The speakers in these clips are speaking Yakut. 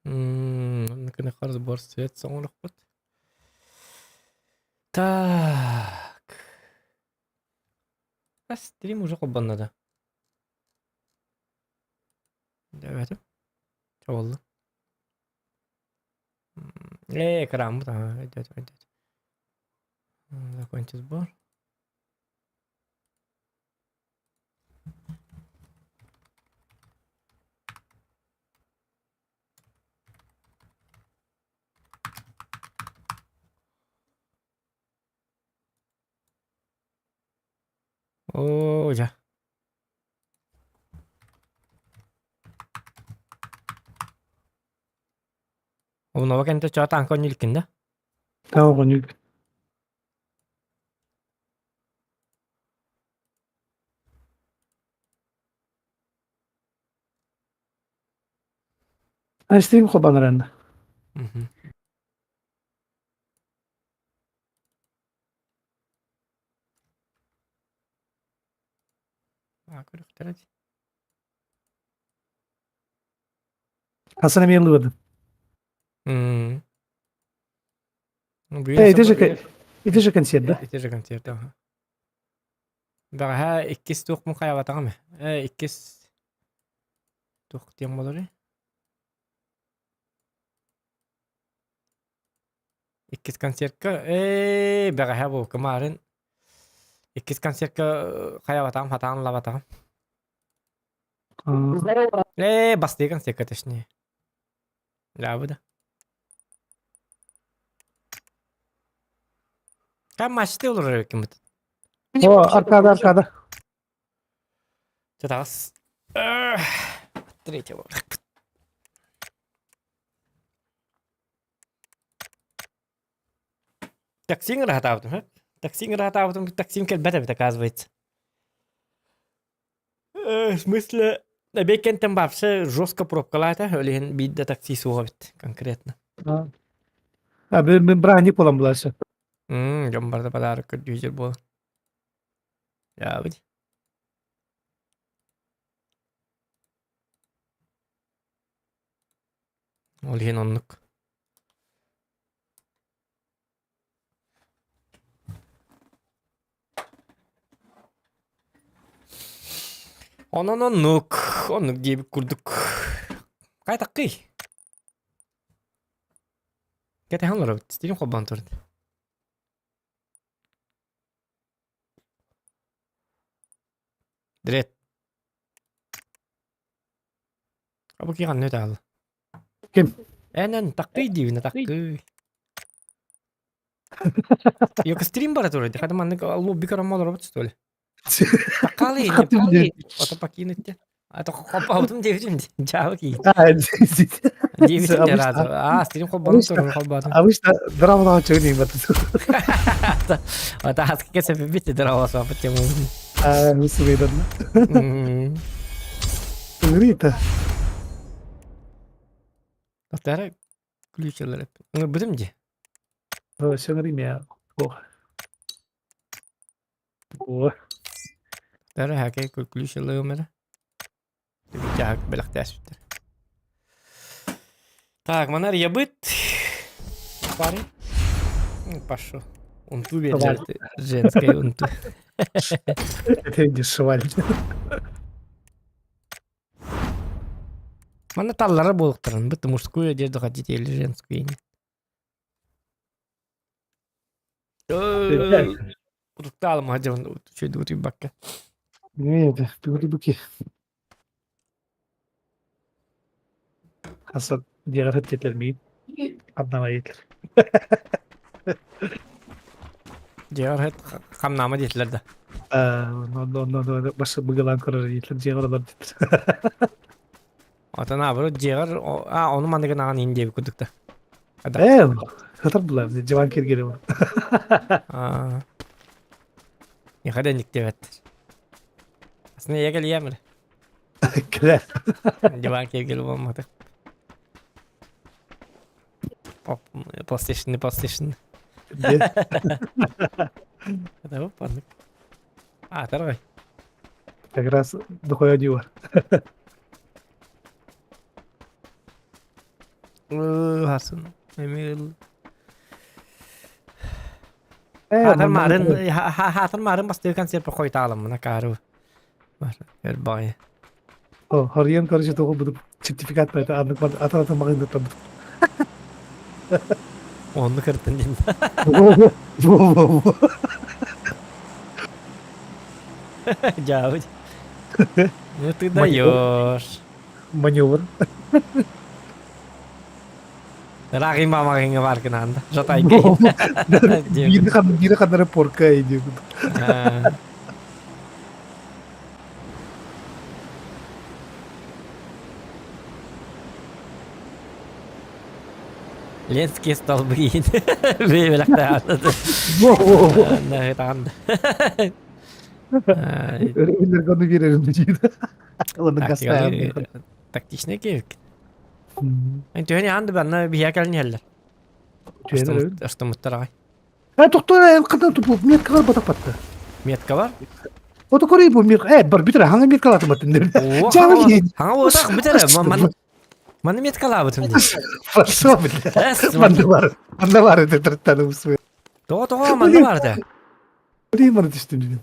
Оннукунахар сбор свет соҥорохпут. Так. Стрим уже холбонно да. Давайте. Чабылла. Экранбыт, ага, идет, идет. Закончить сбор. Оо, дьэ. Обнова кэнтэ чоо таанка онньулкин да? Таа оҕонньур. Айстыым хобанаран. Мгм. Аа, көрүөхтэрэ дии. Хасан эмиэ ыллыбыт. М. Ну, Э, ити же ити же концерт, да? Ити же концерт, ага. Бэҕэһээ иккис туохпун хайаабатаҕым ээ. Иккис туох диэн буоларый? Иккис концертка ээ бэҕэһээ буолка маарын иккис концертка хайаабатаҕым хатаан ылабатаҕым. Ээ бастакы концертка точнее. Да да. Там мачты олорор киммит. О, аркада, аркада. Чатаас. Третья Таксиҥ ыраатаабытым, һэ? Таксиҥ ыраатаабытым, таксим кэлбэт эбит, оказывается. В смысле, эбиэккэнтэн вообще жестко пробкалаата, ол иһин биир да такси суох эбит конкретно. А, браник буолан булаасы. Дьон барыта подарок көрдүү буолан. Ябыт. Ол иһин оннук. Онон оннук, оннук диэбит курдук. Хайтаккый? Кэтэһэн олоробут, стилин холбоон турда. Дред. Абы киһи таал. Ким? Энэн таккый диибин таккый. Йо стрим бара турар. Хата маннык лобби көрөн олоробут что ли? Таккалы Ото покинуть. А то хоппаутум диэбитим дьаабы кии. Диэбитим де разу. А, стрим холбонун турар холбоотум. Обычно драмадан чыгын бат. Ата хаскы кесепи драма сапыт тему. А, мисс выйдадна. Рита. Тара ключ ылар. Бүтүм ди. Сöngri мя. О. О. Тара хакай ключ ылыым эрэ. Түгүтяак бэлэхтээспиттэр. Так, манар ябыт. Парень. Пошел. Унту бердер. Женская унту. Это не шваль. Манна таллара буолуктарын, быт мужскую одежду хотите или женскую. Утуктаалым хадьабын үчүгэй утуйбакка. Нет, буки. Хаса диэҕэр тиэтэлмиин. Ханнамайыт. Дьиэҕэр хамнаама диэтилэр да. Басы быгылаан көрөр диэтилэр дьиэҕэр олор диэтилэр. Отон наоборот дьиэҕэр а ону манныгын аҕан иин диэбит курдук да. Ээ, хатар була дьыбан киргири. Аа. Никогда никтебет. Асны егел иемер. Кэлэ. Диван киргили болмады. PlayStation, PlayStation. Это паннык. А, таргай. Как раз дохуя дива. Хасын. Эмил. Хаатар маарын хаатар маарын бастыы концерт хойутааламмына каару. Өр баҕайы. Хорыйан короче тоҕо бу сертификат бэйэтэ аннык атын атын маҕаһыыннартан Онну кыртын дин. Во-во-во. Дьаабыт. Ну ты даешь. Маневр. Ыраах маамаҕыҥҥа баар гынаан да. Жатайга. Биири хан биири ханнара порка иди. Ленские столбы Бэйбэлэхтээх. Энергоны биэрэрин диир. Ыланы гастаан. Тактичный киһик. Төһөнү аанды банна биһиэ кэлин иһэллэр. Астымыттар аҕай. Э, тохтоо, эн ханна тупу меткалар батаппатта. Метка бар? Ото көрүй бу мир, э, бар бүтэр, хаҥа меткалаатым баттын. Хаҥа уотах бүтэр, маны меткалаабытым дии. Хорошо, бля. Манна бар, манна бар это траттаны усуй. Тоҕо тоҕо манна бар это? Блин, маны түстүм дии.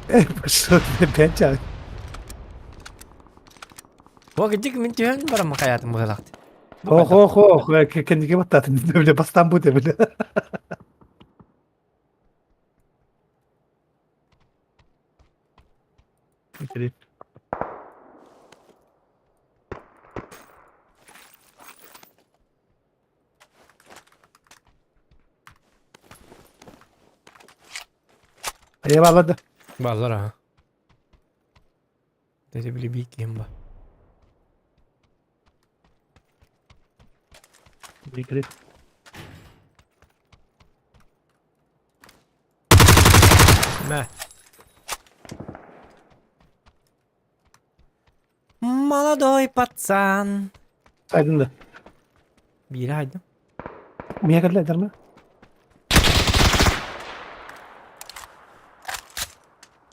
Э, пошел, опять чай. Бу кырдьык мин түһэн бараммын хайаатым быһыылаахтыы. Ох, ох, ох, кэнники баттаатын, бile бастаан бу бile. Айа бааллар да. Бааллар аха. Дэри били биир киһим ба. Бикри. Мэ. Молодой пацан. Сайдын да. Биири хайдым. Миэ кэллэ эдэрмэ?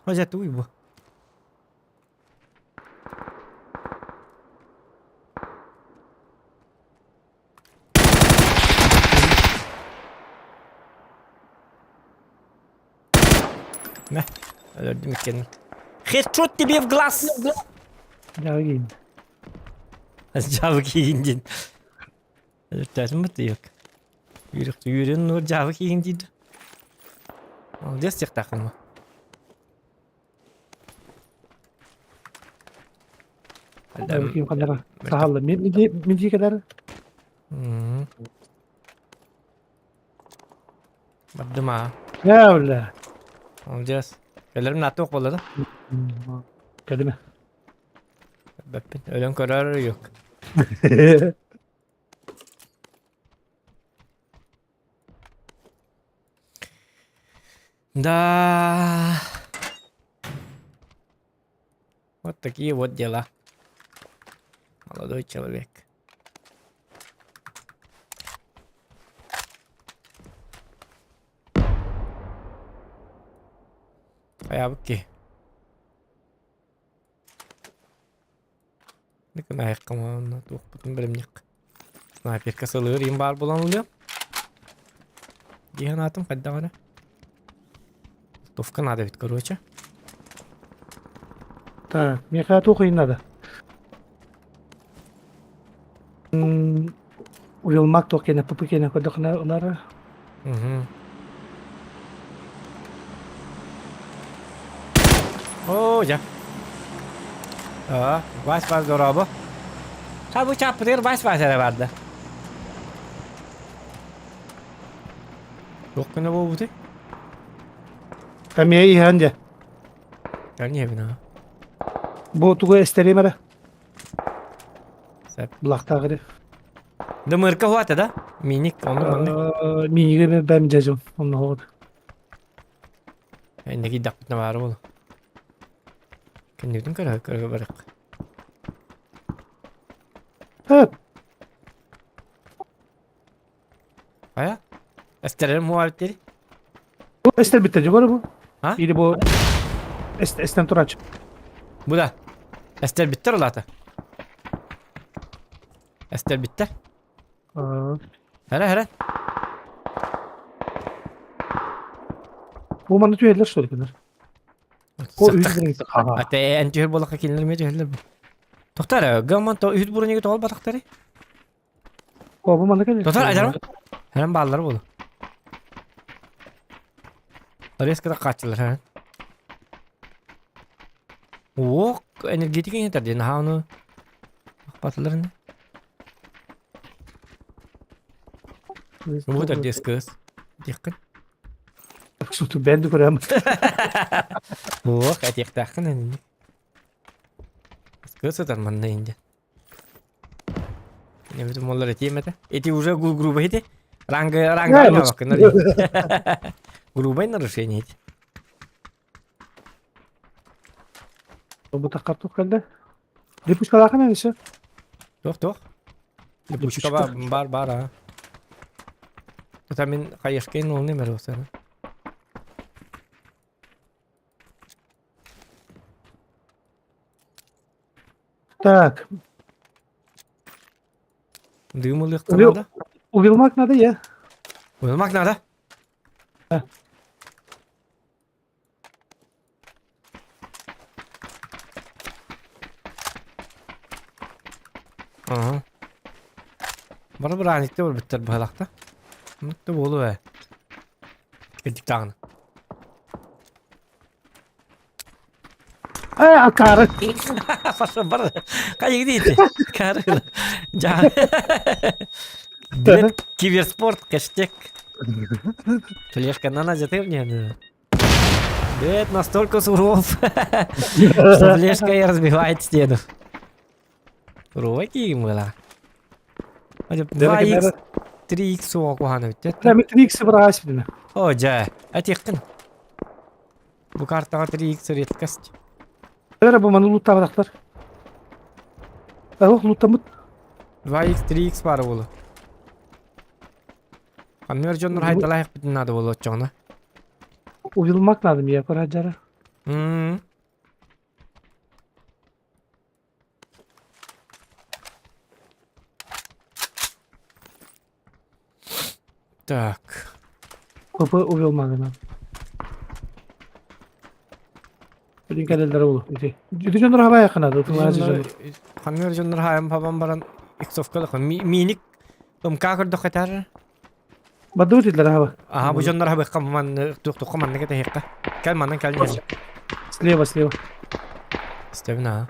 Хозя туй бу. Мэ, өлөрдүм иккиэнин. Хедшот тебе в глаз! Дьаҕы киин. Дьаабы киин диэн. Өлөртөөтүм быттыйык. Үүрүн нур дьаабы киин диир. Молодец диэхтааххын. Ким ханнара саһалла. Мин мин дии Бардым аа. Дьэ бля. Молодец. Кэлэрим наатуох буолла да? Кэлимэ. Бэппин. Өлөн көрөр юк. Да. Вот такие вот дела. Молодой человек. Хайаабыт Дыкынаайыкка туохпутун бэлэмниэххэ. Снайперка сылыыр им баар буолан ылыам. Дии санаатым хайдах эрэ. Товка надо ведь, короче. Так, миэхэ туох ыйын надо? Уйулмак туох киэнэ, ПП киэнэ көрдөххүнэ ылара. Угу. Оо, дьэ. Аа, Вась Вась дорообо. Хабы чаппытыгар Вась Вась эрэ барда. Туох гына буолбутуй? Эмиэ иһэн дьэ. Кэлниэбин аа. Бу тугу эстэриим эрэ? Сөп. Былахтаах эрэ. Дымырка хуата да? Миник, оннук маннык. Миниги бэм дьэжим, онно хоҕут. Энники даппытна баары буолу. Кэннибитин көрө көрө барык. Хөп. Хайа? Эстерер муабиттери? Эстер битте жогору бу. А? Или бу эстен турач. Бу да. Эстэрбиттэр улаата. Эстэрбиттэр. Хара хара. Бу манна түһэллэр что ли кинилэр? О, үс броника. Ага. Ате эн түһэр буоллахха кинилэр эмиэ түһэллэр бу. Тохтор, гамман то үс бронигы тоҕол батахтары. О, бу манна кэлэр. Тохтор, айдарма. Хәрәм бааллар буолу. Резко хааччылар ха. Уох, энергетика иһитэр диэн наһаа ону батылар ини. Бу төрдүс кыыс. Диэххин. Суту бэнди көрөм. Уох, этиэхтээххин ини. Кыыс сытар манна инде. Не моллар этиэм этэ. Эти уже грубо эти. Ранга ранга Грубое нарушение эти. Бу таххар тух кэллэ. Липучкалаахын энисе? Туох туох? Липучка бар бар бар а. Тута мин хайышкейн олны мэр осана. Так. Дым ылыахха надо. Увилмак надо я. Увилмак надо. Ага. Бары бырааникты барбыттар быһалахта. Мутта буолу ээ. Кырдьык даҕаны. Э, акары. Паша бар. Хайы диити. Кары. Жа. Билет киберспорт хэштег. Флешка на ты мне. Бет настолько суров, что флешка и разбивает стену. Руки мыла. 2х, 3х суох куһаана бүттэ. 3х быраас билинэ. О, дьэ, этиэххин. Бу картаҕа 3х редкость. Эрэ бу маны луттаабатахтар. Ох, луттаммыт. 2х, 3х баар буолу. Ханныгар дьоннор хайдалаах наада буолуо оччоҕуна. Уйулмак надо мне, жара. М. Так. ПП уйулмак надо. Билин кэлэллэр ол. Ити. Ити дьоннор хабайахха надо. Ханныгар дьоннор хаайан пабан баран иксовкалах миник МК көрдөххө этэр. Бадыбыт итлер хаба. Аха бу дьоннор хабыхха манны туохтухха манны кэтэһиэххэ. Кэл маннан кэл диэн. Слева, слева. Истэбин аа.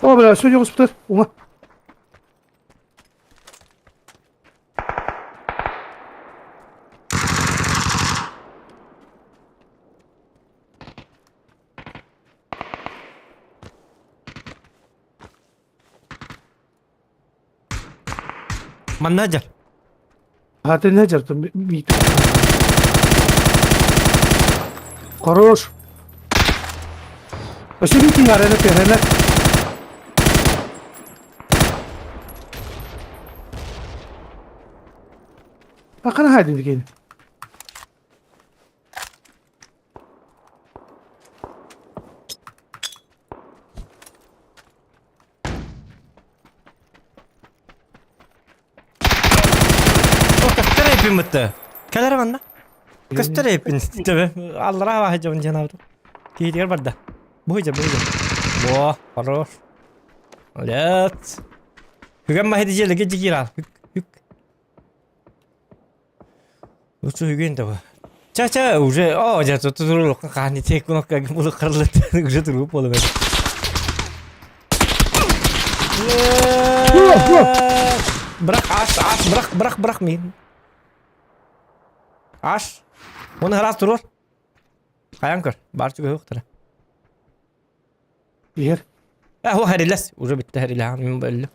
О, бля, все дьоҕуспутар. Ума. Манна дьар. Атын дьар, Хорош. Өссө биир арена перена. Бакана хайдын дигин. Көстөр эпин бытты. Кэлэр манна. Көстөр эпин. Төбө. Аллара баһы дьон диэн абыт. Киһитигэр барда. Буһуйда, буһуйда. Во, хорош. Молодец. Хүгэн маһы дьиэлэгэ дьигиир Хүк, хүк. Лучше хүгэн да Ча-ча, уже, о, дьэ, тут хааны тек кнопка булу кырылыт, уже туруп болу Бырах, аш, аш, бырах, бырах, бырах мин. Аш. Оны раз турур. Хайан көр, бар чугуһуктара. Иһэр. Э, о, хэрилэс. Уже бүтте хэрилэһэн, мин бөллүм.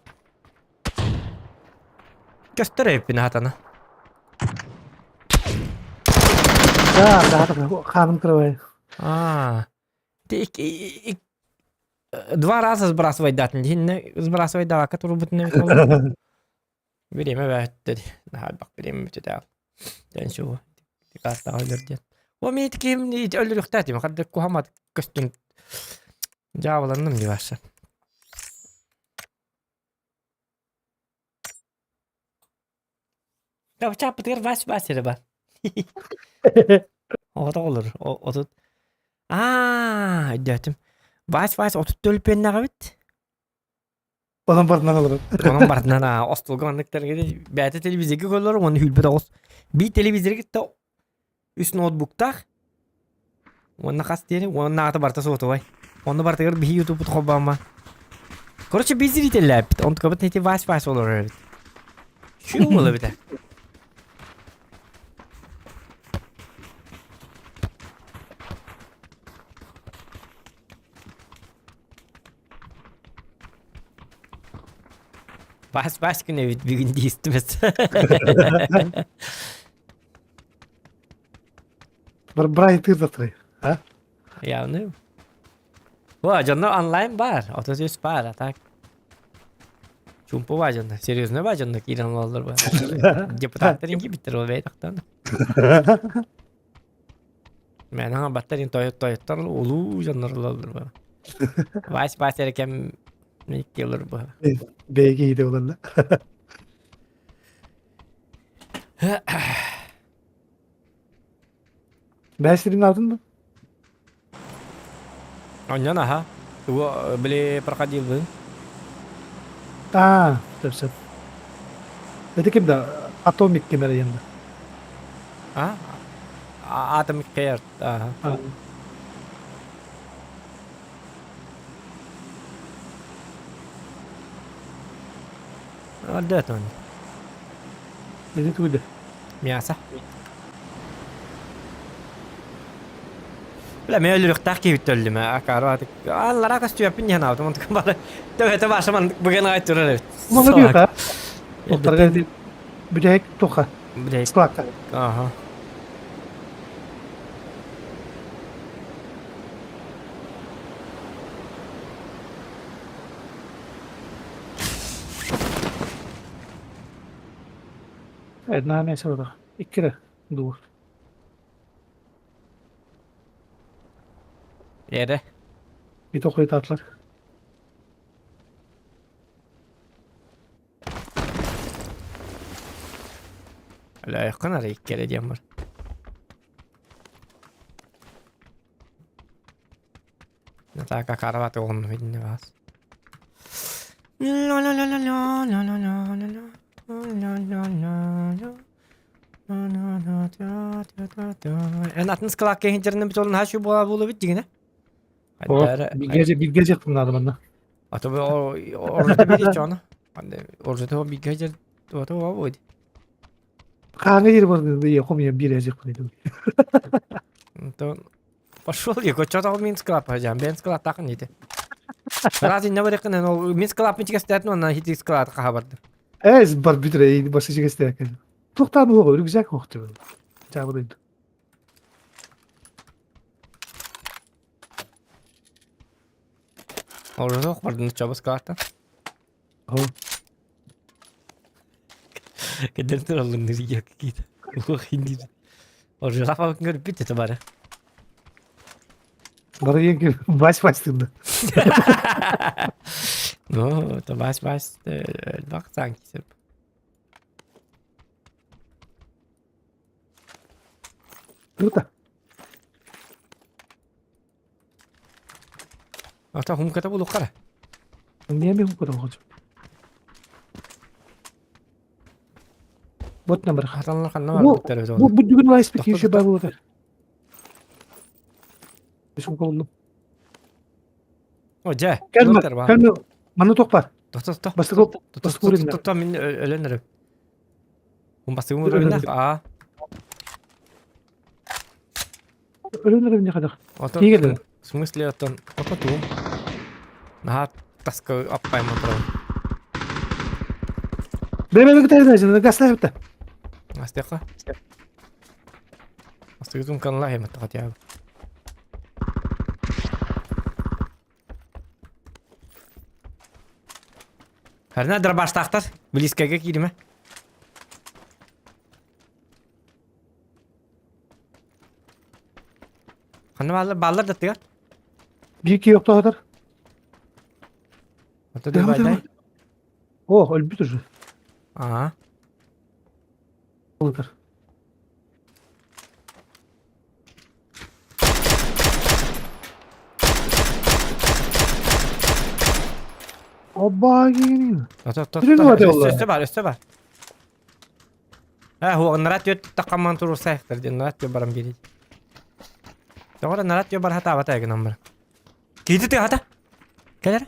Көстөр эбиппин хатана. Да, да, да, ханым кырабай. А. Ты два раза сбрасывай датын. Динне сбрасывай давака турбутны. Бириэмэ бөөттөр. Наһаа элбэх бириэмэ бүтүтээх. Дэн шоу. Картаҕа өлөр диэн. О мин ким өлөрүөхтээтим. Хардык куһамат көстүн. Дьаабыланным дии барса. Чаппытыгар бас бас эрэ бар. Оҕото олор. Отут. Аа, өйдөөтүм. Вась Вась 30 төлөпүөннэҕэбит. Онон барытынан олорор. Онон барытынан остуолга маннык тэлгэни бэйэтэ телевизорга көрөлөр уонна хүлбүт оҕус. Биир телевизорга кытта үс ноутбуктаах уонна хас диэри уонна аата барыта суотубай. Онно барытыгар биһи ютубут холбоомма. Короче, биир зрителлээппит. Онтукабыт нэти Вась Вась олорор эбит. Чүү буола эбитэ. Бас бас күн эбит бүгүн диистимэс. Бар Брайан тыырдатырай. А? Явно. О, дьонно онлайн бар, 33 бар, а так. Чумпу бар дьонно, серьезно бар дьонно киирэн олороллор бар. Депутаттар инки биттер ол бэйдахтан. Мээнэ баттар ин тойот тойоттор улуу дьоннор олороллор бар. Вась Вась эрэ кэм икки олор бу. Бэйги иде боланна. Бәсирин алдын mı? Онньон аха. Тугу били проходил бы. Аа, сөп сөп. Это ким да Atomic ким эрэ енді. А? Atomic Heart. Ага. Өлдөт он. Эти тугуйда. Мясо. Бля, мен өлөрүөхтээх киһибит өллүм ээ. Акаары атык. Аллара көстүөппүн диэн аабытым. Онтукам бары төбөтө баша маннык быган аҕай турар эбит. Молодец, а? Оттарга бүтэһик туха. Бүтэһик. Складка. Ага. Одна мясо было. Икки дуу. Эрэ. Ити хойутаатылар. Өлөөйөххүн арай икки эрэ диэн бар. Натака карават оҕунну видне вас. Эн атын складка иһинтеринен бит олун хашу буола буола бит дигине. Билге жактым надо манна. А то оржута бири чоно. Оржута билге жер ото будет. Хааңа дири бар я бир жакпын дедим. То пошел я, что там мин склад пойдем, бен склад так не Раз не барыкын, ол мин склад мен чигестетин, онан хити склад хабарды. Эс бар бүтүрэ басы чигестекен. Туохтаан уоҕа рюкзак уохту. Чаабыдайду. Оржута бардын чабы складта. Кэдэн тураллын я какие-то. Ох, инди. Оржута көрүп это бары. Бары енки Вась Вась тынды. Ну, это Вась Вась элбэх саан кисеп. Круто. Ата хумката булуккара. Неме хумката хочу. Вот номер. Хатанлар ханна бар буттар Бу бу бүгүн лайс бит еще бар болот. Сумка булдум. О, дьэ. Кэлме, кэлме. Манна туох бар? Тохто, тохто. Бастыгы бастыгы Тохто, мин өлөн эрэ. Ун бастыгы уровень а. Өлөн эрэ не хадах. Тиигер. В смысле оттон ото туум. Наһаа таска аппайма турабын. Бэбэ кытайда, гастаабыта. Астыка. Астыгытын канла хематта хотя бы. Харна дробаштаахтар, близкайга кииримэ. Ханна бааллар? Бааллар да тыгар. Биир киһи охтоотор. Ото дыбайдай. О, өлбүт уже. Аа. Олутар. Оба киһини. Ото ото Түрүн уота ото. олла. Өссө бар, өссө бар. Э, хуоҕуннара түөрт таххамман туруорсаайахтар диэн нарат түө баран биэрий. Тоҕо нарат түө бар хатаабата гынан баран. Киһити тыаһата. Кэлэр.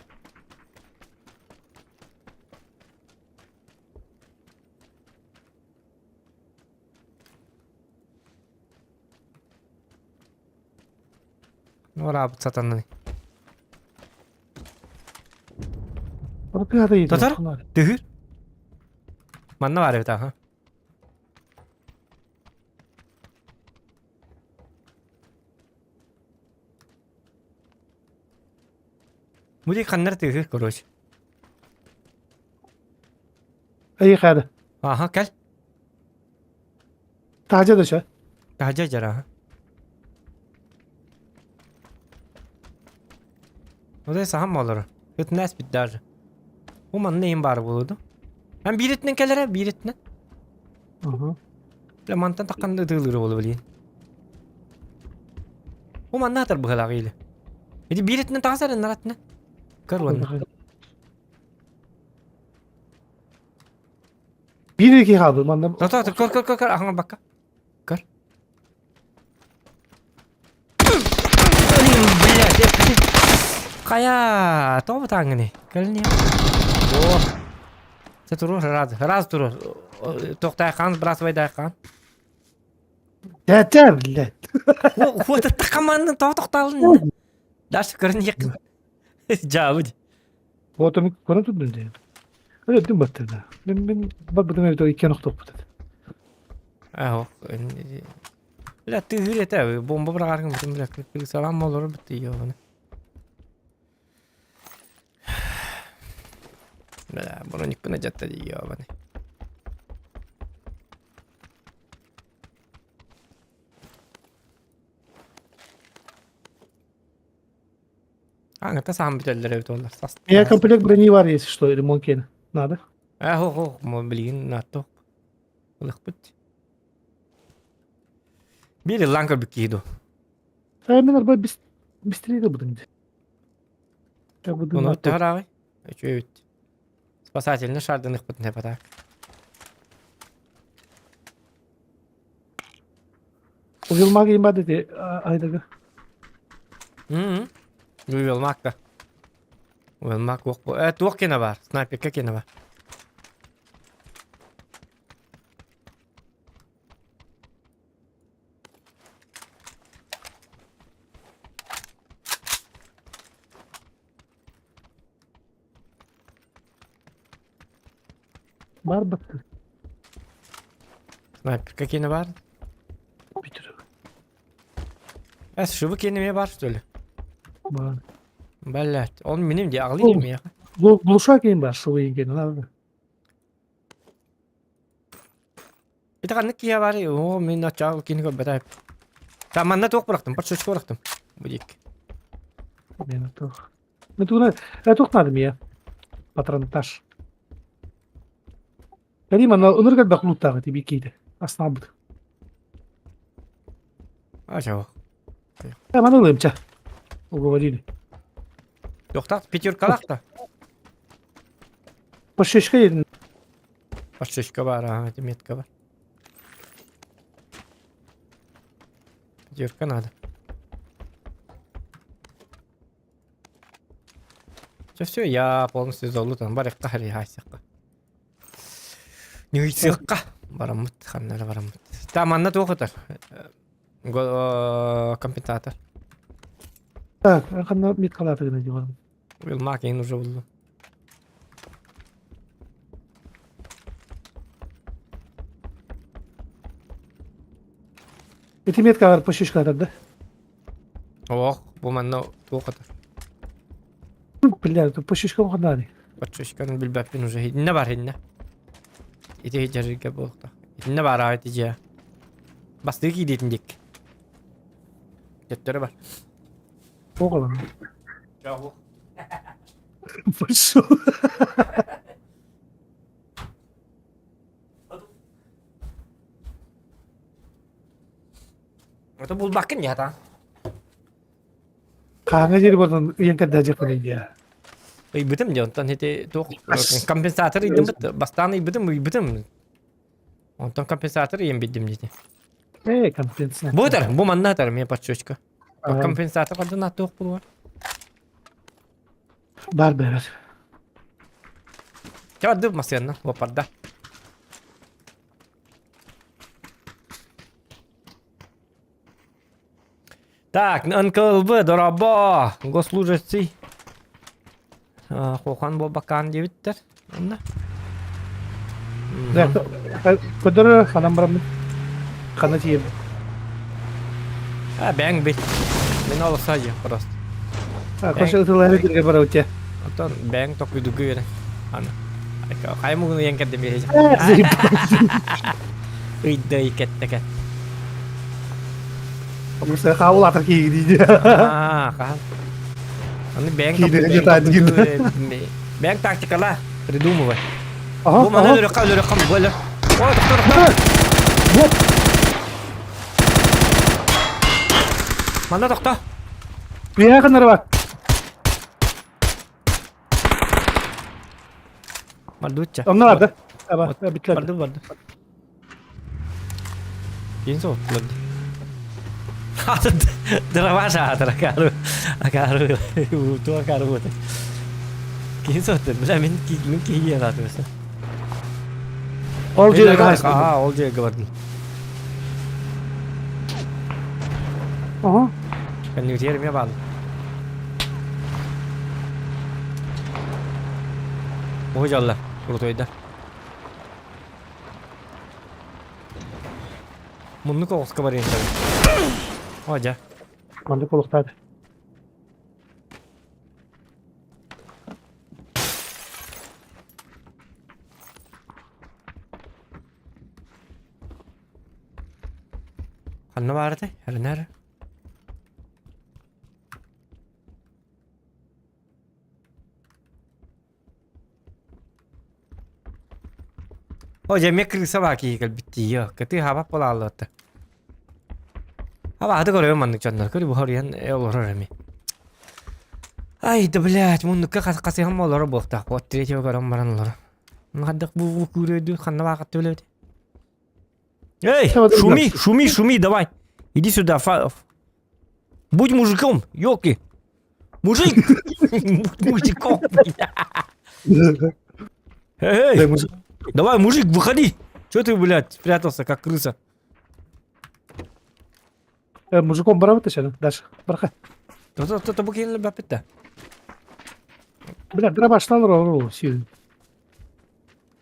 Уораабыт сатаннын. Тыаһата Татар? Тыһыр. Манна баар эбит аха. Муди ханнар тыһыр, короче. Эй хада. Аха, кэл. Таһдьа да чэ. Таһдьа дьара, аха. Одай саһам олору. Ыт бит даже. Бу манна им баар буолуду. Эн бииритинэн кэлэрэ, бииритинэн. Угу. Бля, мантан таххан ытыылыыр буолу билиин. Бу манна атар быһалаах или. Ити бииритинэн таҕас эрэ наратына. Көр уонна. Биир киһи хаалбыт манна. Тото, көр көр көр көр аһаҥар бакка. Көр. Блядь, Хайа, тоҕо бытааҥҥыный? Кэлин О, Це турур, раз, раз турур. Тохтайхан, сбрасывай-дайхан. Тэтэ, блядь. Вот это команда, тоҕо тохтаалын. Дальше көрөн иһиэххин. Дьаабыт. Вот он көрөн турдун дии. Öyle баттырда. Мен мен барбытым эбит иккен охтоппут. Аһо. Бля, тыһыр этэ, бомба быраҕаргын бутун бля, салам олорор бит ёбаны. Бля, броникпын адьатта дии ёбаны. Аҥата саам бүтэллэр эбит олар. Я комплект брони бар, если что, ремонт киэн. Надо. Э, хо хо, билигин нааттох. Ылыхпыт. Биир ыллаан көрбүт киһи дуу. Э, мен арба быстрее да будем. Ону төһөр ааҕый? Үчүгэй эбит. Спасательный шарданыхпытын хепатаак. Уйулмак имба дети айдага. М-м. Уйулмак да. Уйулмак уох бу. Э, туох кена бар? Снайперка кена бар. Бар баттı. Снайперка кені бар? Бүтүрү. Э, шыбы кені бар, что ли? Бар. Блять, он минем де ағлый ме? Глушак ең бар, шыбы ең надо. Ити ханнык киһи бар, о, мин ачаал кини көрбөтө. Та манна туох бырахтым, подшучка бырахтым. Бу диэки. Мен туох. Ну туна, э туох надо мне. Патронтаж. Кадим ана ыныргар бак луттагы тиби кейди. Аснабыт. Ачаал. Э мана ылымча. Уговорили. Тохтаах пятеркалаах да. Подшечка един. Подшечка бар, ага, эти метка бар. Пятерка надо. Все, все, я полностью залутан. Барыққа хайсыққа. Нүйсыққа. Барамыт, ханнара барамыт. Та манна туохутар. Компенсатор. Так, ханна меткалаты гына диван. Уилмак уже булду. Эти метка бар подшечка да? Ох, бу манна туохутар. Бля, тут подшечка ханнани. Подшечканы билбэппин уже. Хинне бар хинне. Ити хиджарыга буолта. Итинне бар ити же. Басты киидитин дик. Төттөрү бар. Оҕолор. Чоҕу. Пошел. Это булбаккын не хатаан. Хааҥҥа диэри баран ыйан кэрдээдьэхпин дии. Ыйбытым дии, онтон ити туох компенсатор ыйдыммыт, бастаан ыйбытым, ыйбытым. Онтон компенсатор ыйан биддим дии. Э, компенсатор. Бу ытар, бу манна ытар, мне подсечка. Компенсатор хандан аттыах булуар. Бар бэрэр. Ча массыанна, лопарда. Так, НКЛБ, дорообо, госслужащий. Хохан буолбаккаан диэбиттэр. Онно. Көдөр ханан бараммын. Хана тиийэбин. А, бэҥ бит. Мин ол садьы просто. Коша ытылаһы кирге барабытя. Оттон бэҥ токуйдугу бере. Аны. Хайа мугуну ен кэрдим биһиги. Ыйда иккеттеке. Муса хаулатар киһи дии. Аа, хаһан. Аны бэйэҥ бэйэҥ тактикала придумывай. Бу маны өлөрөххө өлөрөххө бу өлөр. Ой, тоқтор, тоқтор. Вот. Манна тохто. Бэйэ ханнары бар. Мардучча. Онно барды. Аба, битлер. Барды, барды. Киин соҕуттулар дии. Дроваш аатыр акаары акаары туох акаары буолуой Киин соҕуттар бля мин мин киһи диэн аатым Ол дьиэгэ Аа ол дьиэгэ бардым. Ага. Кэннигитигэр эмиэ бааллар. Уһу дьалла, крутойдар. Муннук оҕуска барыан сөп. О, дьэ. Маннык олохтоох. Ханна баар этэй? Эрэнээр. О, дьэ, эмиэ крыса баа киһи кэлбит дии. Кытыы хаабап буолааллар. Аба, аты көрөбүн маннык дьоннор. Көрү бу хоруйан олорор эми. Ай, да блядь, муннукка хасыһан олоро буолтаах. Вот третьего көрөн баран олоро. Хаддах бу күүрөйдү ханна баахатты билэбит. Эй, шуми, шуми, шуми, давай. Иди сюда, фа... Будь мужиком, елки. Мужик! Будь мужиком. Эй, эй, давай, мужик, выходи. Че ты, блядь, спрятался, как крыса? Мужиком барабыт еще, Даша, барха. То бу киһини баппыта. Бля, дробаштан ролл сүйін.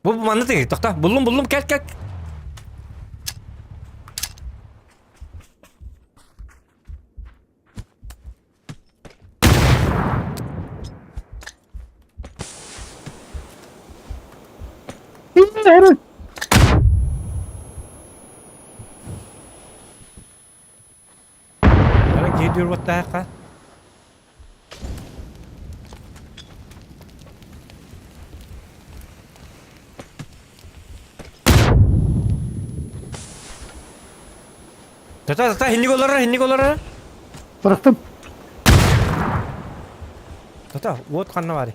Бу манна тыгы, тохта. Буллум, буллум, кел, кел. Ара киһи дүрбаттаахха. Тата, тата, хинник олорор, хинник олорор. Бырахтым. Тата, уот ханна баарый?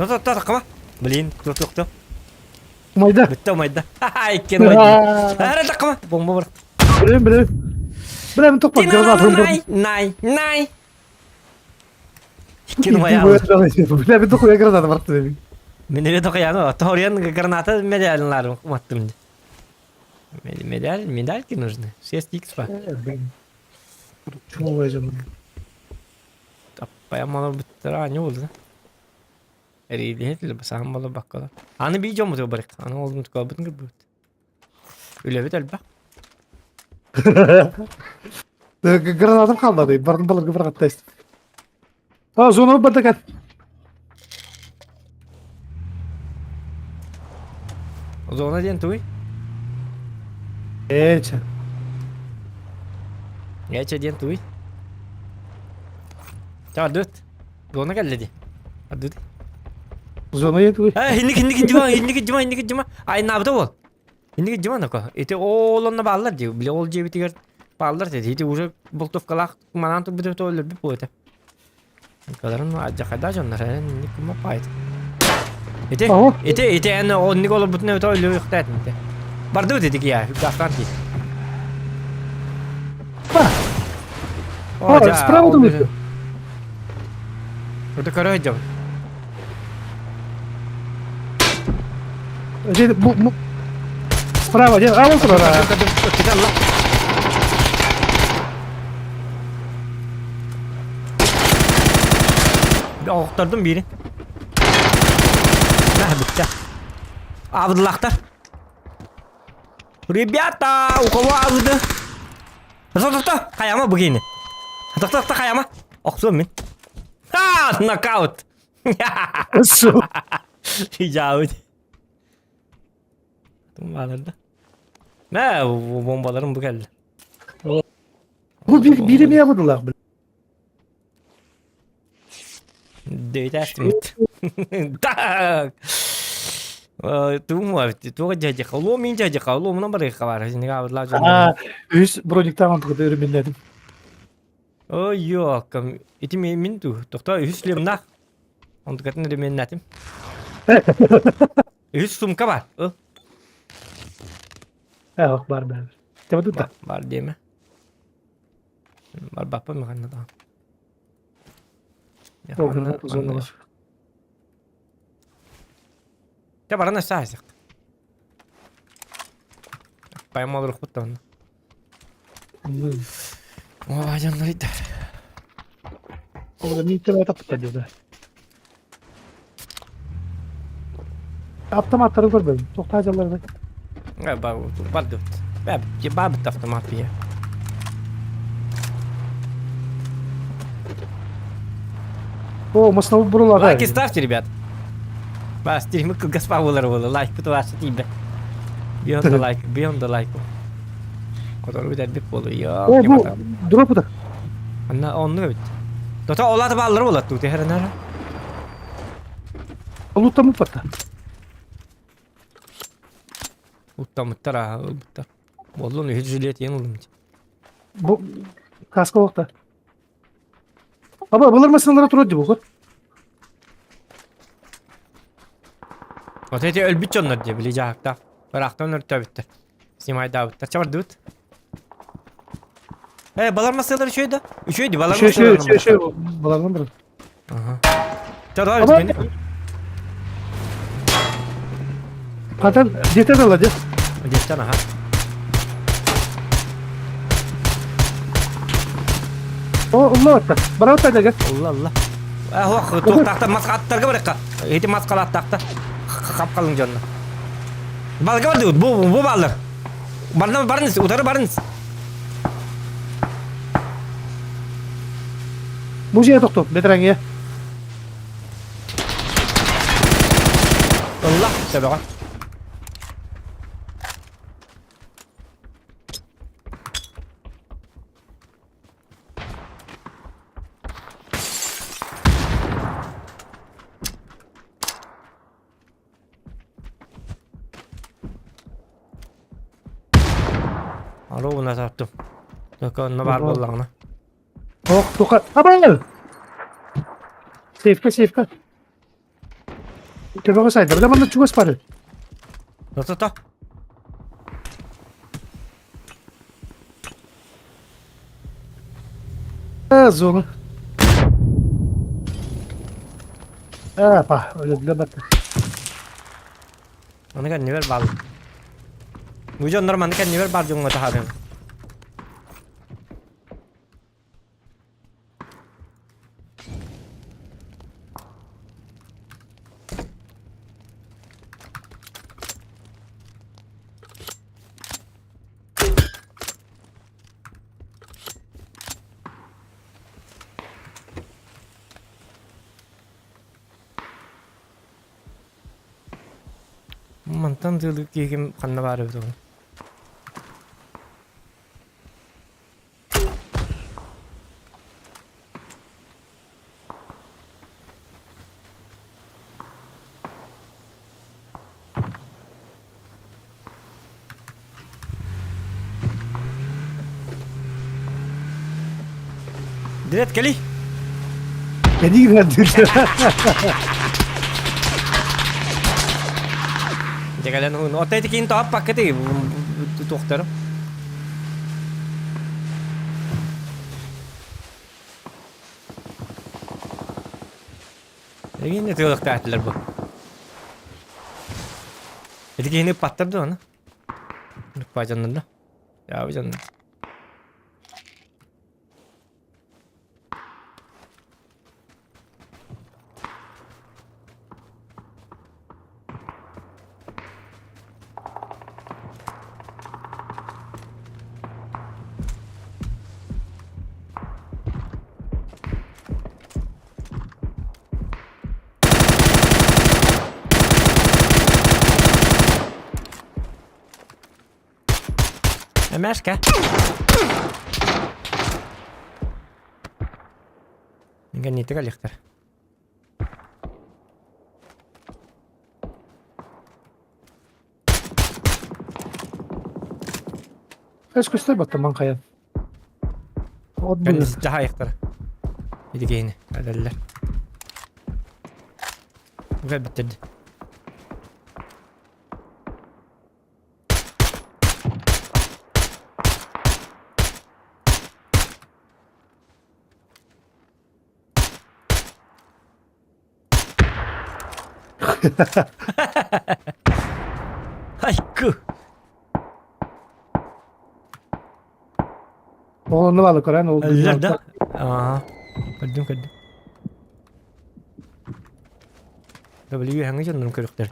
Тата, тата, кама. Блин, туох-туох. Умайда. Бүттэ умайда. Ха-ха, иккиэн умайда. Ара такама. Бомба бар. Билем, билем. Билем, тохпа, граната. Най, най, най. Иккиэн умайа. Билем, тохпа, граната барты. Мен эле тохуяны, ториан граната медаль уматтым. Медаль, медальки нужны. 6 икс па. Чумовая жана. Аппайам мала бүттер, не болды. Эриилиһит саһан буолар баккалар. Аны биир дьоммутугар барык. Аны ол калбытын көрбүт. Үлэбит элбэх. Гранатам хааллады. Барын баларга барҕатта А, зона бардакат. Зона диэн тугуй? Эче. Эче диэн тугуй? Чаардыт. Зона кэллэ дии. Ардыт. Зона етуй. Э, инник инник дьума, инник дьума, инник дьума. Айнаабыта ол. Инник дьума нако. Ити ол онно бааллар дии. Били ол дьиэбитигэр бааллар дии. Ити уже болтовкалаах манаан турбут өлөрбүт буолуо этэ. Каларын адьахайда дьоннор инник кума пайт. Ити ити ити эн онник олорбутун өтө өлүөхтээтин ити. Бардыбыт ити кия гафтан ки. О, справа думаю. Это көрө дьон. Справа, где? А, вот справа. Охтордум бири. Nah, bitti. Абдыллахтар. Ребята, у кого авды? Тохто, хайама бүгүн. Тохто, тохто, хайама. Охсуом мин. Ха, нокаут. Жаут. Тумбаларда. Мә, бомбаларым бу кэллэ. Бу биир эмиэ абыдылаах. Дөйтәстимит. Так. Тугум туга дядя Улуу мин дядя Улуу мунан барыахха баар. Синега абыдлаах дьон. Аа, үс брониктаан тугу өрүмүннэдим. Ой, ёккам. Ити мин ту. Тохтоо үһүс лемнах. Онтукатын реминнэтим. Үһүс сумка бар. Ыл. Эх, бар баар. Тебе Бар диэмэ. Барбаппын маханна даҕаны. Дьэ баран өссө аһасык. Поймал олорукпут да онно. О, дьоннор Оҕо мииттэ таппыттар диэтэ. Автоматтары көрбөтүм. Тохтаа дьалларда. Бардыбыт. Бабыт автомат пия. О, масна бурулар. Лайки ставьте, ребят. Бас, стримы кылгас буолар буолла. Лайкпыт ваша тиийбэт. Бион да лайк, бион да лайк. Котору бүтэрбит буолу. О, бу дропуда. Анна онну эбит. Тота олата бааллар буолат туу тэһэрэнара. Улуттаммыппатта. Уттаммыттар аа ылбыттар. Буоллун үһүс жилет иэн ыллым. Бу каска уохта. Аба, былыр масыналара турар дии бу. Вот эти өлбүт дьоннор дии били дьаһыктаах. Ыраахтан өртөөбүттэр. Снимайдаабыттар. Чэ бардыбыт. Э, балар масыналар үчүгэй да? Үчүгэй дии, балар Үчүгэй, үчүгэй, үчүгэй, балардан барар. Ага. Чэ, давай, Хатан, дете дала, де. Деттен, аха. О, улла батта. Бара батта дага. Улла, улла. Ох, туохтаахта мас аттарга барыкка. Ити мас халааттаахта. Хап-халыҥ дьонно. Балга бардыбыт, бу, бу бааллар. Барна барыңыз, утары барыңыз. Бу жер тоқтоп, бетереңе. Ылла, төбөҕө. Ровно тарттым. Только онно баар буоллаҕына. Ох, туха. Абай! Сейфка, сейфка. Төбөҕө сайдар. Да манна чугас бары. То-то-то. А, зона. А, па, өлөдүлэ барда. Аны кэннибэр баал. Бу дьоннор манна кэннибэр баар дьоҥҥо таһаарыам. Мантан тыылык киһим ханна баар эбит ол? Дилет кэлий. Кэлии гынардыр. Дьэ кэлэн уһун. Отой ити киин тоһаппаккытый туохтары. Эйигин тыалыктаатылар бу. Ити киһини ыппаттар дуо аны? Ыкпаа дьоннор да. Яабы дьоннор. Эмээшкэ. Гэнниитэ кэлиэхтэр. Эс көстөр баттаман хайан. От Кэннис дьаһайыктара. Ити киһини элэллэр. Уже бүттерди. Айку! Ол онно баалы көрөн ол Өллөр да? Аа. Көрдүм көрдүм. W хаңы дьоннорун көрүктэр.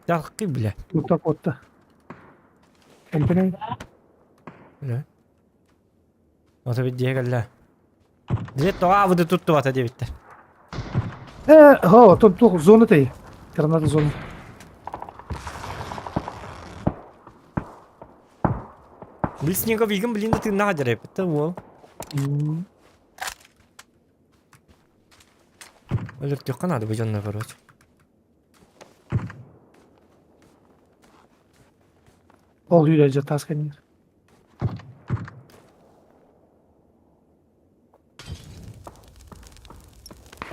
Дакы биле. Тутта котта. Кэмпинэй. Биле. Ото бит дьиэ кэллэ. Дьиэ тоҕо аабыды туттубата диэбиттэр. Э, хо, тон туох зона тэй. Граната зона. Близнегов игин блин да тыыннаах дьарайбыт да уол. Өлөртүөххэ наада бу дьонно короче. Ол үйрэ жатас кэннир.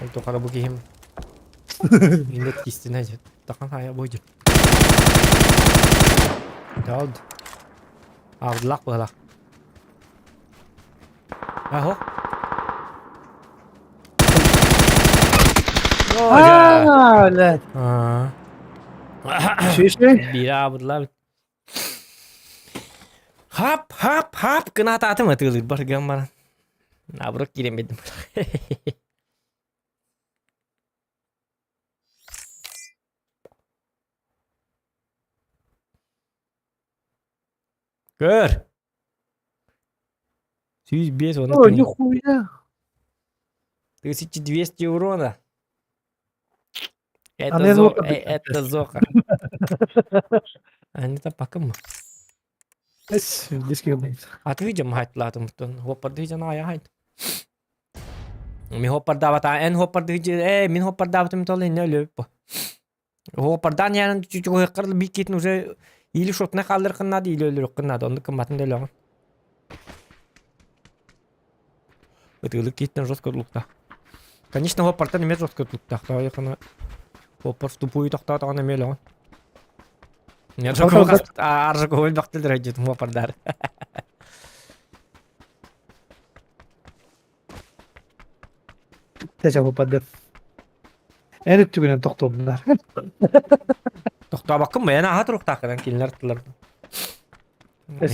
Ол тухары бу киһим Инде тиистинэ тахан хайа бойдун. Дауд. Авдлах быһалах. Ахо. Аа, блядь. Аа. Шишей. Биир аабыдлар. Хап, хап, хап гына атаатым ытыылыырбар гынан баран. Наоборот киирэн биэрдим. Көр! 105 уонна Ой, нихуя. 1200 урона. Это, А зо... это зоха. Они-то пока Эс, диски габайт. А ты видим хайт латым тон. Хоппар дыжан ая хайт. Ми хоппардаабата эн хоппардыжы э мин хоппардаабытым тол инне өлөп. Хоппардан ян чүчү бик китин уже или шотна халдыр кыннады или өлөрөк кыннады. Онду кымбатын да Ытыылык киттен жестко лукта. Конечно, хоппартан эмиэ жестко луктаах. Тоҕо хоппар тупую тохтоотоҕуна эмиэ өлөҕүн. Аржаковой бахтылар дьит хоппардар. Тэчэ хоппарды. Эн өттүгүнэн тохтуомнар. Тохтообоккун бэйэн аха туруктааххынан кинилэр тылар. Эн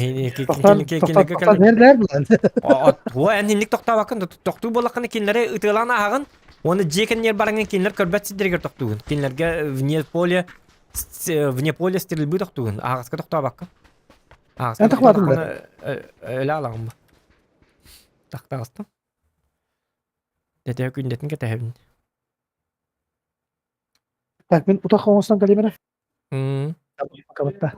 инник тохтообоккун тохтуу буоллаххына кинилэри ытыалаан ааһаҕын уонна дьиэ кэннигэр бараҥҥын кинилэр көрбөт сирдэригэр тохтуугун. Кинилэргэ вне поля вне поля стрельбы тохтуугун. Аһаҕаска тохтообоккун. Аһаҕаска тохтоотоххуна өлө алаҕын бу. Тахтаҕастым. Тэтэ күндэтин кэтэһэбин. Так, мин утах оҥостон кэлиим эрэ. М. Кабытта.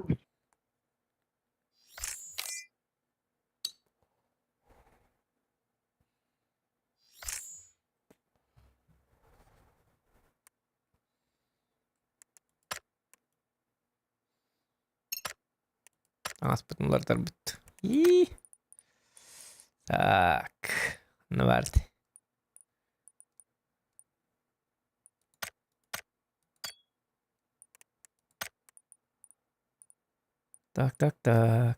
Ааспытын уларытарбыт. Ии. Так. Ну баарт. Так, так, так.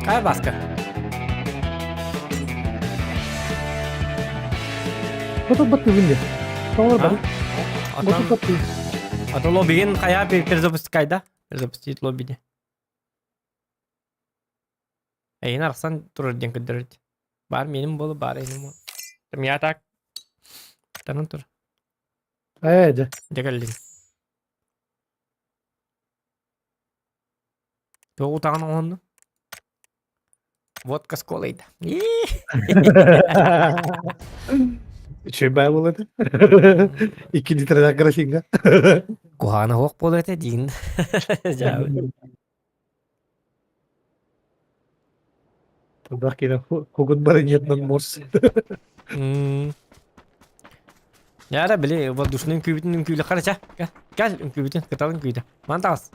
Хайа Бааска? Хоту баттыыбын диye. Тоҕо А? бары. Хоту Отон, баттыы. ото лоббигин хайа перезапускай да? Перезапустить лоббиде. Эйин арахсан турар диэн көрдөрөр. Баар меним болу, баар эйиним болу. Я так. Танан тур. Ээ дьэ. Дьэ кэллин. Туох утаҕын оҥоһунну? Водка с колой да. Үчүгэй баа буолуо этэ. Икки литрэлээх графиҥҥа. Куһаҕана суох буолуо этэ диин. Дьаабы. Тыллаах киирэн кугун барыньыатынан морс. Яра били воздушный үҥкүүбүтүн үҥкүүлэххэ эрэ чэ. Кэл, кэл үҥкүүбүтүн, кытал үҥкүүтэ. Ман таҕыс.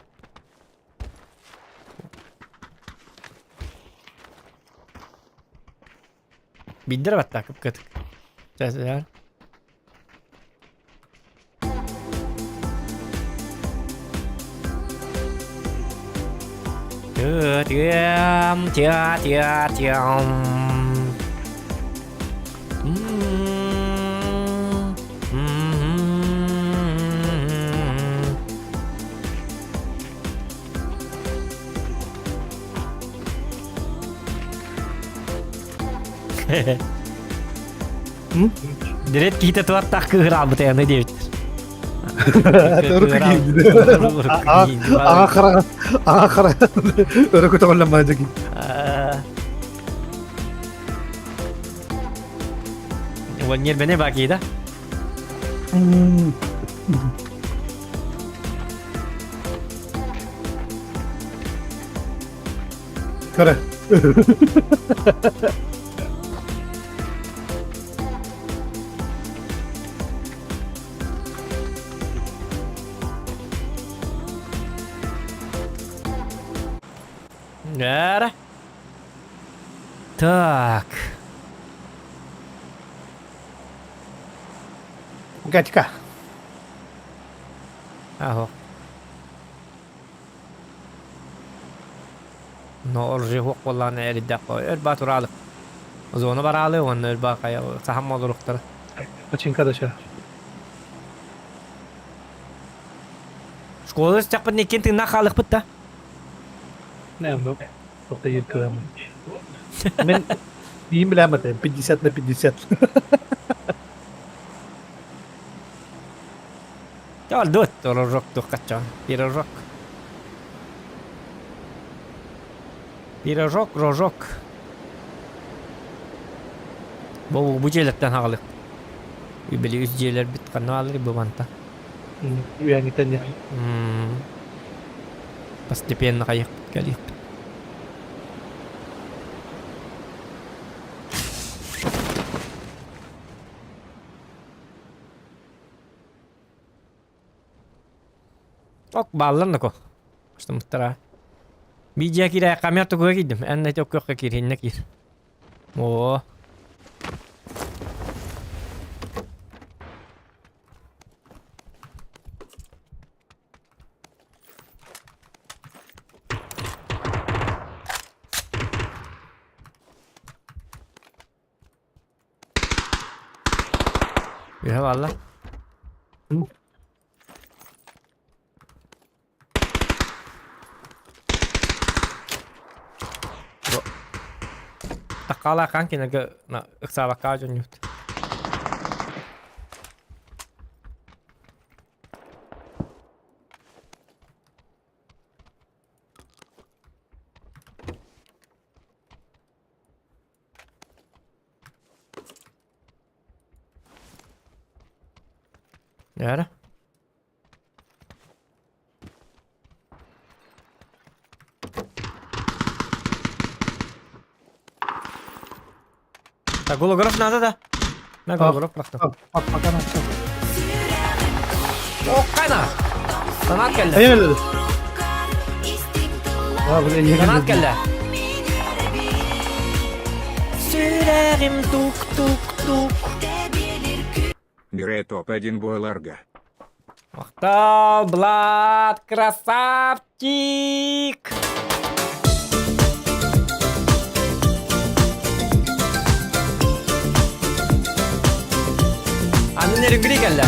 Биирдэ эрэ баттаа кып-кытык. Чэ, чэ. Тыа-тыам, тыа-тыа-тыам. Дирет киһитэ туаттаах кыыһыраабыт аны диэбиттэр. Аҕа хараҕа аҕа хараҕа өрө көтөҕүллэн баайда Ньиэрбэни баакида. Көрө. Нээрэ. Так. Гатька. Аһо. Но оружие суох буоллаҕына эрийдээх өр баа тураалы. Зона бараалы уонна өр баа хайа саһам олоруохтара. Починка да ча. Школа истэхпитинэ иккиэн тыыннаах хаалыахпыт да. Не, ну, тоқта ер кыамын. Мен дейін білемін это 50 на 50. Дот, рожок туоххаччаҕын. Пирожок. Пирожок, рожок. Бу бу дьиэлэртэн хаалык. Били үс дьиэлэрбит ханна бааллар бу мантан. Үөҥҥүтэн дьэ. Постепенно хайыахпыт кэлиэхпит. Ок бааллар нако. Штаммыттара. Видео киирэ камера тугуга киирдим. Эн эти оккохха киир, иннэ киир. Оо. Үһэ баалла. Таккаалаахаан кинилэргэ ыксаабакка дьонньут. Яра. Так, голограф надо, да? На голограф просто. Оккана! Санат кэллэ. Эйэлэр. Санат кэллэ. Сүрэҕим тук-тук-тук. Гре топ-1 буоларга. Махтал, Блад, красавчик! Аны нерүгүрүй кэллэ.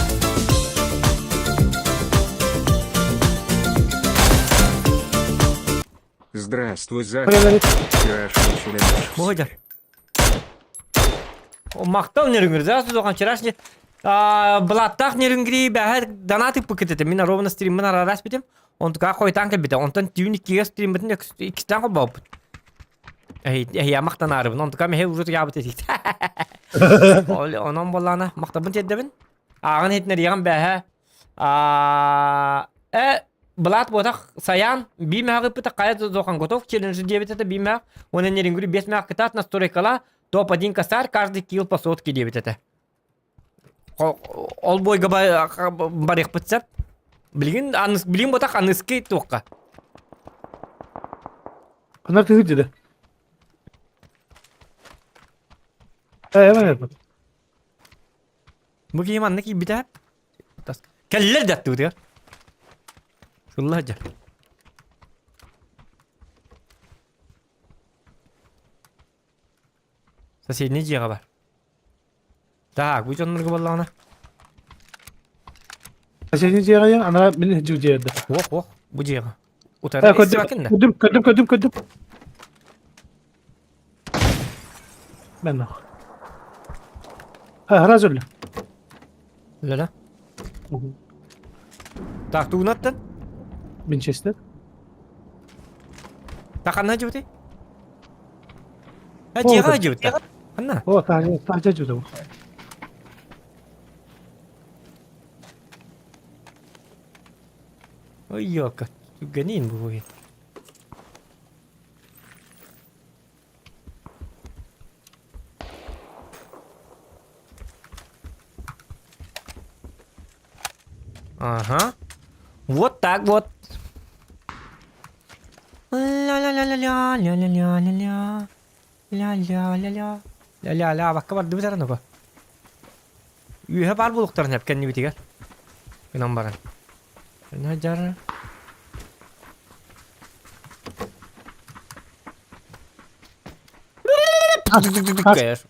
Здравствуй, Зак. Вчерашний челлендж. Бодя. Махтал Нерюнгри, здравствуй, Зохан. Вчерашний Блаттаах Нерюнгри бэһэр донат ыппыккыт этэ. Мин ровно стриммин араарас битим. Онтука хойутаан кэлбитэ. Онтон түүн иккигэ стриммитин иккистээн холбооппут. Эһия махтанаарыбын. Онтука мэһэ уже туйаабыт этит. Онон боллаана махтабын тиэрдэбин. Ааҕын иһитинэриэҕим бээһэ. Э, Былаат буотах Саян бии мээх ыппыта хайа зохан готов челленджи диэбит этэ бии мээх уонна Нерингри биэс мээх кытаат настройкала топ один косарь каждый килл по сотке диэбит этэ. Ол бойга барыахпыт сөп. Билигин билигин буотах аныский туохха. Ханар тыһы деді. Э, эме Бу киһи манна киирбитэ. Кэллэр да аттыбытыгар. Сылла сылдьар. Соседний дьиэҕэ бар. Так, бу дьоннорго буоллаҕына. Соседний дьиэҕэ ана мин дьиэ дьиэдэ. Ох, ох, бу дьиэҕэ. Утары Көрдүм, көрдүм, көрдүм, көрдүм, көрдүм. Мен Ha, раз өллө. Өллө Так, тугунаттан? Винчестер. Так, ханна дьыбыты? А, дьиэҕэ дьыбыт. Ханна? О, таһдьа дьыбыты. Ой, ёлка, түгэнин бу Ага. Вот так вот. Ля-ля-ля-ля-ля, ля-ля-ля-ля-ля. Ля-ля-ля-ля. Ля-ля-ля, бакка бардыбыт эрэ нуга. Үөһэ баар буолуохтарын эп кэннибитигэр. Гынан баран. Надяр.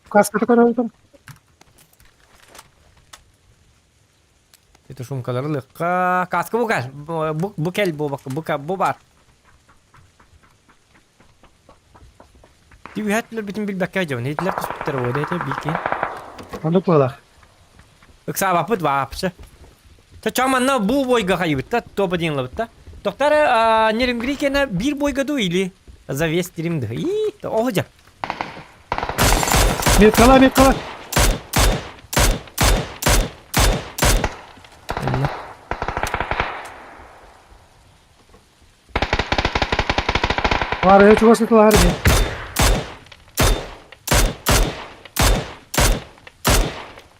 Каската көрөбүтүм. Это шумкалары лыкка. Каска бу кэл. Бу бу кэл бу бу бу бар. Түһэтлер бүтүн билбэккэ дьон. Хитлер түспүттэр буолуо это бики. Оннук буолар. Ыксаабаппыт вообще. Ча манна бу бойга хайыбыт та топ один лабыт та. Токтар Нерингрикена бир бойга ду или за весь стрим ду. И оһуджа. Меткала, меткала. Баарыһы чугас ытылаһар ини.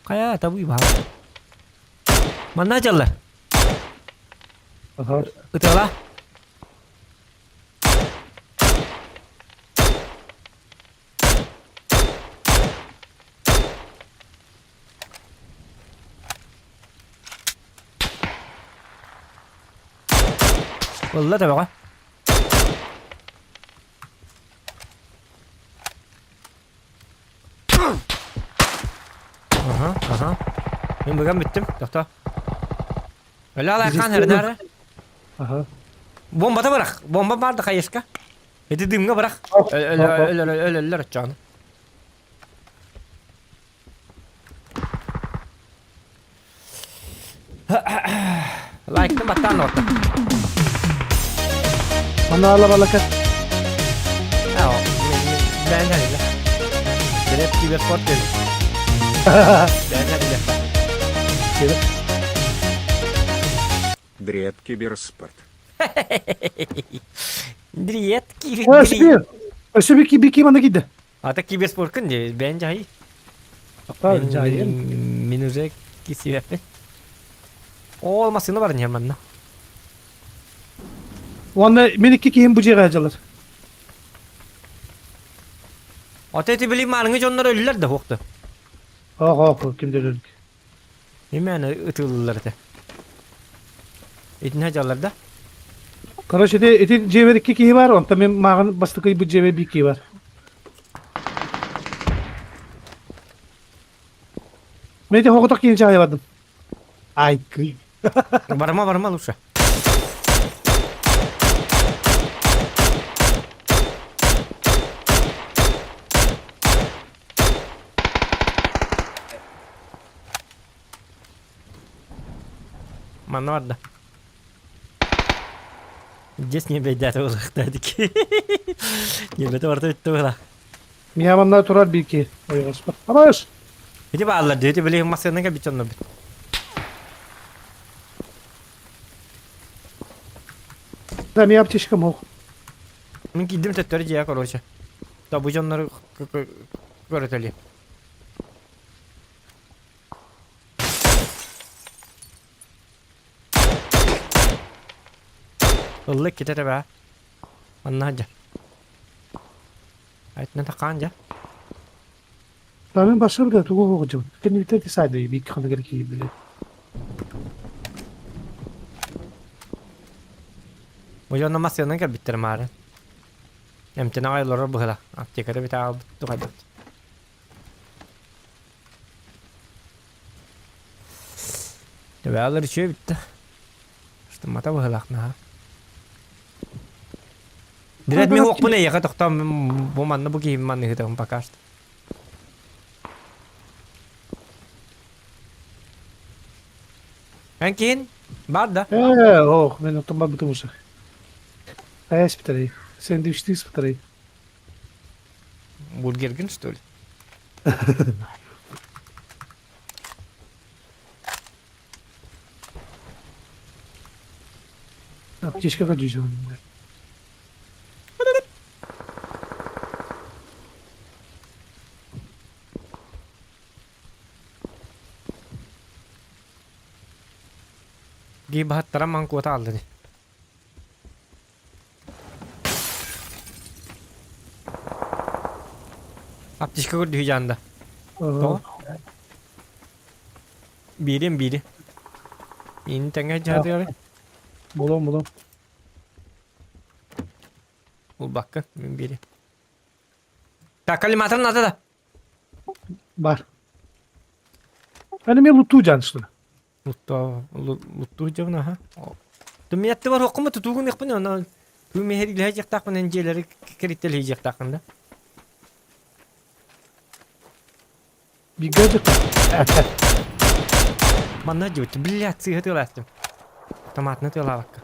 Хайа, табыы баһа. Манна дьаллар. Аха. Ытыала. Ылла төбөҕө. Аха, аха. Мин быган бүттүм. Тохто. Өлө алайхан эрнары. Аха. Бомбата бырах. Бомба барды хайыска. Ити дымҥа бырах. Өлөллөр оччоҕуна. Лайктын баттаан орто. Манна балака. Ben de Direkt киберспорт дедим. Ben de bile. Дред киберспорт. Дриет кибер. Өссө биир. Өссө бики бики манна киирдэ. Ата киберспорткын де бэйэн дьаһай. Дьаһайын. Мин уже кисибэппин. Ол массыына бар не манна. Уонна мин икки киһим бу дьиэҕэ дьалар. Ата эти били маарыҥы дьоннор өллөр да хуохта. Ох ох ким да өлүк. Именно ытыллар этэ. Итинэ дьаллар да? Короче, ити ити дьиэбэр икки киһи бар, онтон мин мааҕын бастакы ыйбыт дьиэбэр биир киһи бар. Мен ити хоҕотох киһини чаҕыйа бардым. Ай, кый. Барыма, барыма лучше. Манна барда. Здесь не бейдәті олықтадык. Небеті барда өтті бұла. Мия манна турар биир киһи. Ойоҕоспор. Абаш! Ити бааллар дии, ити билигин массыынага бит онно бит. Да, мия аптечкам ох. Мин киирдим төттөрү дьиэ короче. Да бу дьоннору көрөтөлү. Ыллык китэ тэбээ. Манна сылдьар. Айтына такаан дьэ. Мин барсыбыт да тугу оҕодьубут. Кэннибиттэн сайды биир ханныгар киирдилэр. Бу дьонно массыынанан кэлбиттэр маары. Эмтэнэ аҕай олорор быһыла. Аптеката бүтэ аҕалбыт тухайбыт. Төбөалар үчүгэй бүттэ. Штаммата быһылаах наһаа. Дирет мин уохпун эйиэхэ тохтоон бу манна бу киһим манна ыытабын пока что. Эн киһин бар да? Ээ, ох, мен оттон барбытым уже. Хайа испитэрий? Сэндвичтии испитэрий? Бургергин что ли? Аптечкаҕа дьүдьүн. Дии баһаттара маҥкуота аалла дии. Аптечка көрдүһүү дьаанда. Тоҕо? Биирин биири. Миин тэҥэ дьаһатыгар. Булуом булуом. Булбаккын мин биири. Так, коллиматор надо да. Бар. Аны мен луттуу дьаанышты. Луттуу луттуу дьабын аха. Тумиятты бар оккума тутуугун эхпин она тумиһер илэһэ дьахтаахпын эн дьиэлэри кэриттэлиһи дьахтааххын да. Бигэ дьахта. Манна дьыбыт, блядь, сыыһа тыалаастым. Томатны тыалаабакка.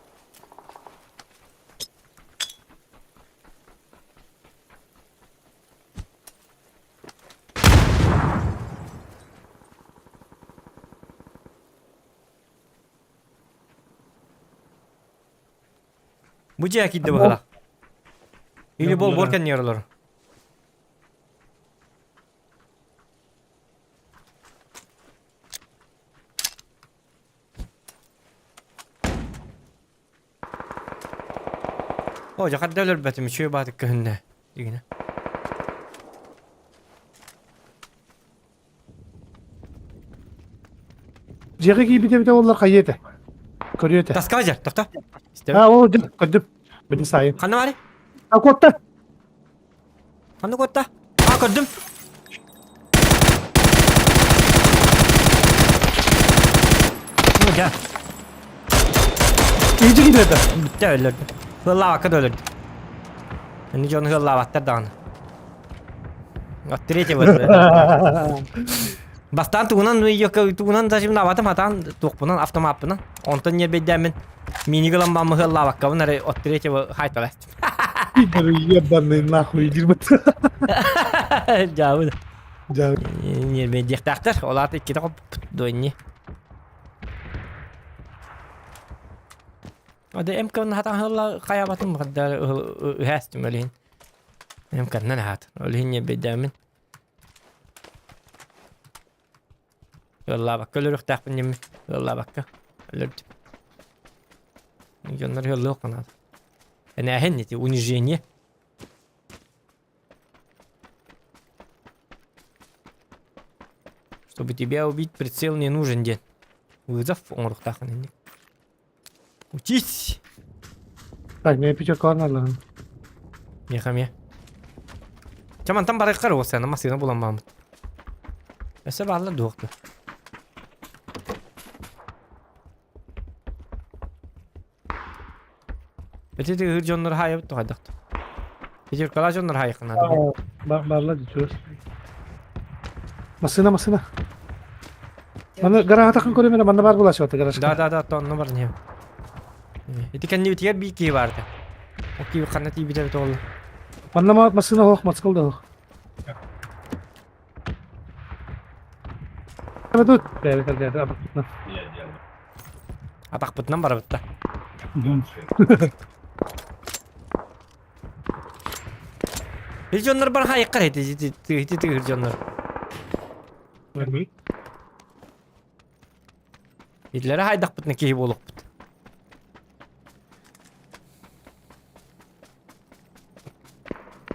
Бу дьиэ киирдэ быһыылаах. Или бол бор кэннигэр олор. О, дьэ хадда өлөрбөтүм, үчүгэй баатык көһүннэ. Дигинэ. Дьиэҕэ киирбит эбитэ буоллар хайыа этэ? Көрүө этэ. Таска дьэ, тохто. Истэбин. А, ол дьэ, көрдүм. Били сайын. Ханна баарый? А, куотта. Ханна куотта? А, көрдүм. Ну, дьэ. Иһдьи киирдэ. Бүттэ өлөрдүм. Ыаллаабакка да өлөрдүм. Аны дьон ыаллаабаттар даҕаны. Вот третий вот. Бастаан тугунан тугунан зажимнаабатым хатаан туохпунан автомаппынан. Онтон ньиэрбэйдээммин мини гылан баммы ыаллаабаккабын эрэ от третьего хайталастым. Ебаный нахуй дирбит. Дьаабы. Дьаабы. Ньиэрбэйдиэхтээхтэр. Ол аата иккитэ хоппут дуонни. Ады МК-ны хатан ыһылла хайаабатым хадда ыһээстим өлүһүн. МК-нан аһаат. Өлүһүн ньиэрбэйдээммин. Ыаллаабакка өлөрүөхтээхпин диэммин. Ыаллаабакка өлөрдүм. Дьоннор ыаллыах наада. Энээһин ити унижение. Чтобы тебя убить, прицел не нужен диэн. Вызов оҥоруохтааххын инник. Учись! Так, мне пятерка надо. Миэхэ эмиэ. Чэ мантан барыахха уоссайна массыына булан бааммыт. Өссө бааллар дуох дуо? Ити тыһыыр дьоннор хаайабыт туһайдах. Пятеркалаах дьоннор хаайыахха наада. Бааллар дичуос. Массыына, массыына. Маны гаража тахын көрүм манна бар була сыата гаражка. Да, да, да, онно бар не. Ити кэннибитигэр биир киһи баарда. Ол киһи ханна тиийбитэ эбит ол. Манна массыына оһох, мотоцикл да оһох. Тут. Атахпытынан барабыт да. Ити дьоннор бар хайыккар ити ити тыгыр дьоннор. Итилэри хайдахпытына киһи буолуохпут.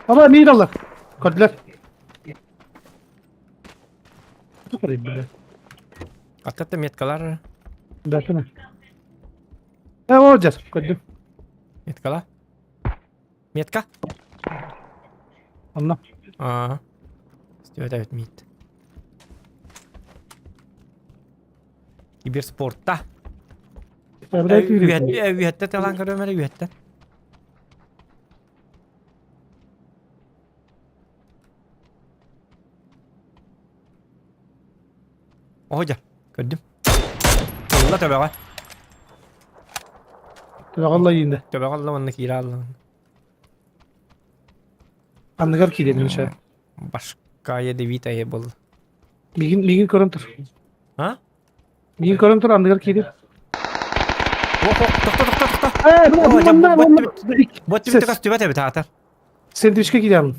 Ама миир алла. Көрдүлэр. Аттата меткалар. Бәрсene. Э, о, жас, көрдүм. Меткала. Метка? Онно. Аа. Стюарт мит. Киберспортта. Үһэттэ талан көрөм эрэ үһэттэ. Оһо көрдүм. Ылла төбөҕө. Төбөҕө ылла иинде. Төбөҕө ылла уонна киирэ алла. Анныгар киирэн миша. Башка ядовитая был. Мигин мигин көрөн тур. А? Мигин көрөн тур анныгар киирин. Ох, ох, тохто, тохто, тохто. Э, Бот түбүтэ көстүбэт эбит аатар. Сэндвичке киирэн.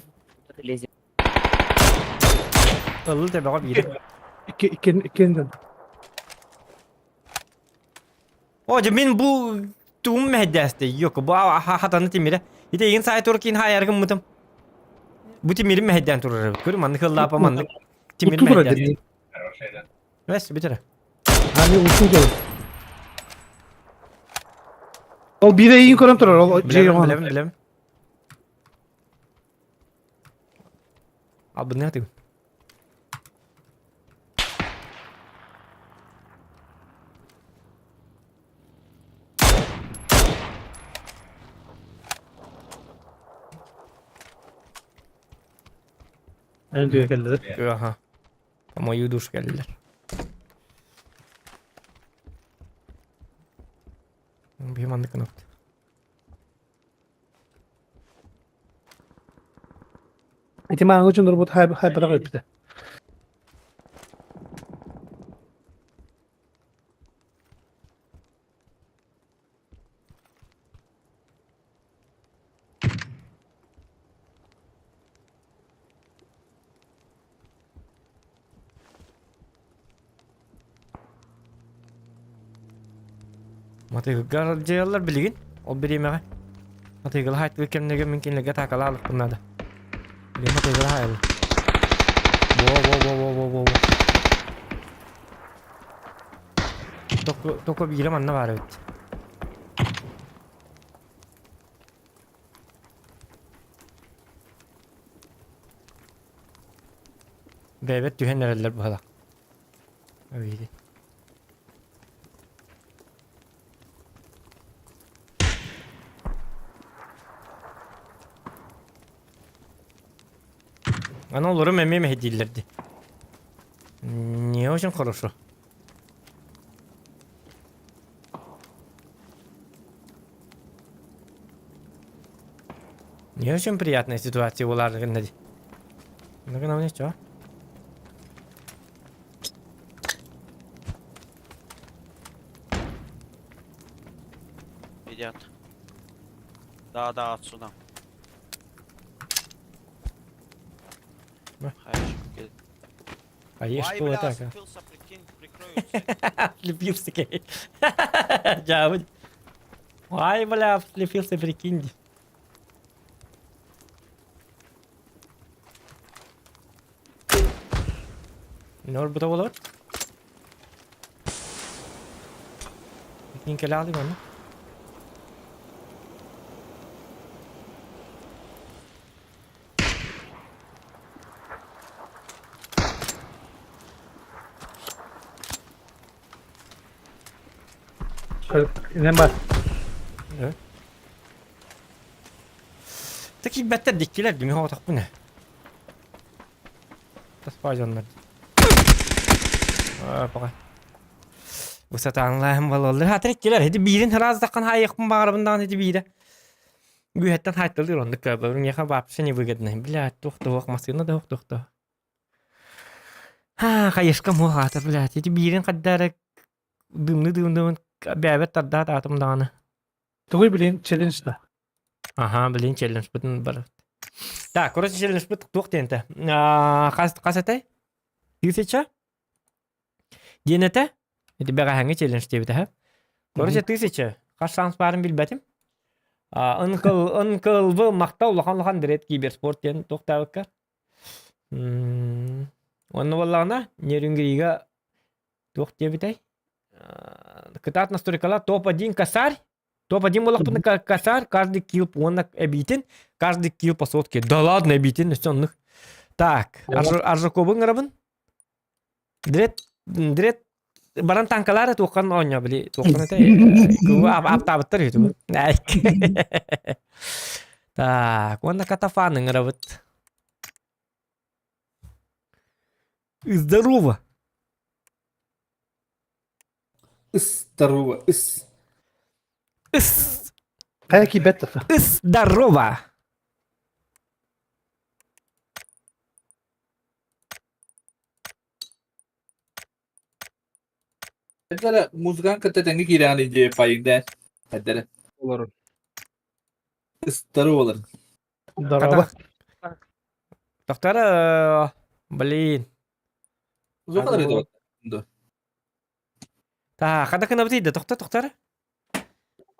Ыллы төбөҕө биири. Икки икки иккиэн О, дьэ мин бу тугум мэһэйдээстэй Йоко, бу хатаны тимирэ. Ити игин саай тур киин хаайаргын мытым. Бу тимирим мэһэйдээн турар эбит. Көр, маннык ыллаапа маннык тимир мэһэйдээн. Бэс, бүтэрэ. Аны утуу турар. Ол биирэ иин көрөн турар, ол дьиэ Билэбин, билэбин, билэбин. Албынныа тыгын. Эн түйэ кэллилэр. Аха. Мою душ кэллилэр. Биһи маннык гынабыт. Ити мааҥы дьоннорбут хайбарах эппитэ. Матыгыгар дьайаллар билигин, ол бириэмэҕэ. Матыгылаһа айтылы кэмнэргэ мин кинилэргэ атаакалаалыкпын наада. Билигин матыгылаһа айылла. Во-во-во-во-во-во. Только, только биирэ манна баар эбит. Бэйэбэт түһэн эрэллэр быһалаах. Эбиити. Аны олорум эмиэ мэһэйдииллэр дии. Не очень хорошо. Не очень приятная ситуация была гына дии. Ну гына ничего. Едят. Да, да, отсюда. Да. Хаешку А ешь Ай, было бля, так, а? слепился, прикинь, прикрою. Слепился, кей. Дьаабын. Ай, бля, слепился, прикинь. Нор бута болот. Икин кэлэ алым аны. Инэн бар. Таких бэттэр диккилэр дими хоотохпун ээ. Таспаа дьоннор. Аа, пока. Бу сатаанлааһын балаллар. Хатыр иккилэр. Ити биирин хараастаххан хаайыахпын баҕарабын даҕаны ити биирэ. Үөһэттэн хаайталыыр оннук көрбөбүн. Миэхэ вообще невыгодно. Блядь, туох да суох, массыына да суох, туох да. Аа, хайышка муох аата, блядь. Ити биирин хайда эрэ дымны дымныбын бэйэбэр тардаат аатым даҕаны. Тугуй билин челлендж да. Аха, билин челленджпытын бар. Так, короче, челленджпыт туох диэн Хас хас этэй? Тысяча? Диэн этэ? Ити бэҕэһээҥҥи челлендж диэбитэ һэ. Короче, тысяча. Хас шанс баарын билбэтим. Ынкыл, ынкылбы махта улахан-улахан дирет киберспорт диэн туохтаабыкка. Онно буоллаҕына, Нерюнгрига туох диэбитэй? Кытаат настройкалар топ-1 косарь Топ-1 буоллахпына косарь, каждый килл уонна эбиитин, каждый килл по сотке. Да ладно, эбиитин, өссө оннук. Так, Аржаковы ыҥырабын. Дрет, дрет баран танкалаары туоххан оонньоо били туоххан этэ аптаабыттар үһү Так, уонна катафан ыҥырабыт. Здорово! Здорово, ыс. Ыс! Хайа киирбэт да. Ыс, здорово! Эрдэрэ музыканы кытта тэҥҥэ киирэҕин дии пайыҥда. Эрдэрэ. Олорун. Здорово. Здорово. Тохтор, блин. Зухалар это. Та, хада кынабыт да тохтор, тохтор.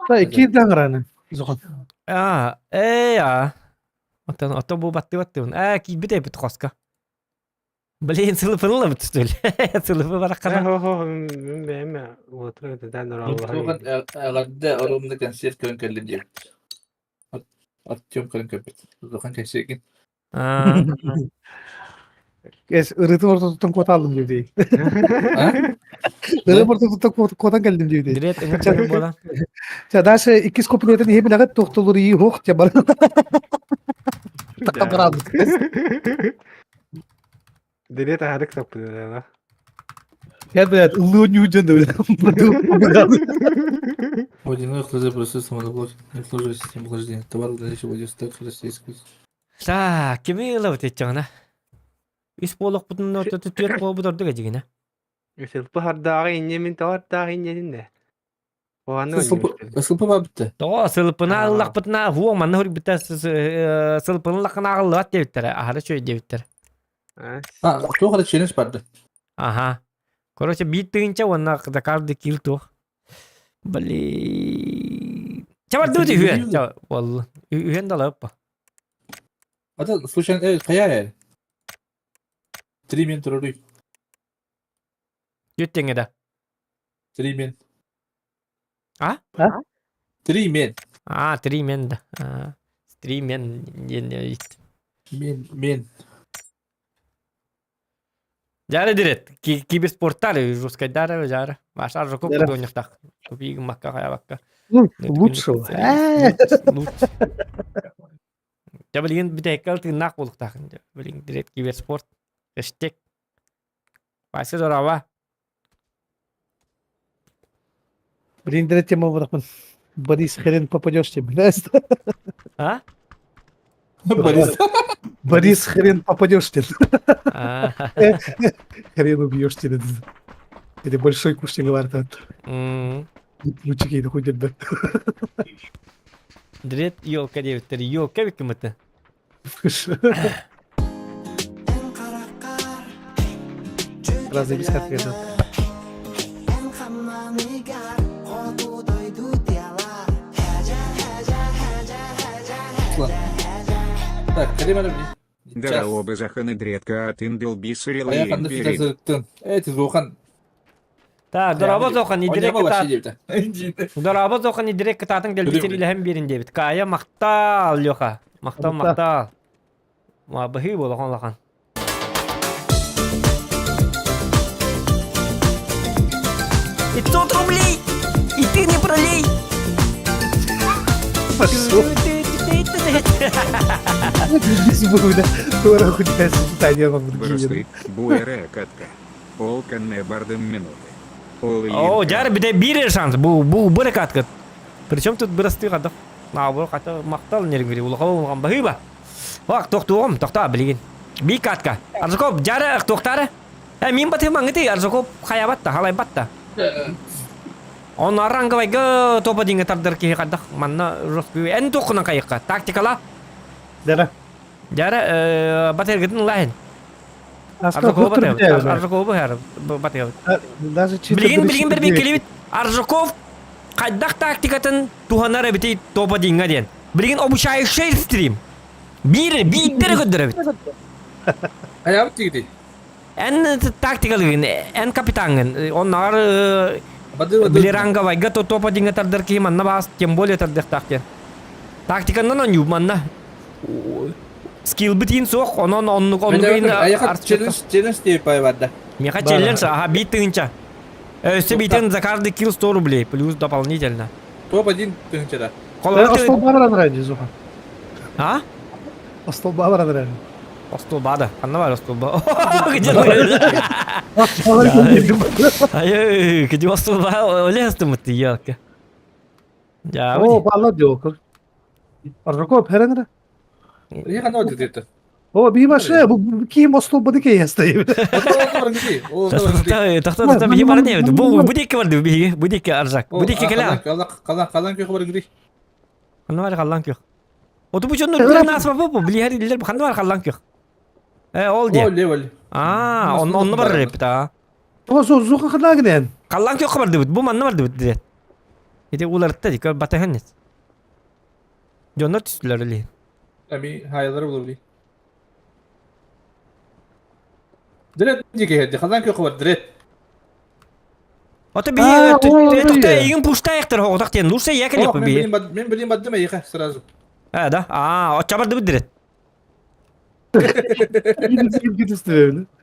Та икки даҥыраны. Зохон. А, э, а. Оттон, оттон бу баттыы баттыыбын. Ээ, киирбит эбит хоска. Блин, сылыпынылабыт что ли? Сылыпы бараххана. Хо-хо, мин бэйэм уотура тэтэн Тухан эҕэрдэ оруомна концерт көрөн кэллим диэбит. Артем көрөн көрбүт. Улахан кэпсиэгин. Эс ырытын ортотуттан куотааллым диэбитий. Ырытын ортотуттан куотан кэллим диэбитий. Дирет ыҥырча буолан. Ча дальше иккис куплетын иһи билэҕит туохтулур ии хуох те бар. Такабырабыт. Дирет аһарык саппыдана. Я, блядь, ыллыы ньуудьан да Водяной охлаждение процесс самоноблок обслуживает систему охлаждения. Товар в наличии Владивосток, Российский. Так, кими ылабыт иччэҕинэ? Үс буолуохпутун ортото түөрт буолбут ордук эдьигинэ. Сылпы хардааҕы инньэ мин тоҕо инньэтин да. Оҕаны Сылпы бабытты. Тоҕо сылпына ыллахпытына һуох манна хурбута сылпыны ыллаххына аҕыллыбат диэбиттэрэ аһара үчүгэй диэбиттэр. А, туох эрэ челлендж барды. Аха. Короче, биир тыһыынча уонна за каждый килл туох. Блин. Чабардыбыт үһүөн. Уолла. Үһүөн да алаппа. Ата, случайно, хайа э? 3 мен туруруй. Жүттеңе да. 3 мен. А? 3 мен. А, 3 мен да. 3 мен диэн Мен, мен. Жары дирет. Киберспорттар жесткайдары жары. Башар жокоп кудоньяктак. Купигин макка хаябакка. Лучшего. Лучше. Дьэ билигин бүтэһиккэ тыыннаах буолуохтаахын. Билигин директ киберспорт. Хэштег. Вася здорово. Блин, директ тема болдақпын. Борис, хрен попадешь тебе. А? Борис. Борис, хрен попадешь тебе. Хрен убьешь тебе. Или большой куш не говорит. Лучики хоть да. Дред елка диэбиттэр. Елка эбиккин Разве без ответа? Так, кэлим Дорообо заханы дредка атын долбисырила Айа ханна сытар Эти зохан. Так, дорообо зохан идирек Ойнама кытаат. вообще диэбитэ. Дорообо зохан идирек кытаатын дэлбитин илэһэн биэрин диэбит. Каайа махтал, Леха. Махтал, махтал. Ма быһыы буолахан улахан. 500 рублей! И ты не пролей! Пошел. Бырастыы, бу эрэ катка. Ол кэннэ бардым минуты. Ол О, дьар бите биир шанс. Бу бу бу катка. Причем тут бырастыы хадах. Наоборот, хата махтал нервири улахан улахан баһыыба. Вак тохтуом, тохтаа билигин. Би катка. Аржаков дьары тохтары. Э, мин батым аңыты Аржаков хаябатта, халайбатта. Он аранговайга топа динге тардар киһи хадах манна жестко. Эн тохкунан кайыкка. Тактикала. Дара. Дьара батыргытын лаһын. Аржаков батыр. Аржаков бу батыр. Даже чисто Билигин билигин бер келибит. Аржаков хайдах тактикатын туһанар эбити топа динга диэн. Билигин обучающий стрим. Биир биирдери көрдөрөбүт. Хайабыт тигити. Эн тактикалыгын, эн капитаҥҥын, оннооҕор били ранговайга то топа динга тардар киһи манна баас, тем более тардыахтаах диэн. Тактиканнан оонньуу манна. Скилбит иин суох, онон оннук оннук иин Челлендж челлендж диэбит бай барда. Миэхэ челлендж, аха, биир тыһыынча. Өссө биитин за каждый килл 100 рублей, плюс дополнительно. Топ-1 тыһыынча Холобур Остолба баран ради, Зуха. А? Остолба баран ради. Остолба да. Ханна бар остолба? Где Ай, где остолба? Олестым ты, елка. О, балла диок. Аржаков, херенре. Я ханна диэбит. О, би башы, бу ким остолба дике ястай. Тахта биһи бар не бу бу диэки барды биһиги бу диэки аржак бу диэки кэлэ Калан калан күөх бар гри. Ханна бар халлан күөх. Оту бу дьоннор билэр наасма бу билиһэр иллер ханна бар халлан күөх. Э ол Ол диэ. левел. Аа онно бар репит аа. О, зуха ханна гинен. Халлан күөх бардыбыт бу манна бардыбыт диэт. Ити уларытта ди көр батаһын Дьоннор түстүлэр или. Ами хайлары булur Дрет дике халан күөх бар дрет. Ото биһи тохта эйигин пуштаайахтар хоҕотох диэн лучше я кэлиэхпин биһи. Мен билим баддым эйиха сразу. Э да аа оччо бардыбыт дирет.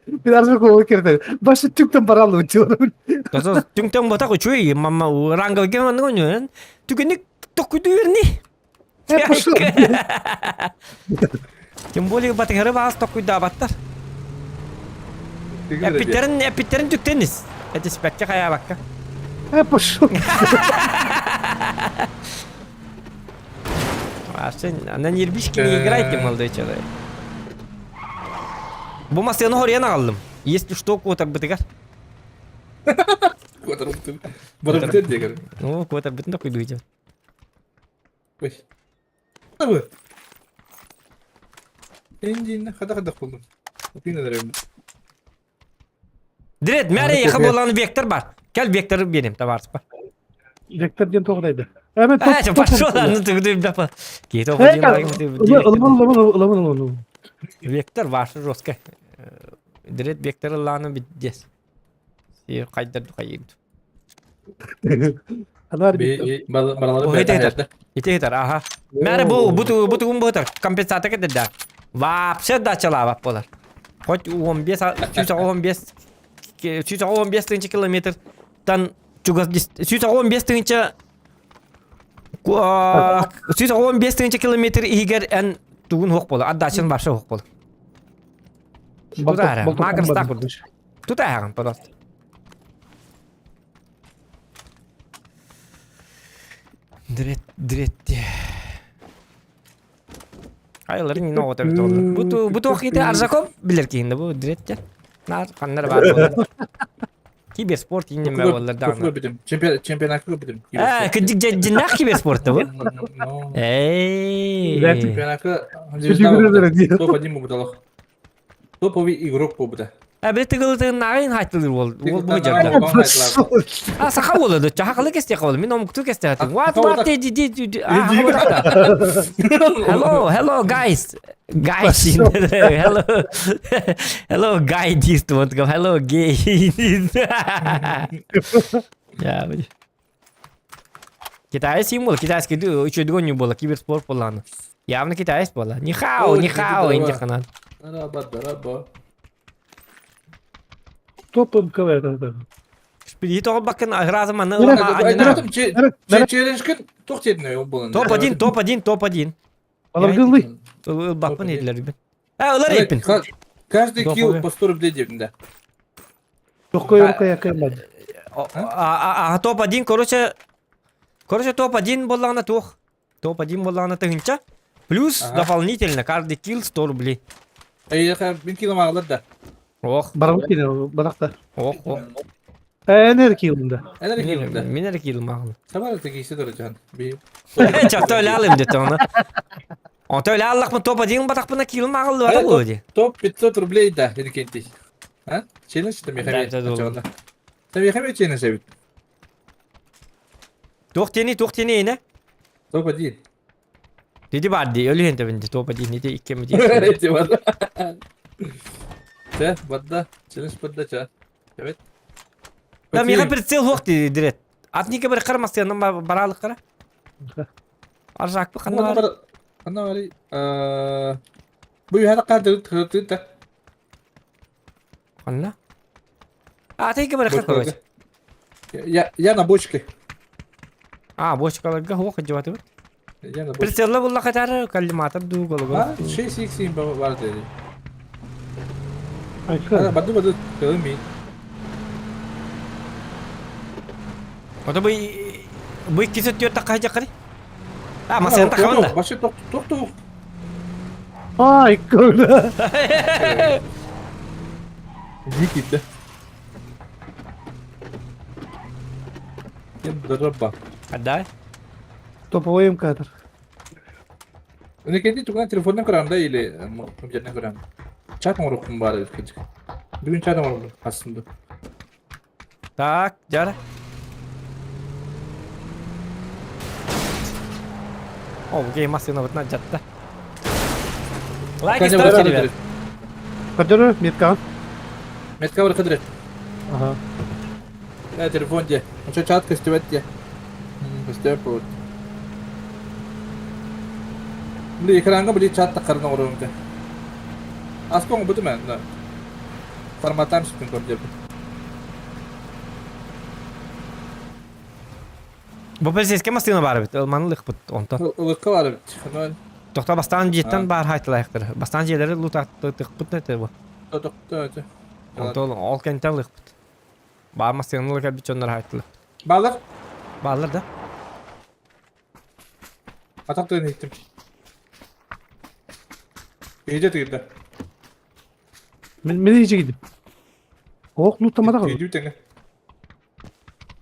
Мен Аржакова кирде. Башы түктен баралы өтүөр. Тосо түҥтэн ботах үчүгэй мамма ранговыга маннык ойнуон түгэнник токкуйдуерни. Э, пошел. Тем более батыгары баас токкуйдаабаттар. Эппиттерин эппиттерин түктенис. Этиспэккэ хайаабакка. Э, пошел. Вообще, на нервишки не играйте, молодой человек. Бу массыаны хоруйан аҕаллым. Если что, куотарбытыгар. Барабытын дегер. Ну, куотарбытын да куйдуйдем. Ой. Табы. Эндин хада-хада болдум. Тыын Дред, мәрі еқі болған вектор бар. Кел вектор берем, товарищ. Вектор диэн туох дайды? Эбэ А, топ пошел, ну ты ты Киһи Ылабын ылабын. Вектор ваше жестко. Дред вектор ыллааны биддес. Сир хайдар хайыр. Анар Баралары Ити хитар, аха. Мәрі бу бу бу тугун бу компенсация кетерде. Вообще дачалаабап болар. Хоть 15 115 115 тысяча километр тан чугас 115 тысяча 115 тысяча километр иһигэр эн тугун хуох болар. Отдачан вообще хуох болар. Тутаара. Макростах курдук. Тутааҕын, пожалуйста. Дрет, дретти. Айлар не ново табит олар. Бу бу туох ите Аржаков билер киһинде бу дретте. Нар ханнар бар болар. Киберспорт иннеме болар даҕаны. Көрбүтүм. Чемпионатка көрбүтүм. Э, кырдьык дьиннээх киберспортта бу. Эй. Чемпионатка звезда топ-1 буолбуталах. Топовый игрок буолбута. А били тыгылытыгын хайтылыр ол. Ол бу жарда. А саха болду. Чахакалы кесте кабыл. Мен омукту кесте хатым. What what did you did? Hello, hello guys. Guys. Hello. Hello guy this want go. Hello gay. Я Китайец символ, китайский еще другой не было, киберспорт была. Явно китаец была. Нихао, нихао, индиханан. Топ МКВ. Шпили тоҕо бакын разом аны Челленджкин туох диэтин буолан. Топ-1, топ-1, топ-1. Аларгылый. Баппын едилер бин. А, ылар еппин. Каждый килл по 100 рублей диэбин да. Токой рукая каймад. А топ-1, короче, короче, топ-1 боллағына туох. Топ-1 боллағына тыгынча. Плюс дополнительно каждый килл 100 рублей. Эйха, мин килом аҕалар да. Ох. Барабыт килер, баракта. Ох, ох. Энер килымда. Энер килымда. Мен эрэ килым аҕын. Сабар это кийсе дорожан. Би. Чакта өлө алым дете оны. Онто өлө аллахмын топ-1 батахпына килым аҕыллы бата буолуо дии. Топ 500 рублей да, Иннокентий. А? Челлендж это Михаил. Это Михаил челлендж эбит. Туох тени, туох тени ine. Топ-1. Диди бар ди, өлүһэн тэбинди топ-1 ити иккеми ди. Эти бар. Чэ, бадда, челлендж бадда ча. Evet. Да, миха прицел хуох ди дирет. Атника бір қармастыянан баралык кара. Аржак бу ханна бар. Ханна бар. Бу юһара кадыр тырты. Ханна? А, ты бір қар Я я на бочке. А, бочкаларга хуох жабаты бит. Я на бочке. Прицелла булла катары коллиматор ду голого. А, 6 x бар деди. Баду баду кылмый. Ото бу бу иккиси түөрт таққа жаккары. А, масен тақабын да. Башы ток ток ток. Ай, көлө. Дикий да. Кем дырба. Да. Топовой МК. Үнекенди туган телефондан көрөм да или компьютерден көрөм. Чат оңорукум бар кечик. Бүгүн чат оңордум астында. Так, жара. О, бу кей машина бытна жатта. Лайк ставьте, ребят. Кадыры метка. Метка бар кадыры. Ага. Я телефон де. Ошо чат көстөбөт де. Көстөбөт болот. Били экранга били чат таккарын оңорум де. Аскоң буту мен. Форматтан сүтүн көр деп. Бу полицейский машина бар бит. Ылманылык бут онтон. Ылыкка бар бит. Тохта бастан жеттен бар хайтылайыктыр. Бастан жерлери лут тыкпыт нете бу. Токто. Онтон ол кенттен лыкпыт. Бар машиналык бит чоннор хайтылык. Балар. Балар да. Атак тыгын иттим. Ээже тыгырда. Мен мен ээже кидим. Ох, луттамада калды. Үйдүү теңе.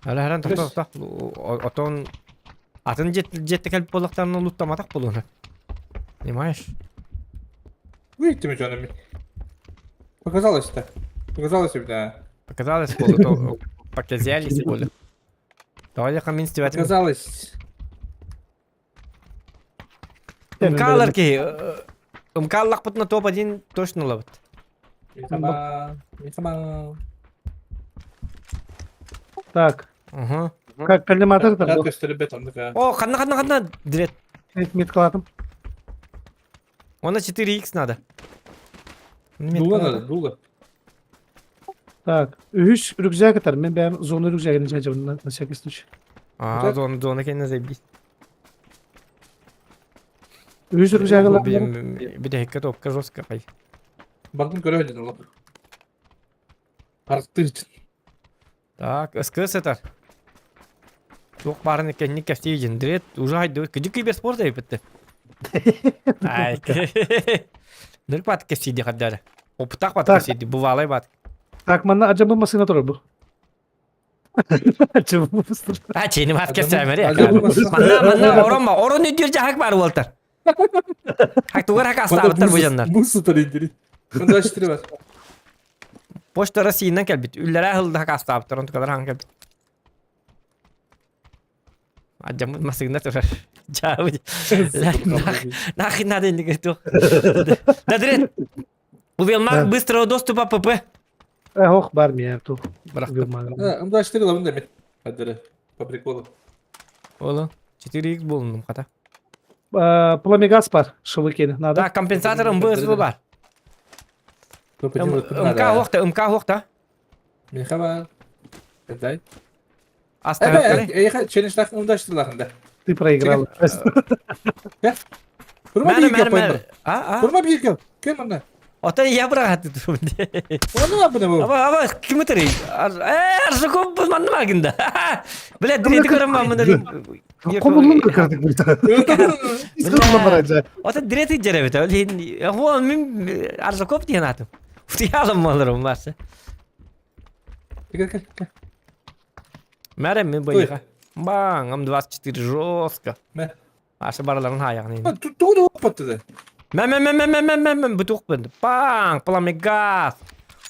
Ала харан тохто тохто. Отон атын жет жетти келип боллактарын луттаматак болуна. Понимаешь? Выйти жаным. Показалось-то. Показалось, да. Показалось болу, то показались болу. Тоҕо диэххэ мин истибэтим. Оказалось. МК-лар киһи. МК-лахпытына топ-1 точно ылабыт. Михама, Михама. Так. Угу. Как коллиматор Рад көстөрүбэт оннук. О, ханна ханна ханна дред. Меткалатым. Она 4х надо. Дула надо, дула. Так, үһүс рюкзак атар. Мен бэйэм зона рюкзагын дьадьабын на, на всякий случай. А, зона, зона кэннэ заебись. Үһүс рюкзагы Бүтэһиккэ топка жестко хай. Бардым көрө дедим лап. Арктыр. Так, СК сытар. Туох баарын кэнник кэфтии дьин. Дред уже хайдыбыт. Кыдьык киберспорт эбиппитте. Ай. Нырк бат кэфтиди хаддары. Опытах бат кэфтиди. Бывалай бат. Так, манна ажабы машина турар бу. Ажабы машина. А, чейни бат кэфтиэмэри. Манна, манна, орон ба. Орон үдүр жахак бар уолтар. Хак тугар хак астаабыттар бу дьоннор. Бу сытар индири. Мында үчтүрү бар. Почта Россиянан кэлбит. Үллэрэ аһылды хак астаабыттар, онтукалар хаҥ кэлбит. Адьаммыт масыгына турар. Дьаабы. Нахрен надо инник туох. Да дрет. Увелмак быстрого доступа ПП. Ох, бар мия тух. Мында үчтүрү лабын демет. Хадыры. По приколу. Ола. 4x болундум хата. Пламегаз бар, шылы надо. Да, компенсатор МБСВ бар. МК хуохта, МК хуохта. Михава. Дай. Астараттары. Эйха, челленджлах умдаштырлахында. Ты проиграл. Курма бир кел. Курма бир кел. Кем анда? Ото я бырахаты турбун. Оны абына бу. Аба, аба, ким өтөрүй? Э, Аржаков бу манна магында. Бля, дреди көрөм мамына. Комулун кырдык бу. Ото дрети жеребит. Ол мен Аржаков диэн атым. Утуялым малырым барсы. Мәрем мен бойға. Баң, М24 жестко. Ашы бараларын аяғын. Тугу оппатты. Мә мә мә мә мә мә мә мә бутук бенди. Баң, пламегаз.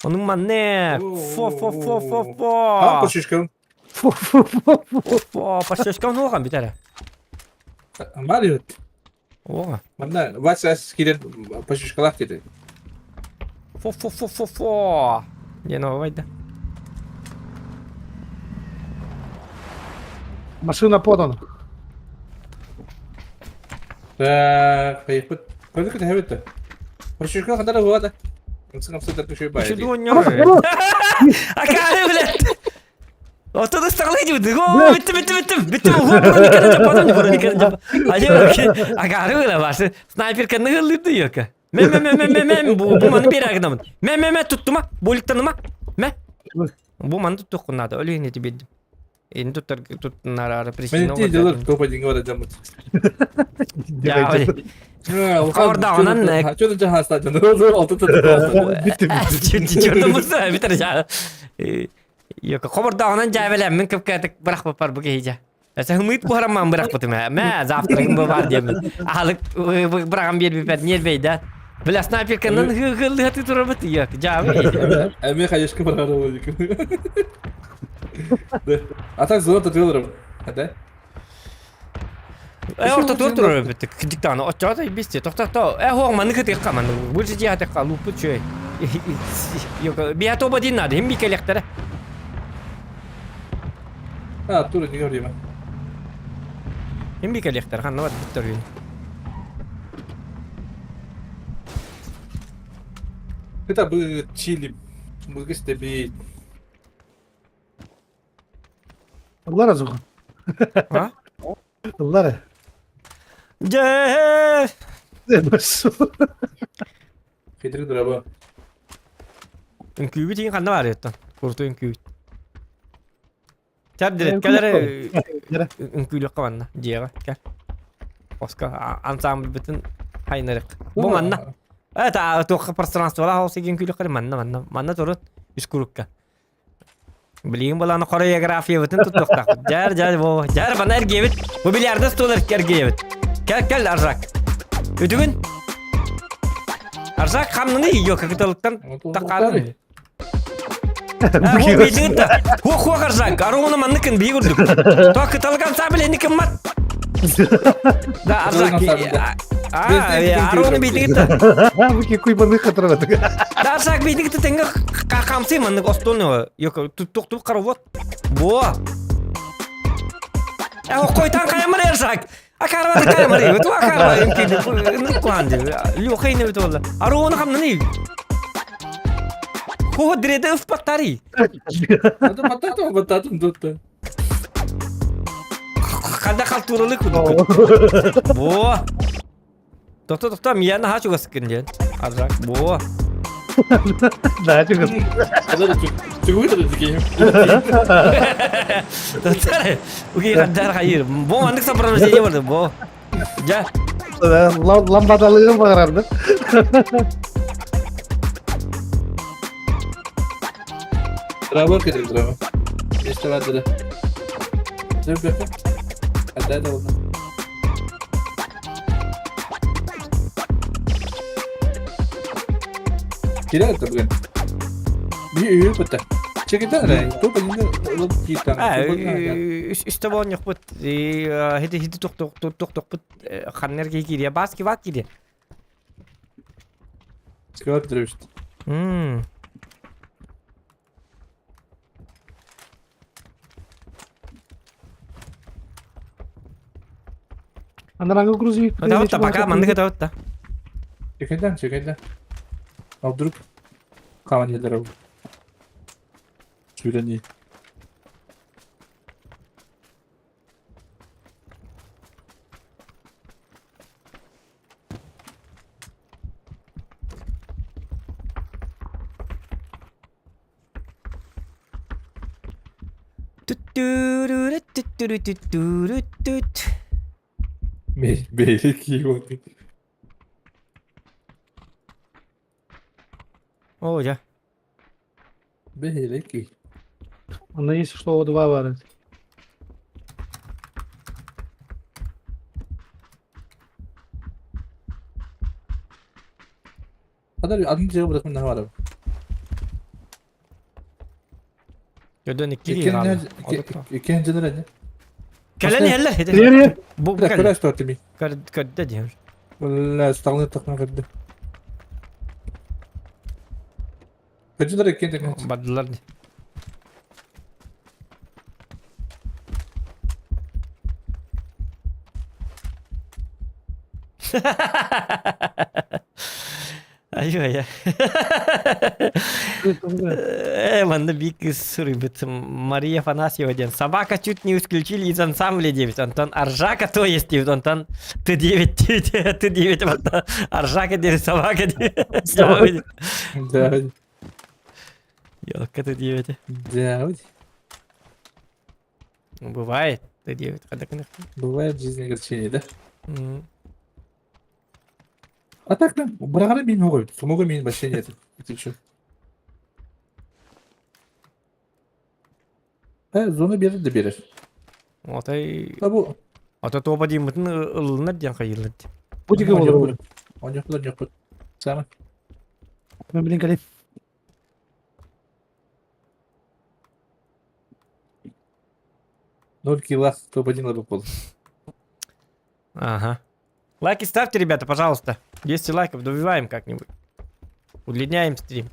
Оның мане. Фо фо фо фо фо. А, пошишкам. Фо фо фо фо. Фо, пошишкам оған битәрә. Марио. Оға. Мында Вася кирен пошишкалах деди. Фо фо фо фо фо. Не новайда. Машина подана. Так, поехали. Көрдүк это. Пошишка кандай болады? Акары, блядь! Ото старлы дип. О, биттим, биттим, биттим. Биттим. О, брониканы жападым, брониканы жап. Али, акары бля, башы. Снайперканы гылдырды йока. Ме ме ме ме ме ме бу бу маны бер агынамын. Ме ме ме туттума. Боликтаныма. Ме. Бу маны туттук надо. Өлейін эти беддим. Енді туттар туттунар причина. Мен делар топ один говорят жамыт. Хабардағынан Что ты жаһан Чертымызды битер жа. Йока хабардағынан жабелем мен кепкәтик бірақ бапар бу кейжа. Әсә хымыт буһараман бірақ бутым. Мә завтрагым бар деймін. Алык бырагам бер бипет нервей да. Бля снайперканан хылды хаты турабыт йок. Жабы. Әме хаешка барар А так золото триллером. Да? Э, орто тур турар бит. Диктаны отчата бисте. Тохта Э, хоң маны кытык каман. Больше жиһаты ка лупу чөй. Йока, бия тоба дин надо, хим бикелектер. А, тур не говорим. Хим бикелектер, хан нават биттер үйін. Это бы чили. Музыка тебе. Ыллар азуға. А? Ыллар. Дьэ! Хитрый драба. Үҥкүүбүт иин ханна баар еттан. Курту үҥкүүбүт. Чар дирет кэлэр үҥкүүлүөххэ манна дьиэҕэ кэл. Оска ансамбльбытын хайнарык. Бу манна. Это туохха пространствола хаос үҥкүүлүөххэ манна манна манна турун үс курукка. Билигин баланы хореографиябытын туттуохтаахпыт. Дьэр дьэр бу дьэр бана эргиэбит. Бу бильярда стол эргиэбит. Кэл кэл Аржак. Үтүгүн. Аржак хамнаны йо кытылыктан таккаарын. Хуо бейдиҥ Хуо хуо харжак, аруна манныкын бии курдук. То кыталык ансамбль энни кыммат. Да, аржак. А, аруна бейдиҥ Бу куйбаны хатырабат. Да, аржак бейдиҥ теңге камсы маннык остолны. Yok, тук тук вот. Во. Койтан каямыр эржак. Акарбаты каямыр. Ту акарба имки. Куанды. Лёха ине бит олла. Аруна хамнаны. Хо дреде ыфпаттари. Баттатым, баттатым тут. Ханда халтуралы кудук. Во. Тохто тохто мияны ха чугаскын диэн. Аржак. Во. Да, чугас. Тотар. Уги хандар хайыр. Бо маннык сопровождение болды. Бо. Жа. Ламбадалыгын багарарды. Дрова кетир дрова. Este var dedi. Dur bir Hadi hadi oldu. Кирә это бүгін. Би үйі бітті. Чекетен рай. Топ енді ылып киттан. Үстэ болон бут хити хити тук тук тук тук тук бут ханнер ки кире бас ки вак кире. Скават дрөвшт. Анараңы грузовик. Тавытта пока мандыка тавытта. Чекетен, чекетен. А вдруг каман елдер Сүйрени. Түттүрүрүттүрүттүрүттүт. Бейли кийip О, жа. Бейли ки. Она есть что два баар. Hadi adını cevap bırakın ne var abi? Көдөн икки İkinci ne? Кэлэн иһэллэр. Кэлэр. Бу Bir dakika, tortu Көрдө диэн. Валла, сталны тахна көрдө. Көчүлөр экен деген. Бардылар. Айой. Манна бик суруйбут Мария Афанасьева диэн. Собака чуть не исключили из ансамбля 9. Антон Аржака, то есть 9. Антон Т9, Т9, Аржака 9, собака 9. Да. Ёлка Т9. Да. Бывает Т9. Бывает в жизни огорчение, да? А так там, бырагары мин могу, сумогу мин вообще нет. Ты чё? Зона берер да берер. Отай А бу Ата тоба деймитин ылынар диэн хайылар. Бу диге болор. Он жок. Самы. Мен билин кале. Ноль килах топ-1 лабы бол. Ага. Лайки ставьте, ребята, пожалуйста. 200 лайков добиваем как-нибудь. Удлиняем стрим.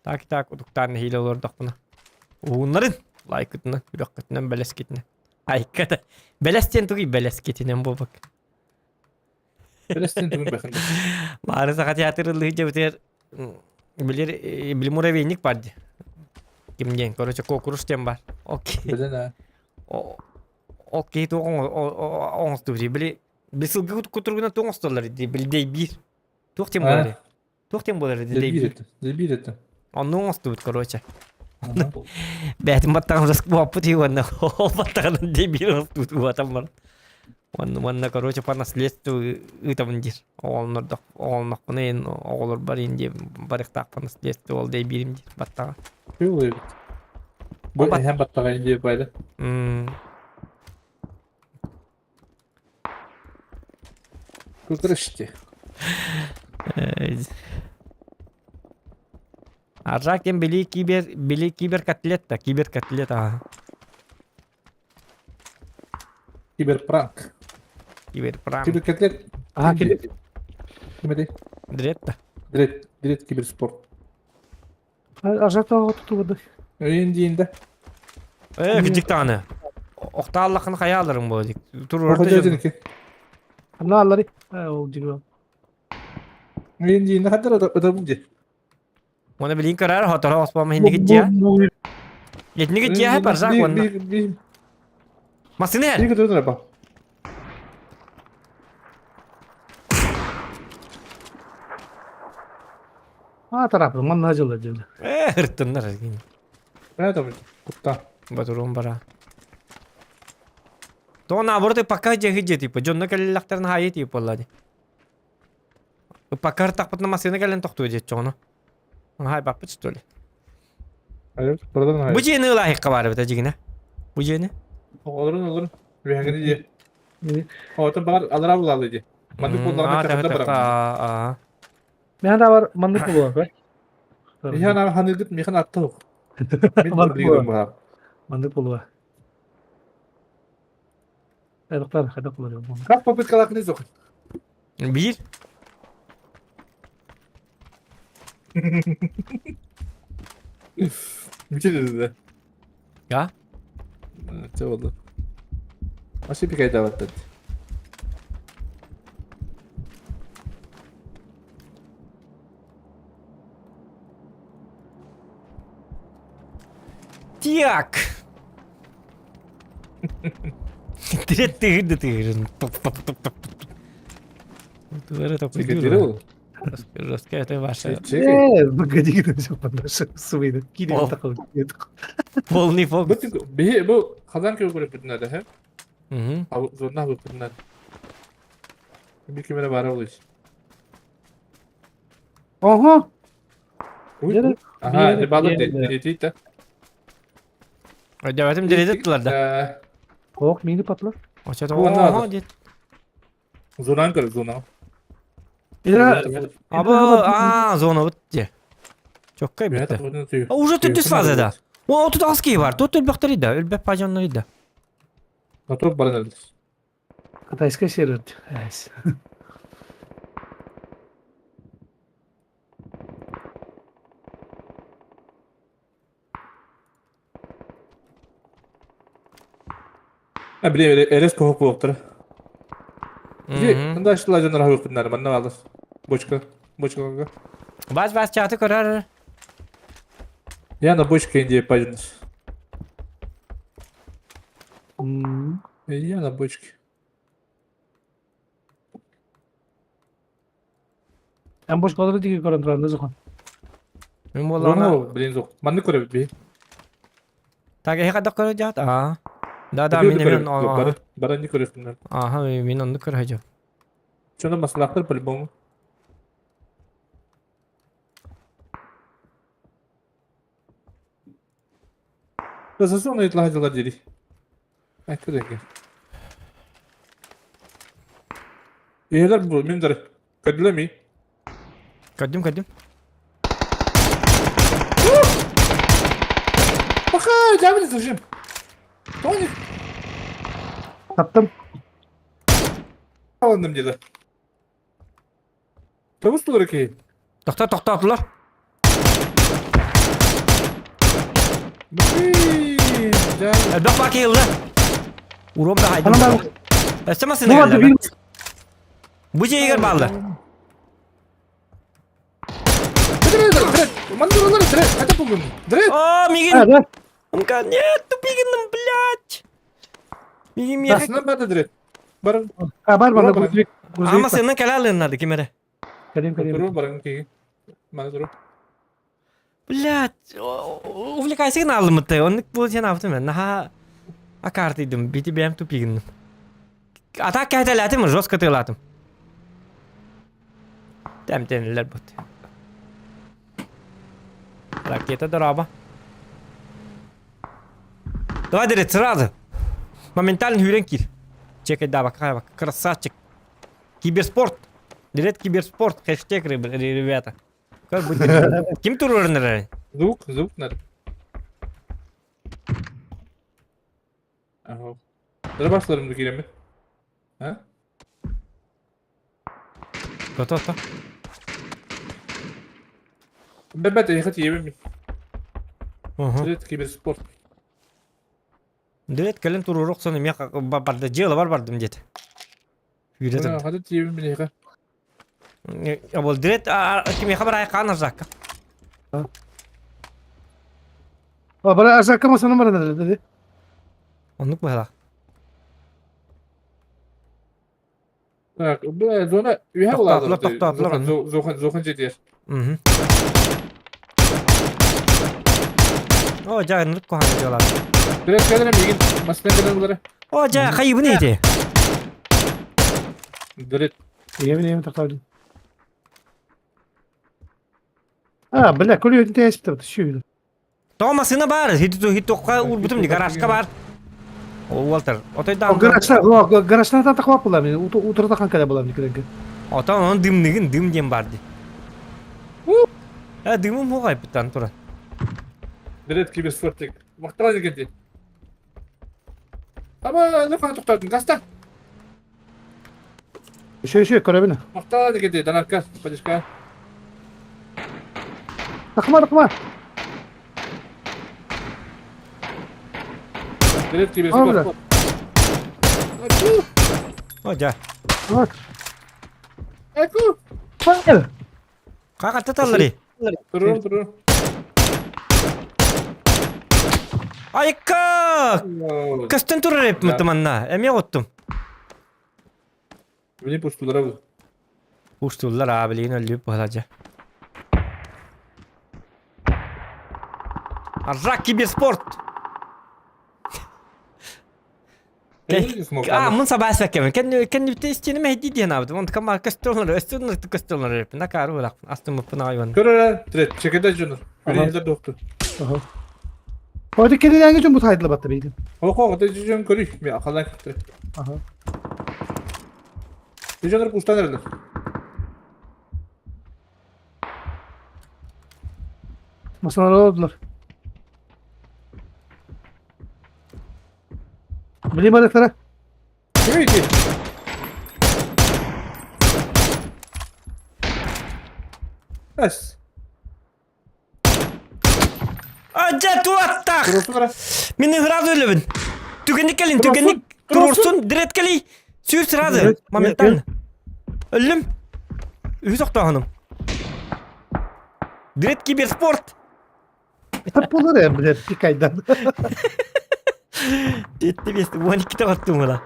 Так и так, удуктан хиле олордохпуна. Ууннарын лайкытына, үрөккытынан бэлэскитинэ. Айката. Бэлэстен тугий бэлэскитинен бобак. Бэлэстен тугун бэхин. Бары саха театры жебитер билер били муравейник бар ди. Кимден, короче, кокуруш тем бар. Окей. Билен а. Окей, тугун оңосту били бисылгы кутургуна туңостолар ди били дей бир. Туох тем болар. Туох тем болар ди дей бир. Дебир это. Онну оңосту короче. Бәтин баттаган жаск буаппыт уонна ол баттаган дей бир оңосту уатам бар. Уонна короче по наследству ыытабын диир. Оҕолнордох оҕолнохпуна эн оҕолор бар ин диэ барыктаах по наследству ол дей бирим диир баттаҕа. Бу Бу эһэм баттаҕа диye bayda. Кукрышти. Аржак диэн били кибер били киберкотлет да киберкотлет аха. Киберпранк. Киберпранк. Киберкотлет. Аха кини. Ким Дрет да. Дрет, дрет киберспорт. Аржак тоҕо тутубуду. Өйүн диинде. Э, кыдьык даҕаны. Охтааллахын хайааларың бу дик. Туруорда Охо дьон. дьэ Ханна аллары? Ол дьиҥэ. Өйүн диинде хаддар ытабын дии. Оны билин көрөр, хоторо оспом хиннигит дьиэ. Итинигит дьиэ барзак уонна. Массыына эр. Биир көтөр ба. А тарапы манна жылы жылы. Э, ыртыннар. Это кутта. Батурун бара. То наоборот пока дьиэ дьиэ типа дьонно кэллэхтэрин хайы тип буолла ди. Пока ыртахпытына массыына кэлэн тохтуо диэччи ону. Хайбаппыт что ли? Бу дьиэни ылаахха баар эбит дьигинэ. Бу дьиэни. Олорун олорун. Үһэҥини дьиэ. Оотон баҕар алара булаалы дьиэ. Маннык буоллаҕына чахында барам. Миһан бар маннык буолуо. Миһан ханыгыт миһан атта суох. Мин баар. Маннык буолуо. Хайдахтар хайдах буолар. Как попыткалаах не суох. Биир. Бүтүн Я? Чэ болду. Вообще пикайдабаттан. Так. Тирет тыгырды тыгырын. Чекай, ол. Жестко это ваше. Э, погоди, все подношу свои. Кирилл такой. Полный фокус. Бу бу хазан көр көрөп бүтүнәдә, хә? Угу. Зонна бу бүтүнәдә. Бир кемере бара булыш. Ого. Ага, не балы дети да. Өйдөбөтүм диретиттилар да. Ох, мини патлар. Очо ого дет. Зонан көр, зона. Абы, а, зона бит Чоккай битте. А уже тут фаза да. О, тут аски бар. Тут өлбөктөр иде, өлбөк пажоннор иде. Готов баран Кытайская сервер. А, блин, эрес кохок буолуптара. Анда аштылар дьоннор аһыахпытынары манна баалар. Бочка. Бочкаларга. Бас бас чаты көрөр. Я на бочке индия пойду. Я на бочке. Эн бочкалары диги көрөн туран да Мин буоллаҕына Блин, зох. Манны көрөбүт би. Так, эһи хайдах көрө дьаат? Аа. Да, да, мин эмиэ Бары, бары не көрөспүннэр. Аха, мин оннук көрө дьон. Чоно маслахтар по-любому. Да засуну итла дели. Ай, куда Иһэлэр бу мин дары. Көрдүлэ Көрдүм, көрдүм. Пока, жабын зажим. Тони. Таптым. Алындым деді. Табыс tulар ки. Тохто, тохтоотулар. Блин, Элбэх баки ылла. Уром да хайдым. Өссө масына келлер. Бу дьиэгэр бааллар. О, мигин! Умка, нет, тупигинным, блядь! Мигин миэхэ... Бар. А, бар, бар, грузовик. Ама сенен кэлэ алыннады кимере. Кэлим, кэлим. Баран киги. Мана туру. Блядь, увлекайся алымыты. Оннук бу сен автым мен. Наха акартыйдым, бити бэм тупигинным. А так кэһэтэлээтим, жестко тыылаатым. Тэмтэнилэр бут. Ракета дороба. Давай, дирет, сразу. Моментально хүрен кир. Чекай, да, бак, красавчик. Киберспорт. Дирет киберспорт. Хэштег, ребята. Көр бу Ким туруорун эрэ? Звук, звук надо. Ага. Дырбасларым киирэммит. А? То-то-то. Бэбэт эйиэхэ тиийэбин мин. Уһу. Билет киберспорт. Билет кэлин туруору охсон эмиэ барда дьыалабар бардым диэтэ. Күүрэ турда. Хата тиийэбин мин эйиэхэ. Ол дирет кимиэхэ барай хаан арзакка. А, бара арзакка масана баран dedi. Оннук быһалаах. Так, бу зона үһэ Тохтоотулар, улаатар. тохтоотулар онно. Зохан зохан жетиэр. Мгм. О, дьэ, ынырык куһаҕан дьыалаах. Билет кэлэрэ миигин масына кэлэн ылара. О, дьэ, хайыбын ити. Дырыт. Yemin yemin takardın. А, бля, көлүөтүн тээспитэ шүүл. Тоҕо массыына баар, хит уурбутум ди, гаражка баар. Уолтар, отой О, гаражта, о, гаражтан тахвап була мен, утырда хан кэлэ була мен кэлэнке. Отон onun дымныгын дым диэн бар ди. Э, дымым хугайпыттан туран. Билет киберспортик. Мактала дегенде. Ама лөкөн тоқтаттың, гаста. Шөй шөй көрөбүн. Мактала дегенде, данарка, подишка. Тахма тахма. Билет киберспорт. Аку! О, дьэ. Вот. Аку! Павел. Какаттаталлары. Туру, туру. Айка! Көстөн турар эппит манна. Эмиэ оттум. Били пустулара бу. Устуллар аа билигин өллүп быһалажа. Аржак киберспорт! А, мын сабаас бэккэбин. Кэннибитэ истиэнэ мэһэйдии диэн аабытым. Онтукам маа көстөллөр, өстөннөр көстөллөр эппин. Акаары буолаахпын. Астыммыппын аҕай уонна. Көр эрэ, трет, чекеде дьонор. Билиилер доктор. Оди кэлин дьон бу тайдыла батта бейдин. Око, оте дьон көрүй. Ми акалан кыттыр. Аха. Дьонор пустан эрэлэр. Масалар oldular. Билим барыктара. Ким ити? Эс. Адьа туаттах! Турурсун эрэ. Мин сразу өлөбүн. Түгэнник кэлин, түгэнник турурсун, дирет кэлий. Сүүр сразу, моментально. Өллүм. Үһүс охтооһунум. Дирет киберспорт. Тап болар ээ, блядь, пикайдан. Жетти бес, 12 тоҕоттум ыла.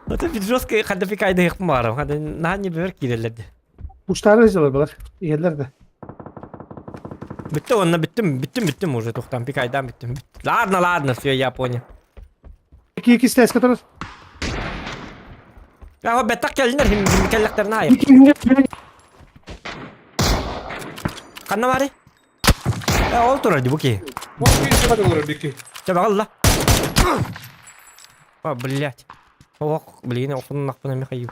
Ото бит жестко хадда пикайда ыхпын баарым. Хадда наһаа не бэр киирэллэр Куштары жылар балар. Иһэллэр да. Бүттэ онно бүттүм, бүттүм, бүттүм уже тухтан пикайдан бүттүм. Ладно, ладно, все, я понял. Ики ики стэс который. Я беттак кэллинэр кэллэхтэрин аайы. Ханна баарый? Э, ол турар ди бу киһи. Ол киһи чөбөт олорор бикки. Чабаҕалла. О, блядь. Ох, блин, охуннахпына Михаил.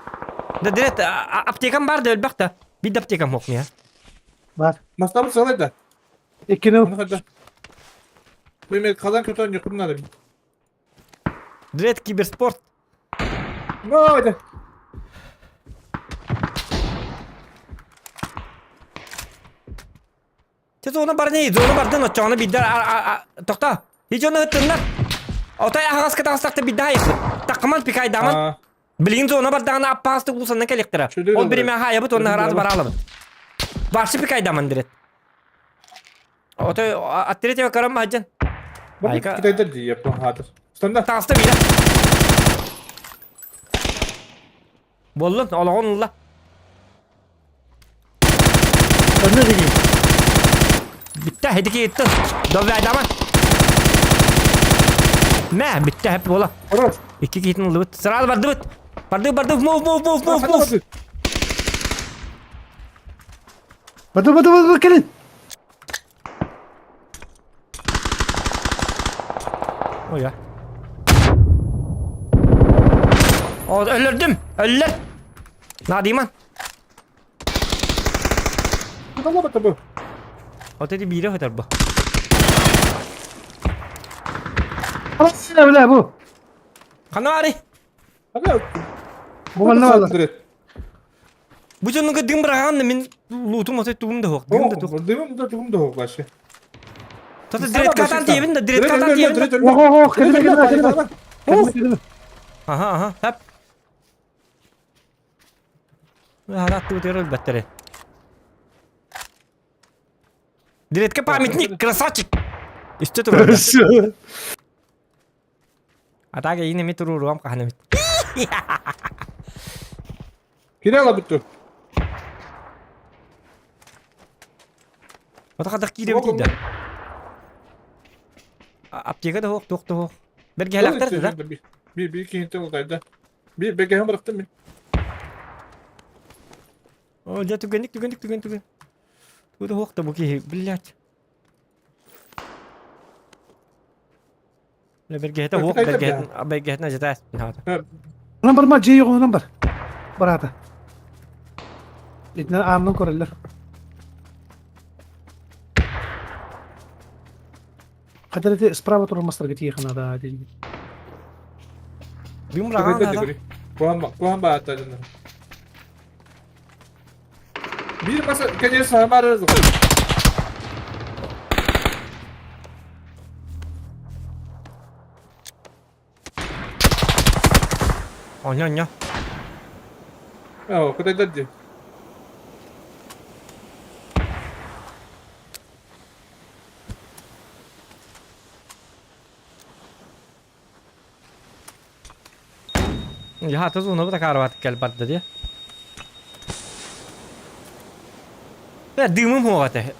Да, дирет, аптекам бар да өлбөх да. Бид аптекам хох мия. Бар. Мастабыт сыалай да. Иккини Ону хайда. Мен халан көтөн юкум надо. Дирет киберспорт. No, это. Те зона барни, зона бардын очоҕуна биирдэ тохто. Ич ону ыттыннар. Отой аһаҕаска таҕыстахта биирдэ айыхпыт. Таккаман пикайдаман. Билигин зона бардаҕына аппаҕастык улусаннан кэлиэхтэрэ. Ол биримэ хаайабыт уонна араас бараалабыт. Барсы пикайдаман дирет. Отой аттире тебе көрөн баһадьан. Айка. Китайдар дии, япон хаатыр. Стандар. Таҕыста биирэ. Буоллун, олоҕун ылла. Önüne dikeyim. Бүттэ, һитики иттин. Добрайдама. Мэ, бүттэ, хэп буола. Хорош. Икки киһитин ыллыбыт. Сразу бардыбыт. Барды, барды, move, move, move, move, move. Бады бады бады кэлин. Ой, я. О, өлөрдүм, өллөр. Надиман. Куда бу? Вот эти биирэ хотар бу. Бля, бу. Ханаари! Бу манна бааллар. Бу дьонуга дым быраҕаан мин луутум отой тугум да суох, дым да туох. Дымым да тугум да суох вообще. Тата дредкатан тиэбин да, дредкатан тиэбин да. Ох, ох, ох, кэлимэ, кэлимэ, кэлимэ. Кэлимэ, кэлимэ. Аха, аха, хап. Хара аттыбытыгар өлбөттөрө. Дредка памятник, красавчик! Үстэ турар. Атака иин эми туруоруам хаһан эмит. Кире алабыт тур. Ота хадах киирэбит да. Аптека да суох, туох да суох. Бэргэһэлээхтэр да. Би би киһинтэн ултайда. Би бэргэһэн бырахтым мин. О, дьэ түгэнник түгэнник түгэн түгэн. Тугу да суох да бу киһи, блядь. Бэргэһэтэ суох, бэргэһэтин бэргэһэтин ажытаас. Онон барма дьиэ оҕонон бар. Бараата. Итинэн аанынан көрөллөр. Хатар ити справа турар мастарга тиийэ наада диэн. Дым раҕаан наада. Куһан куһан баата дьоннор. Биир мас конечно хамар Оонньо, оонньо. Оо, кытайдар дии. Яха тузуна бу такаарбат кэл барда дии. Бля, дымым хуоҕа этэ.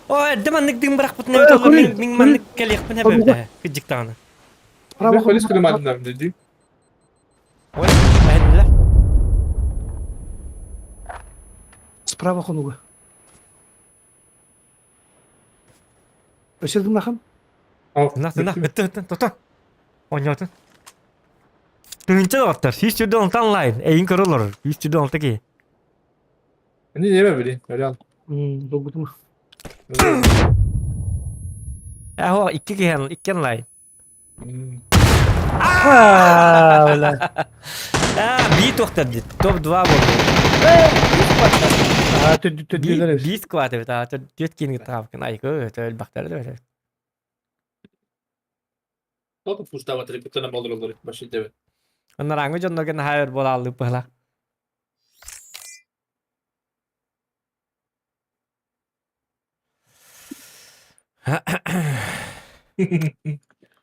О, эрдэ маннык дым бырахпытын эбит олор мин мин маннык кэлиэхпин эбэбитэ. Кыдьыктаҕына. Мен полис кылымадыннар дии. Ой, эһэннилэр. Справа хонуга. Өссө дымнахан? Тына, тына, ыттын, ыттын, тото. Оонньоотун. Тыһыынча доҕоттор, 146 онлайн, эйин көрө олорор, 146 киһи. Не неме били, реал. Долгутума. Э, икки киһи, икки онлайн. Бии туохтар дит. Топ-2 болды. Би склад эбит. Түөт киин таабыкын айкы өлбахтар да. Топ пустава трепетана болор баши дебет. Оннараңы дьоннорго наһаа өр буолааллыы быһла.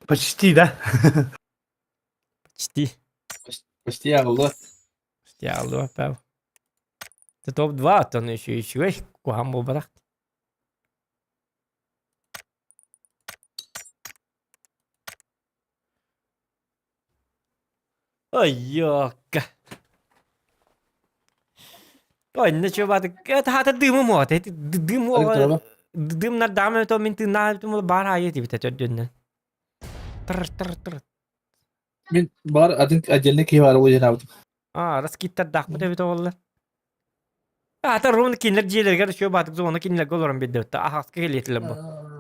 Почти, да? Почти. Почти аҕыллыа. Почти аҕыллыа, Павел. Это топ-2, оттон еще үчүгэй куһаҕан буолбатах. Ой, ёкка. Ой, ничего, это хата дымы муот, эти дым дым нардамы то мин тыыннаах баар аайы тибитэ төрдүннэн. Тыр тыр тыр. Мин бар один отдельный киһи баар уйанаабытым. А, раскиттардаахпыт эбит оҕоллор. Ата рун кинилэр дьиэлэригэр үчүгэй баатык зона кинилэргэ олорон биэрдибит. Аһаҕаска кэлиэтилэр бу.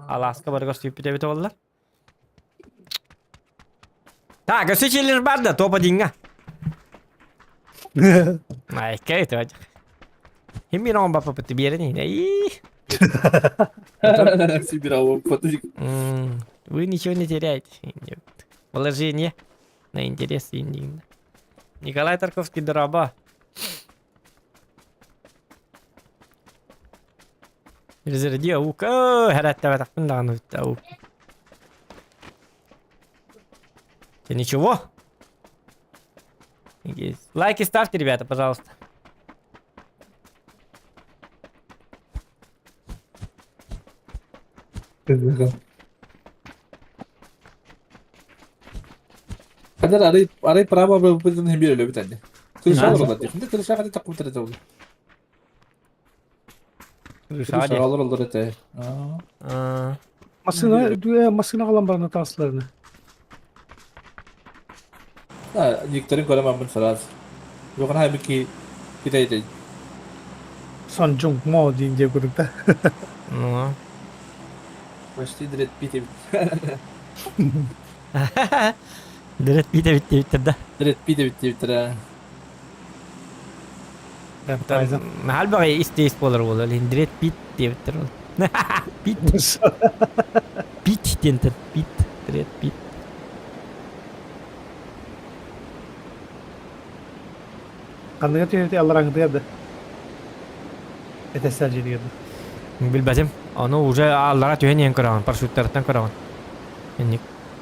Алааска барыгар сүүппүт эбит оҕоллор. Так, өссө дьиэлэр бар да, топ одиҥҥа. Майка это Химмин он бапа биэрэн иһинэ. Вы ничего не теряете. Положение на интерес Николай Тарковский дороба. Резерди аук. Хәрәттәбәтәхпин даҕаны аук. Ты ничего? Лайки ставьте, ребята, пожалуйста. Хадар арай арай право быппытын иһин биэр өлөбүт анне. Крыша олороллор диэх. Крыша хата таккубут эрэ ол. Крыша олороллор этэ. Массыына массыына аҕалан баран таҥастыларына. Никторин көрө барбын сразу. Юхан хайбы ки китай Сонжуҥ мо диин диэ курдук да. Ну. Почти Дред Питт эбит. Дред Питт эбит диэбиттэр да. Дред Питт эбит диэбиттэр ээ. Наһаа элбэҕи истиис буолар буолар. Дред Питт диэбиттэр ол. Питт. Питт диэнтэн Питт. Дред Питт. Ханныга түһүтэ алларааҥытыгар да? Этэссээр дьиэтигэр да? Билбэтим. Ону уже аллара түһэн иһэн көрөҕүн, парашюттарыттан көрөҕүн. Инник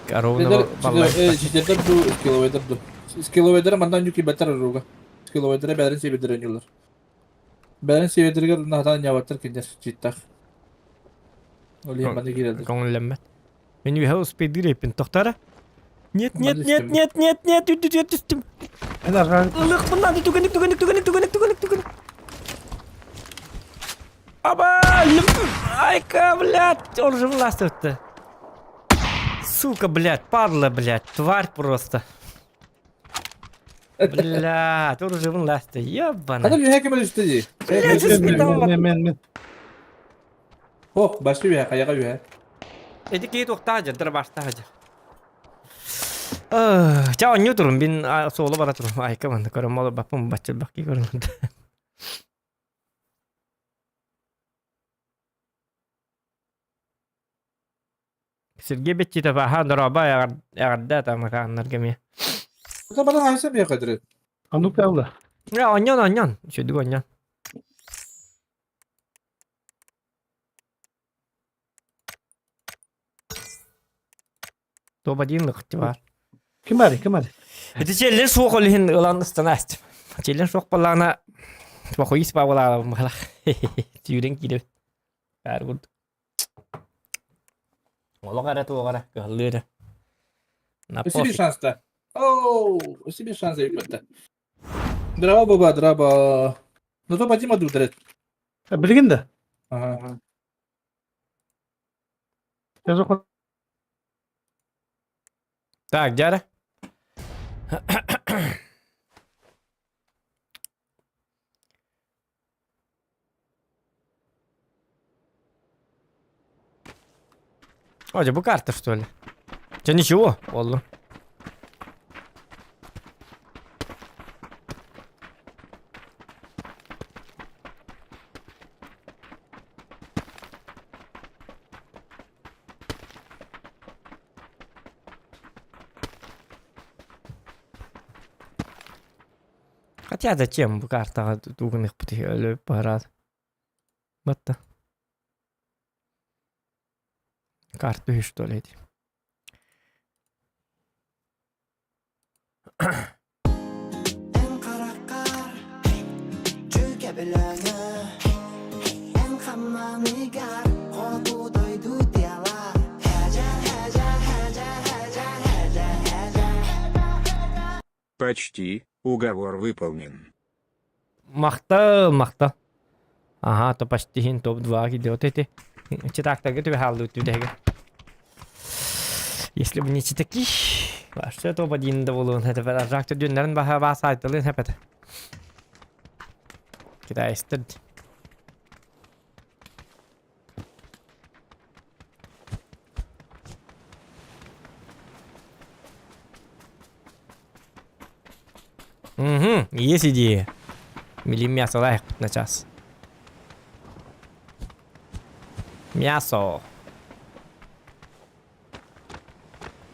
ровно баллай. Читердер ду, скилловайдар ду. Скилловайдара манна онньу киирбэттэр оруга. Скилловайдара бэйэлэрин сиэбэдэр оонньууллар. Бэйэлэрин сиэбэдэригэр наһаа ньаабаттар кинилэр читтах. Ол иһин манна киирэллэр. Көҥүллэммэт. Мин үөһэ успейдыыр эппин тохторо. Нет, нет, нет, нет, нет, нет, үрдүтүгэр түстүм. Ылыахпын наада, түгэнник, түгэнник, түгэнник, түгэнник, түгэнник, түгэнник. Аба, айка, блядь, он же властвует-то. Сука, блядь, падла, блядь, тварь просто. Блядь, он уже властвует, ебаный. Хата үөһэ ким түстэ дии? Блядь, испытал. Мен, мен. Ох, башты үөһэ, хайаҕа үөһэ. Эти киһи туохтаах дьэ, дырабаштаах дьэ. Ча онньуу турун, бин суолу бара турун. Айка манна көрөм ол баппын баччылбах ки көрөн. Сергей Бетчитов аха дороба эҕэрдэ тамакааннарга эмиэ. Это бара хайса бия кадыры. Анук правда. Онньон онньон, үчүгдүк онньон. Топ-1 бар. Ким баар, ким баар? Ити челлен суох ол иһин ылан ыстанаастым. Челлен суох буоллаҕына похуис баабылаабым быһалах. Түүрэн киирэбит. Баар курдук. Олох эрэ туох эрэ кыһаллыы эрэ. На Өссө биир пофиг. шанста. Оу, өссө биир шанс эбит Драба баба, драба. Ну то Вадима дудырет. Билигин да? Ага. Так, дьара. О, бу карта, что ли? Че, ничего, оллу. Хотя зачем бу картаҕа тугуныхпыт өлө бараат. Батта. Карта үһү что ли эти. Почти, уговор выполнен. Махтал, махтал. Ага, то почти хин топ-2 идет эти. Читактарга түбэ хааллыбыт түдэһигэ. Если бы не читаки, вообще топ-1 да буолуон это Жак түрдүннэрин баха баасаайтылыын хэпэт. Китайстар. Угу, есть идея. Мили мясо лайк на час. Мясо.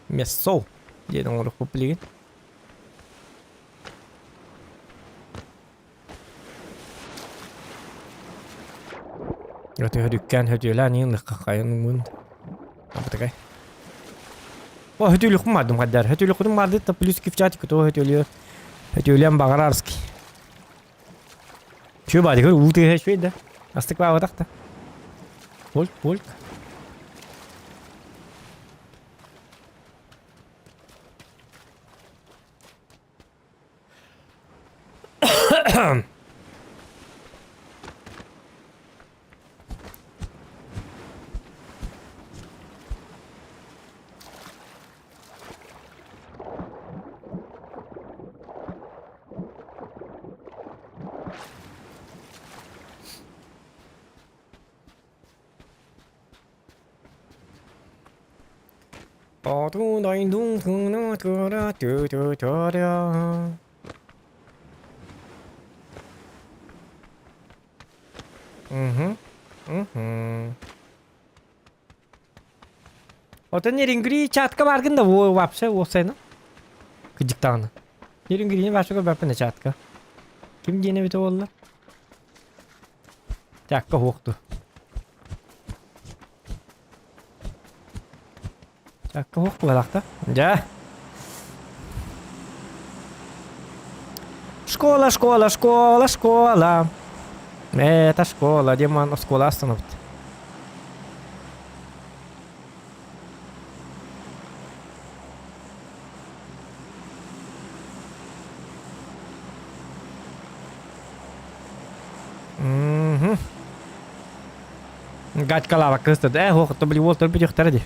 Мясо. Диэн оҥоруохпут билигин. Өтөһөрүккээн хөтүөлээн иһин лыххаххайан уҥун. Абытыкай. О, хөтүөлүхпүн бардым хаддар. Хөтүөлүхпүн барды та плюс кифчатик то хөтүөлүө. Хөтүөлүөн баҕарарский. Чү баадыгар уу тыаһа үчүгэй да. Астык баабатах да. Пульт, пульт. Мгм. Мгм. Отон Нерингри чатка баргын да вообще уопсайна. Кыдьыктаҕына. Нерингрини вообще көрбөппүн чатка. Ким диэн эбитэ буолла? Чакка хуохту. Чакка хуох буолаахта. Дьэ. Школа, школа, школа, школа. Это школа, Диман, школа остановит. Мгм. Гатькалава кыстыт. Э, ох, то били уол бүтүөхтэрэ дии.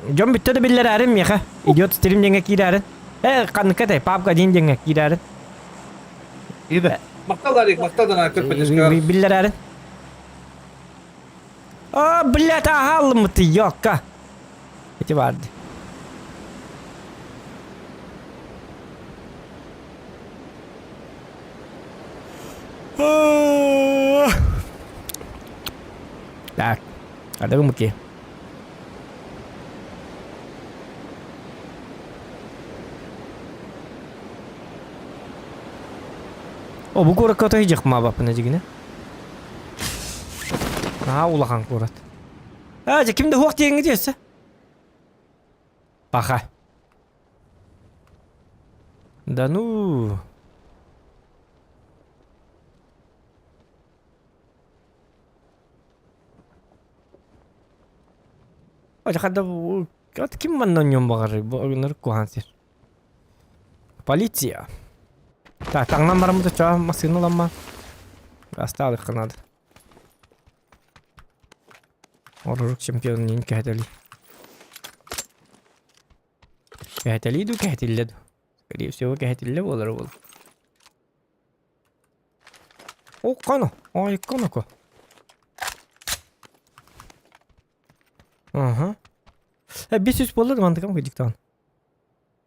Дьон бүттэ да биллэрээрин миэхэ. Идиот стрим диэҥҥэ киирээрин. Э, ханныкка этэй, папка один диэҥҥэ киирээрин. Ида. Махтал, Арик, махтал да көрпөтүскэ. Биллэрээрин. А, блядь, аһаалыммыт, ёкка. Ити барды. Так, ada муки. О, бу куоракка отойдьах маабаппына дьигинэ. Наһаа улахан куорат. Аа, дьэ ким да хуох диэҥҥэ диэссе. Паха. Да ну. Хадда ким манна онньуон баҕарар бу ынырык куһаҕан сир. Полиция. Так, таҥнан бараммыт оччоҕо массыына ыламма. Астаалыхха наада. Орурук чемпионун кэһэтэлии. Кэһэтэлии дуу, кэһэтиллэ дуу? Скорее всего, кэһэтиллэ буолара буолуо. О, қано, ай, қанако. Ага. Э, 500 буолла да мантыкам кыдьыктаан.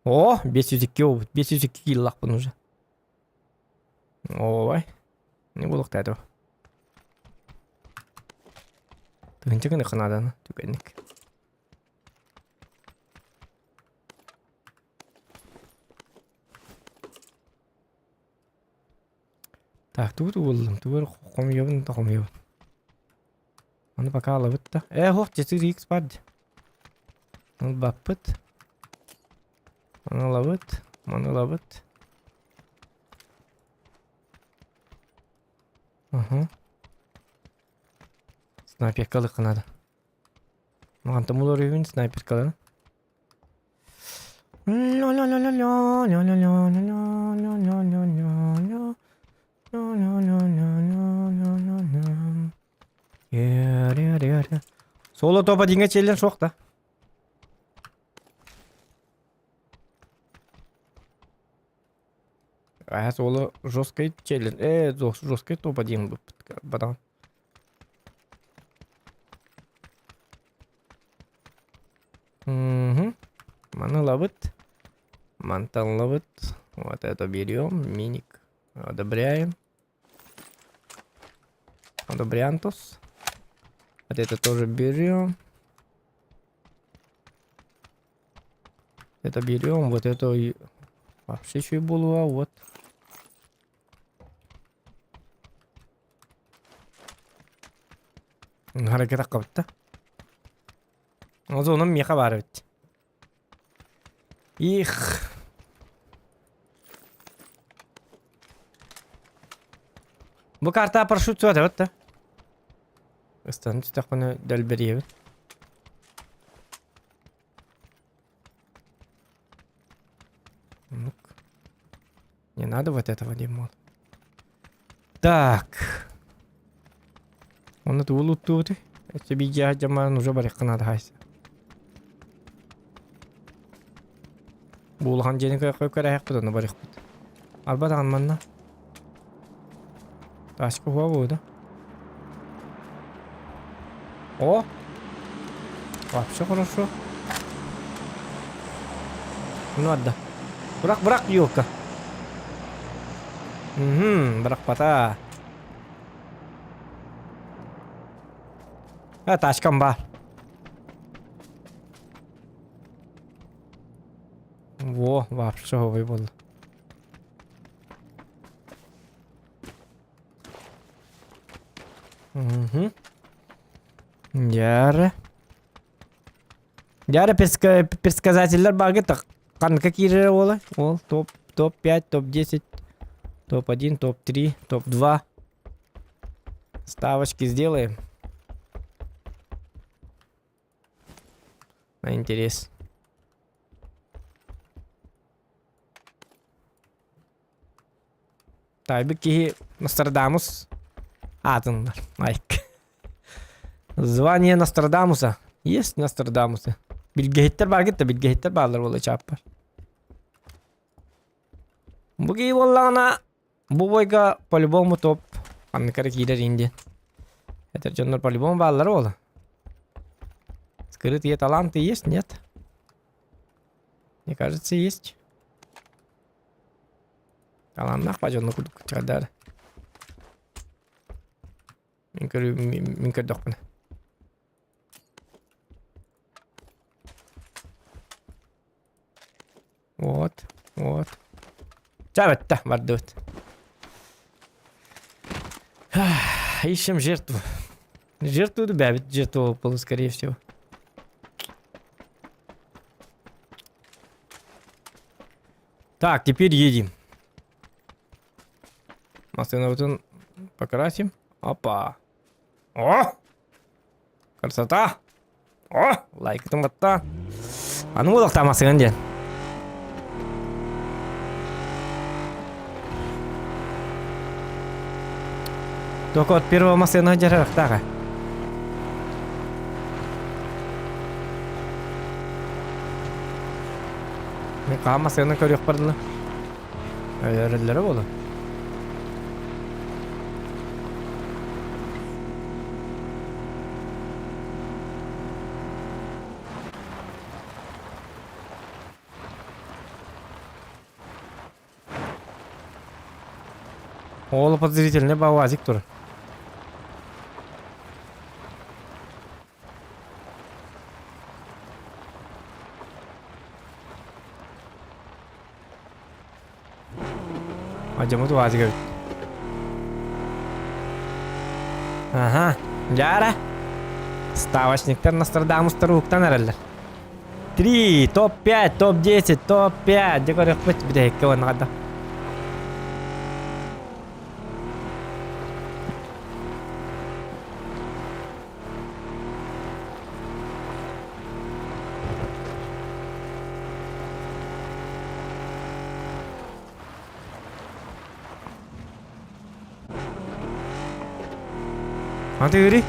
О, 502 буолбут. 502 киилэлэхпин уже. Ой. Не буолуохтаата. Тыһыынча гыныахха нааданы түгэнник. Так, тугу буллум? Тугу эрэ хомуйабын да хомуйабын. Аны пока ылабыт да. Ээ, һуох, 4X баар дии. Ылбаппыт. Маны ылабыт. Маны ылабыт. Аха. Снайперка ылыахха наада. Мантан булар үһүбүн снайперкаларын. Соло топа диҥҥэ чиэллэн суох да. Аа соло жесткай челлен. Э, жесткай топа диэн бадаҕан. Мгм. Маны ылабыт. Мантан ылабыт. Вот это берем. Миник. Одобряем. Одобрянтус. Вот это тоже берем. Это берем. Вот это и вообще еще и булава. Вот. Харакет аккабытта. Озонум миэхэ баар эбит. Их. Бу карта парашют суох эбит да? Ыстан түстэхпинэ дэлбэрийэбин. Ну-ка. Не надо вот этого дерьма. Так. Оны тугу луттуубутуй? Өссө биир дьамаан уже барыахха наада хаайса. Бу улахан дьиэни көрөөһөхпүт онно барыахпыт. Арба даҕаны манна. Тачка уһуа буолуо да? О! Вообще хорошо. Ну отда. Бырах, бырах, елка. Угу, бырахпата. А, тачкам бар. Во, вообще овой болды. Угу. Дьэ. Дьэ предсказателлэр баарга ханныка киирэрэ буолай? Ол топ топ-5, топ-10, топ-1, топ-3, топ-2. Ставочки сделаем. На интерес. Таайбыт киһи Нострадамус аатын ылар. Айк. Звание Нострадамуса. Есть Нострадамусы. Билгэһиттэр бааргыт да билгэһиттэр бааллар буолла чааппар. Бу киһи буоллаҕына бу бойга по-любому топ ханнык эрэ киирэр иин диэн. Этэр дьоннор по-любому бааллар буолла. Скрытые таланты есть, нет? Мне кажется, есть. Талааннаах ба дьонно курдук чардар. Мин көрүү мин көрдөхпүнэ. Вот, вот. Чабетта бардыбыт. Ищем жертву. Жертву бэбит жертву было, скорее всего. Так, теперь едем. Массыынабытын покрасим. Опа. О! Красота! О! Лайктын батта. Аны буолуохтаах массыынан диэн. Только от первого массыына дьарарахтааҕа. Мин хаһан массыына көрүөхпэр дылы. Өлөрөллөрө буолуо. Оол подозрительный бауазик тур. Адьаммыт УАЗик эбит. Аха, дьаара. Ставочниктар Нострадамустар уһуктан эрэллэр. Три, топ-5, топ-10, топ-5. Дьэ көрүөхпүт бүтэһиккэ уонна хайдах. А ты говори.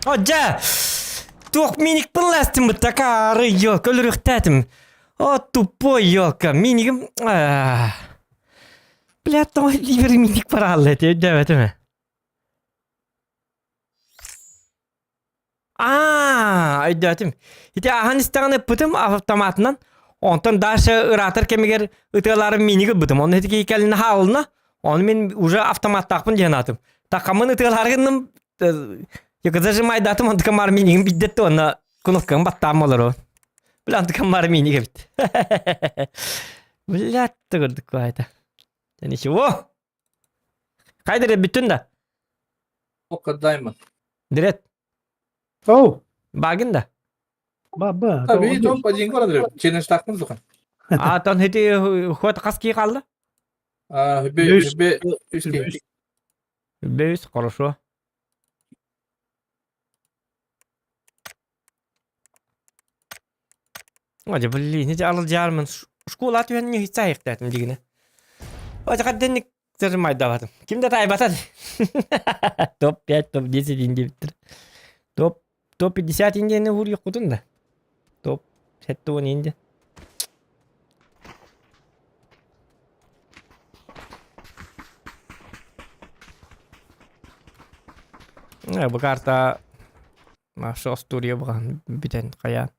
О, дьэ! Туох миникпин ластым такаары елка өлөрүөхтээтим. О, тупой елка, минигим... Бля, тоҕо ливер миник бараалла этэ, өйдөөбөтүм ээ. Аа, өйдөөтүм. Ити аһан истэҕинэ ыппытым автоматынан. Онтон дальше ыраатар кэмигэр ытыалаары миниги ылбытым. Онно ити кэлин хаалына. Ону мин уже автоматтаахпын диэн аатым. Такаммын ытыалаары гынным. Зажимайдатым, онтукам бар минигин биддетти онно кнопканы баттаан олору. Бля, онтукам бар миник эбит. Бля, тыгырдык это. Ничего. Хайдыр бүттүн да. Okka Diamond. Дирет. Оу, Багын да. ба, ба. Tabii top один город. Challenge тахтым зухан. А тон хити хот хас ки қалды? А, хүбе Үс. хүбе үс ки. Бейс, хорошо. Ой, блин, ити алылдьаармын школа түһэн ньыһыйсаайыктаатым дигинэ. Ой, хадденник зажимайдабатым. Ким да таайбатан. Топ-5, топ-10 индиэбиттэр. Топ топ-50 индиэни уһуруйуккутун да. Топ. Сэттэ уон иин дии. Бу карта Маша остуоруйа буолан бүтэн хайаан.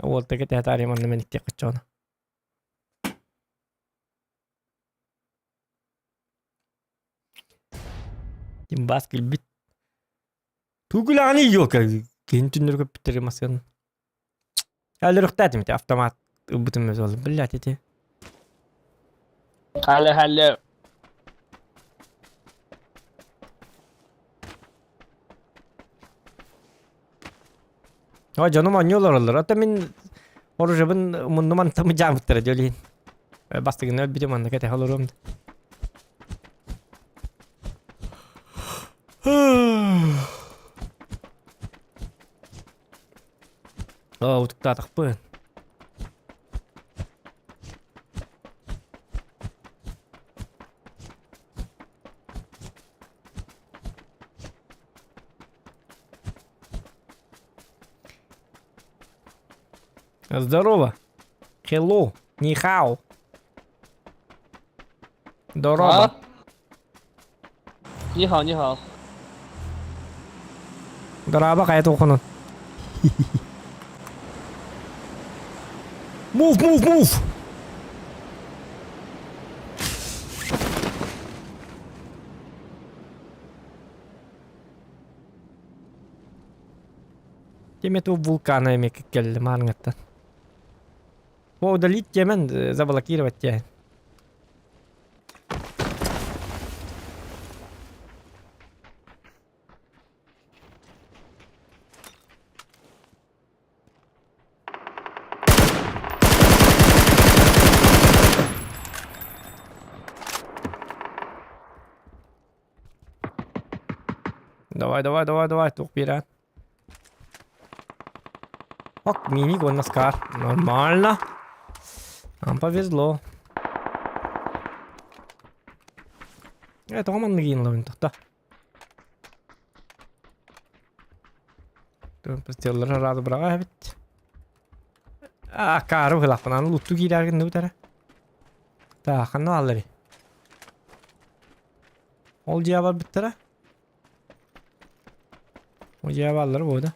Уолта кэтэһэ таарыйа манна мэниктиэх оччоҕуна. Димбас күлбүт. Тугу күлэҕиний елка? Киһини түннэри көппүттэр массыын. Өлөрүөхтээтим ити автомат ылбытым өзө блядь ити. Халло, халло. О, дьонум оонньуу олороллор. Ото мин оружебын муннум антамы дьаамыттара дьолиин. Бастыгына өлбүтүм манна кэтэһэ олоруом. Оо, утуктаатахпын. Здорово. Hello. Ни хао. Здорово. 啊？你好，你好， Дорообо, хайа туоххунун? Move, move, move! Тиме ту вулкана эми кэллэ маарыҥаттан. О, удалить темен, заблокировать те. Давай, давай, давай, давай, туох биэрэн. Ок, мини уонна скар. Нормально. Нам повезло. Э, тоҕо маннык иин тохто. Постеллары сразу быраҕа эбит. А, каары быһылаахпын, аны лутту киирээр гынныбыт эрэ. Так, ханна баалларый? Ол дьиэ барбыттара. Ол дьиэ бааллара буолда.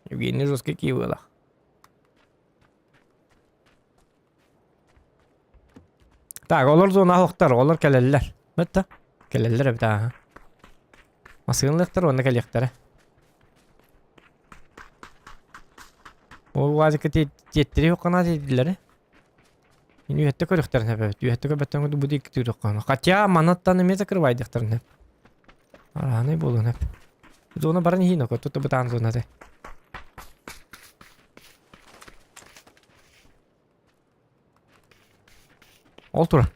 Евгений жесткий киевыла. Так, олор зона охтар, олор кэлэллэр. Бытта. Кэлэллэр эбит ааһа. Масыынлыктар уонна кэлиэхтэрэ. Ол уазика тиэттири хоккана тиэдилэрэ. Мин үһэтте көрүөхтэрин эбэбит. Үһэтте көрбөттөн курдук бу диэки тыырыаххына. Хотя манаттан эмиэ закрывайдыахтарын эп. Араанай буолуон эп. Зона баран иһин око, тут бытаан зонаты. Ол тура.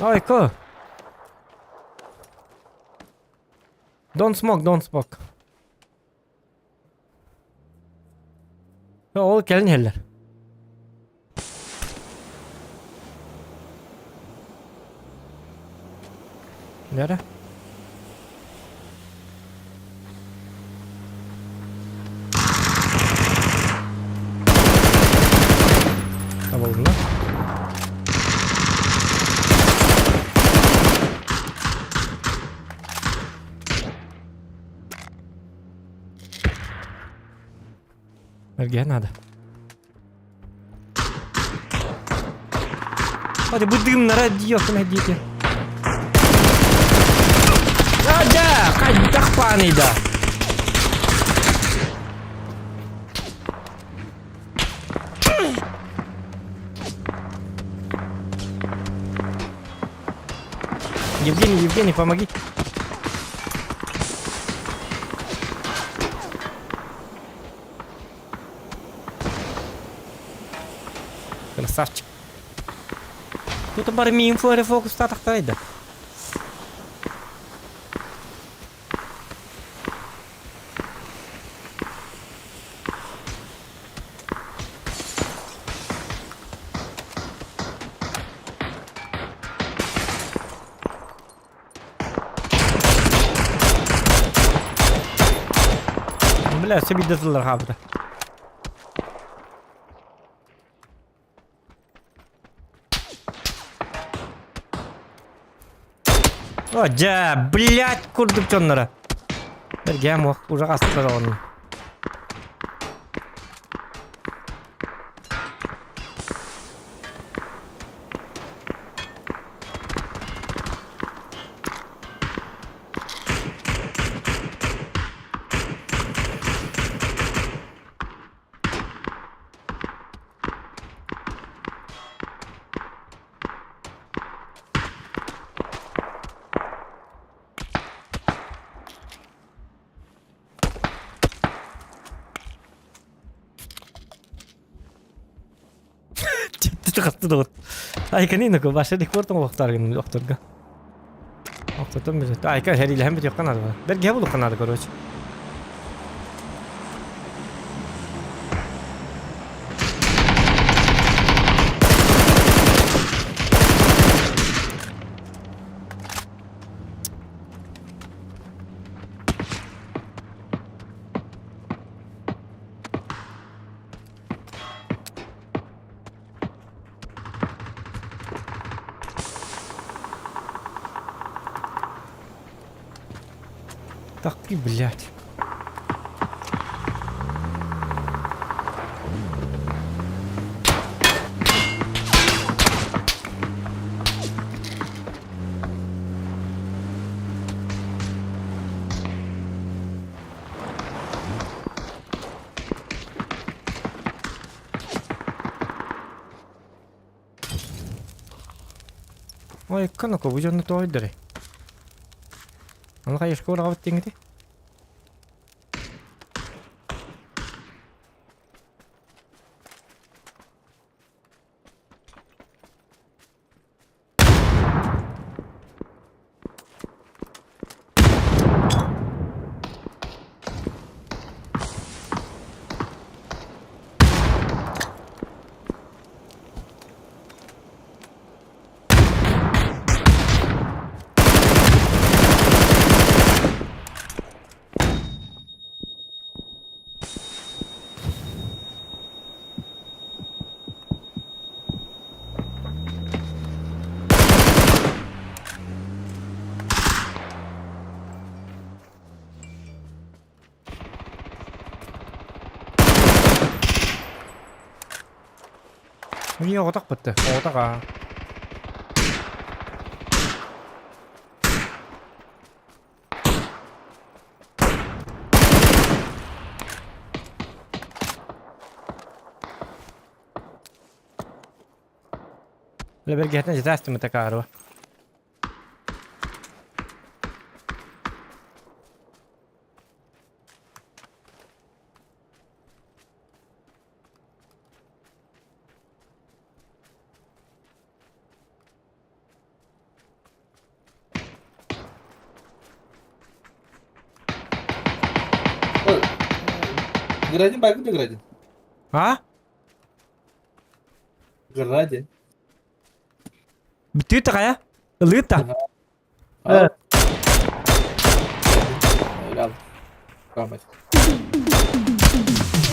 Ой, ко. Don't smoke, don't smoke. Ол кэлин иһэллэр. Нэрэ? Табылынна. Эргиһэ наада. Hadi bu дымнара диохтун диэки. Да, хайдах паныйда. Евгений, Евгений, помоги. Красавчик. Тут бары миин фуэре фокустаатахтарай да. Бля, все биирдэ тыллар хаалбыта. О, дьэ, блядь, курдук дьонноро. Бэргээн муох, уже астар оҕону. Хатты доҕор. Айканина баша рекорд оҥоһуктаргын охторго. Охтотон билет. Айка хэрилэһэн бүтүөххэ наада. Бэргэһэ булуохха наада короче. Так ты, блядь. Ой, канако, бу дьонно тоойдорой. Аны хайышка ураҕабыт диэҥити? Эмиэ оҕотох бытты, оҕотох аа. Лэбэргэһэтин дьитаастымы такаарыба. Градин байгын да Градин. А? Градин. Бүтүү такая? Ылыыт та. Э. Al.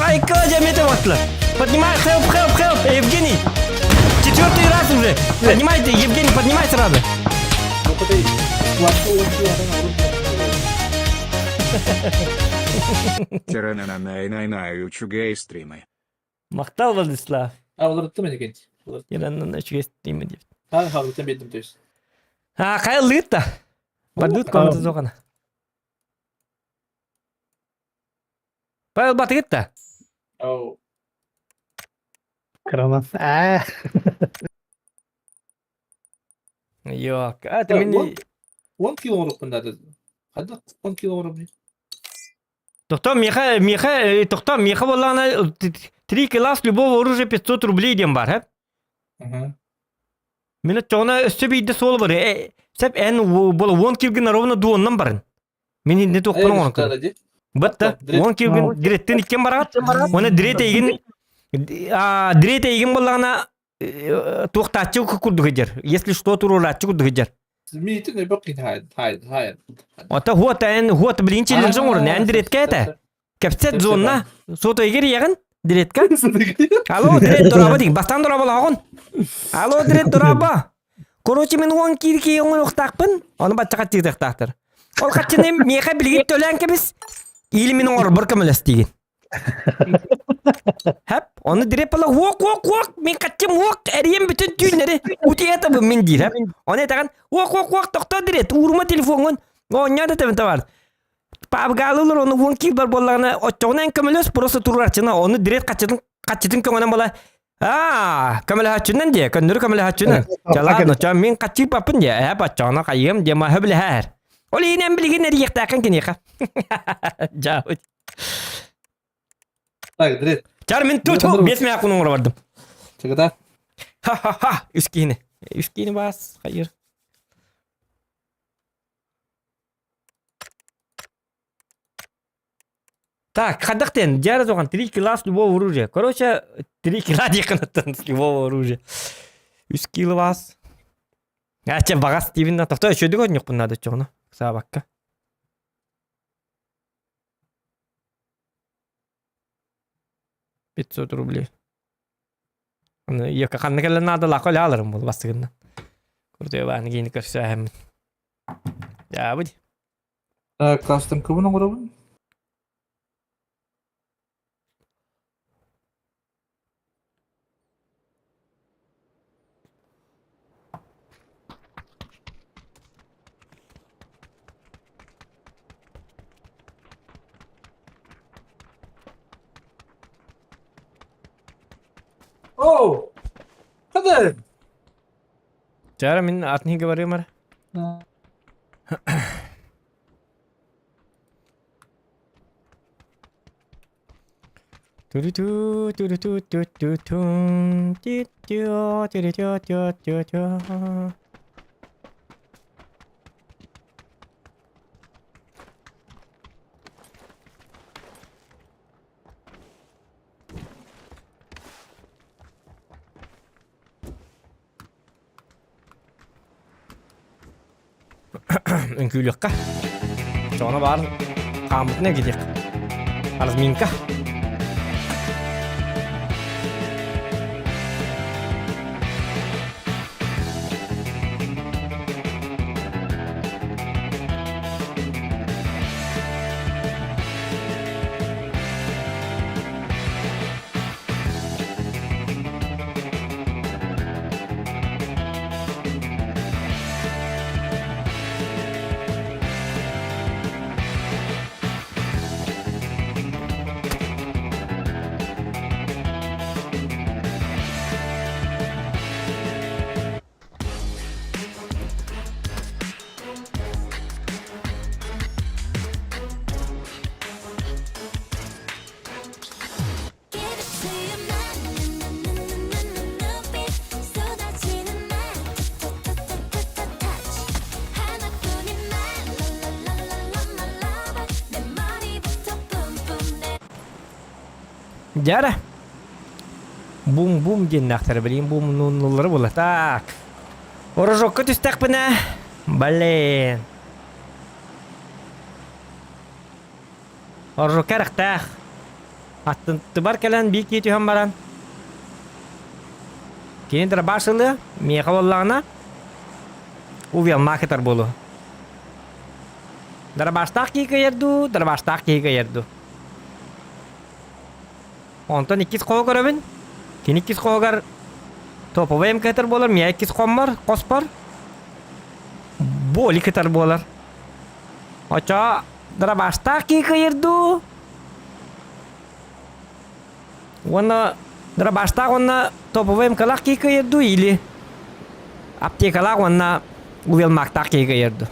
Айка, дьэ ватла. Поднимай, help, help, help, Евгений. Четвертый раз уже. Поднимайте, Евгений, поднимай сразу. Тиранананай үчүгэй стримы. Махтал, Владислав. А, олорттым экен. Тиранана үчүгэй стримы деп. Ha, хавлытан бердим, то есть. А, хайа лыытта. Бардыт комната зоҕана. Павел батыгытта. Ау. Кыраман. Аа. Yok. А, ты мени... 10 кило оҥоруохпун наада. Ханна 10 кило оҥоробун? Тохтоо, миэхэ, миэхэ, тохтоо, миэхэ буоллаҕына, три класс любого оружия 500 рублей диэн бар, э? Мин оччоҕуна өссө биирдэ суол бары. Э, сеп эн буола уон килгин ровно дуоннан барын. Мин инде туохпун оҥорон көрүм. Бытта уон килгин диреттин иккен бараҕат. Уонна дирет эйигин дирет эйигин буоллаҕына туохтааччы курдук сылдьар. Если что туруорааччы курдук сылдьар. Миитин өбөк хай хай. Ата хуот эн хуот билин челлендж оҥорун эн диретке этэ. Кэпсэт зонна сото игер иэҕин диретка. Алло дирет дораба дing. Бастан дораба лаҕын. Алло дирет дораба. Короче мен уон киир кии оҥоруохтаахпын. Ону бачча хаччыытыахтаахтар. Ол хаччыны миэхэ билигин төлөөн кэбис. Или мин оҥорбор көмөлөс диигин. Хэп, ону дирепала уок уок уок мин хаччым уок эрием бүтүн түүннэри утуйатабын мин диир хэп. Ону этэҕин уок уок уок тохтоо дирет уурума телефоҥҥун оонньоон да тэбин табаар. Пабгаалылар ону уон киир бар буоллаҕына оччоҕуна эн көмөлөс просто туруораччына ону дирет хаччытын хаччытын көҥөнөн була Аа, көмөлөһөөччүнэн диэ, көннөрү көмөлөһөөччүнэн. Чалаан, оччоон мин хаччыыппаппын диэ, ээ баччоҕуна хайыам диэ, маһы билэһээр. Ол иһин эн билигин эрийиэхтээххин киниэхэ. Дьаабыт. Так, дрет. Чар мин ту ту бес мэ кунун бардым. Чыгыда. Ха-ха-ха, үс киһини. Үс киһини бас, хайыр. Так, хайдах диэн, дьэ эрэ 3 кило с любого оружия. Короче, 3 кило диэххин с любого оружия. Үс кило вас. А, чэ, багас диибин да. Тохтоо, үчүгэйдик оонньуохпун наада оччоҕуна. Саабакка. 500 рублей. Аны Йока ханна кэлэн наадалаах өлө аларым буолу бастыгынна. Курдук бааны киини көрсөөһөммүн. Дьаабыт. Кастом кыбын оҥоробун. Оо! Хады! Чара мин атын говорим ар. Ту-ду-ту, ту-ду-ту-ту-ту-тум, ти-тю, ти-ду-тю-тю-тю-тю. Үҥкүүлүөххэ. Чоҕуна баар хааммытын эргитиэх. Разминка. Дьара. Бум-бум диэннээхтэрэ билигин бумнууннуллара буолла. Так. Орожокко түстэхпинэ, блин. Орожокко эрэхтээх. Аттыбар кэлэн биир киһи түһэн баран кини дробаш ылыа, миэхэ буоллаҕына увелмаах ытар буолуо. Дробаштаах киһи кыайар дуу, дробаштаах киһи кыайар дуу. Онтон иккис хоһу көрөбүн. Кини иккис хоһугар топовай МК-тар буолар, миэхэ иккис хоммор, хоспор боли кытар буолар. Оччоҕо дробаштаах киһи кыайар дуу, Уонна дробаштаах уонна топовай МК-лаах киһи кыайар дуу или аптекалаах уонна увелмаактаах киһи кыайар дуу?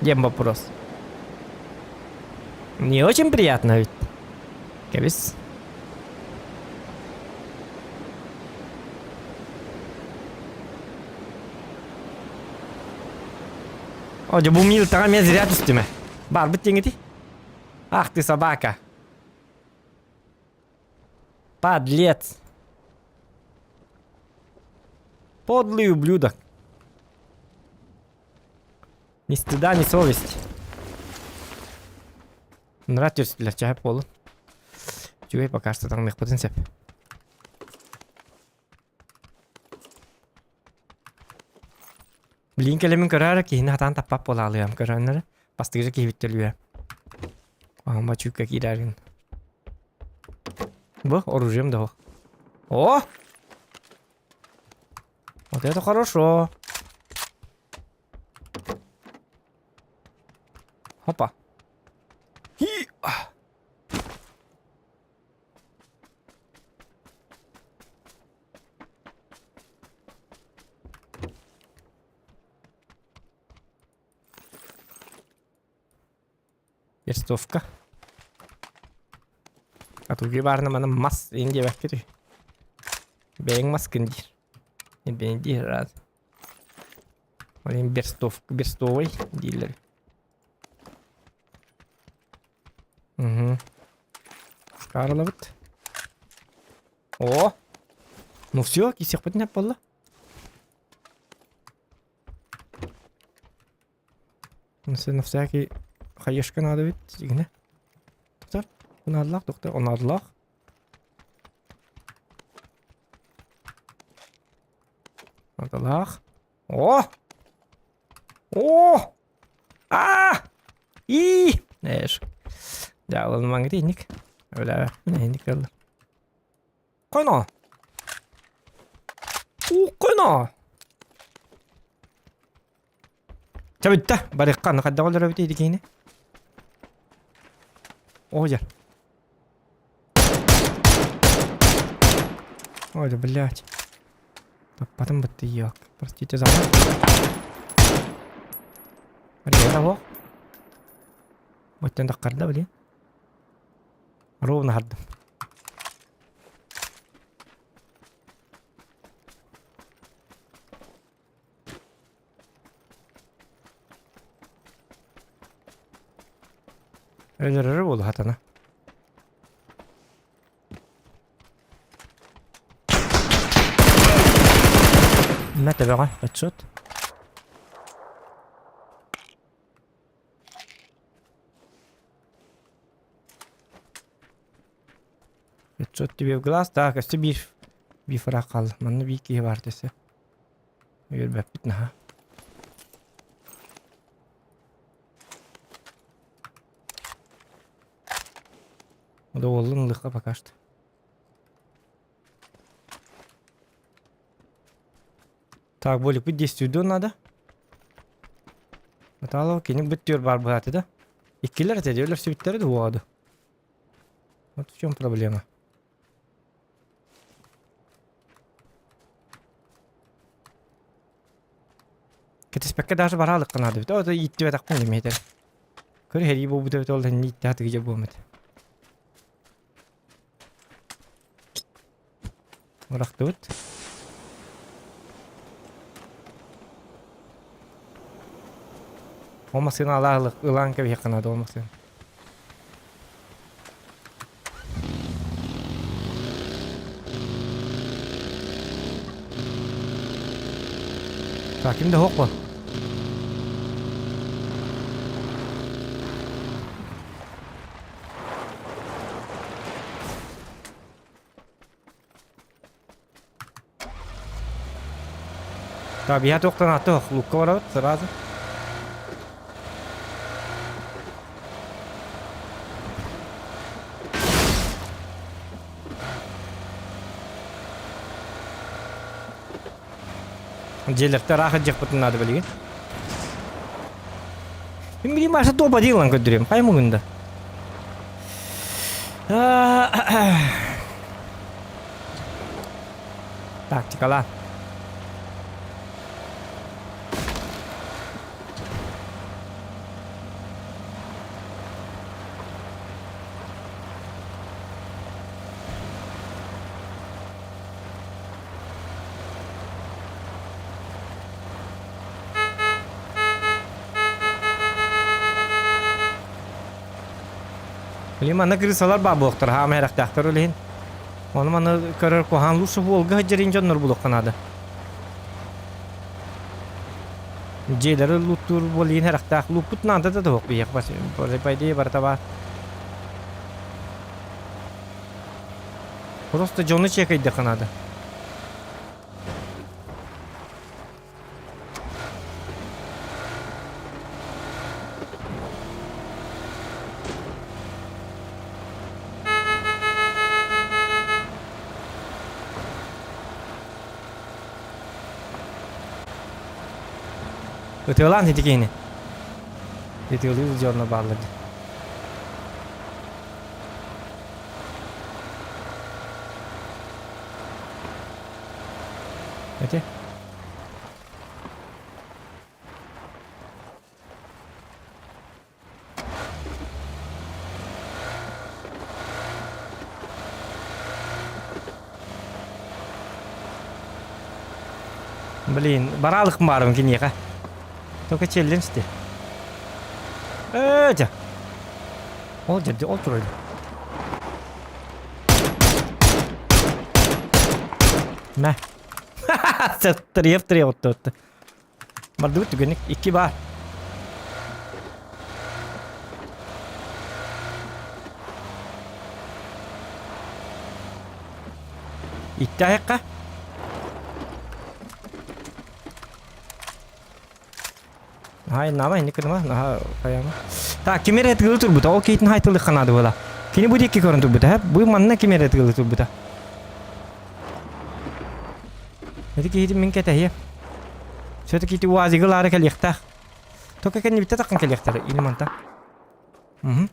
Диэн вопрос. Не очень приятно ведь. Кэбис. О, дьэ бу милтаҕа эмиэ зря түстүм ээ. Барбыт диэҥити. Ах ты собака. Подлец. Подлый ублюдок. Ни стыда, ни совести. Нрат түстүлэр чаһып буолун. Үчүгэй пока что таҥныахпытын сөп. Билигин кэлэммин көрөөрү киһини хатаан таппат буолаалыам көрөөннөрү бастыгыжа киһибит төлүө. Аһымба чүүккэ киирээрин. Бу оружием да О! Вот это хорошо. Опа. И! Верстовка. Атуги баарына маны мас иин диэбэккит үһү. Бэйэҥ маскын диир. Бэйэҥ диир рад. Ол верстовка, верстовой дииллэр. Угу. Скарловт. О! Ну все, кисехпитин буолла. На всякий хаешка надо ведь, дигинэ. Доктор, унадлах, доктор, унадлах. Надалах. О! О! А! И! Эш. Дьааланымаҥ итинник. Өлөө, инник кэллэ. Қойно! У, қойно! Чэ бүттэ, барыахха, аны хайдах өлөрөбүт ити киһини? О, дьэ. Ой, да, блядь. Таппатым бытты, ёк. Простите за Ребята, во. Оттон таххарда, блин. Ровно хардым. Өлөрөрө буолу хатана. Мэ төбөҕө отчет. Отчет тебе в глаз. Так, өссө биир биир фраг хаалла. Манна биир киһи баар десе. Үөрбэппит наһаа. Удоволлун ылыахха пока что. Так, Боликпыт действуйдуон надо. Атаалов кини быт түөр бар быһааты да. Иккилэр этэ диэлэр сүбүттэрэ да уоду. Вот в чем проблема. Кэтиспэккэ даже бараалыкка наада эбит. Оо, ииттибэтэхпин дэмиэтэр. Көр хэрии буолбут эбит ол инни ииттээх тыгыдьа буолмут. Бырахтыбыт. Ол массыына алаа ылаан кэбиһиэххэ наада ол массыына. Так, ким да суох Так, я туохтан аты лукка барабыт сразу. Дьиэлэртэ ыраах илдьиэхпитин наада билигин. Мин билим Маша топ один ылан көрдөрүөм. Хайа муҥунда? Тактикала. Билим манна крысалар баа буолуохтар, хаама эрэхтээхтэр ол иһин. Ону маны көрөр куһаҕан лучше уолга сылдьар дьоннор булуохха наада. Дьиэлэри лууттуур буол иһин эрэхтээх лууппут наада да туох биһиэхэ по идее барыта баар. Просто дьону чекайдыхха наада. Ытыалаан ити киһини. Ытыалыы дьонно бааллар дии. Эти? Блин, бараалык баарым киниэхэ. Только челлендж ти. Ээ, дьэ. Ол дьэ, ол турар. Мэ. Триев триев отту. Бардыбыт түгэнник икки баар. Икки айыққа. Хай нама инник кыныма, наха хайама. Так, кимер этгылы турбута, ол кейтин хайтылы ханады була. Кини бу дикки көрөн турбута, хеп, бу манна кимер этгылы турбута. Эти киһитин мин кэтэһиэ. Все-таки ити уазигы лаары кэлиэхтээх. Только кэннибиттэ таххан кэлиэхтэр, или манта. Угу.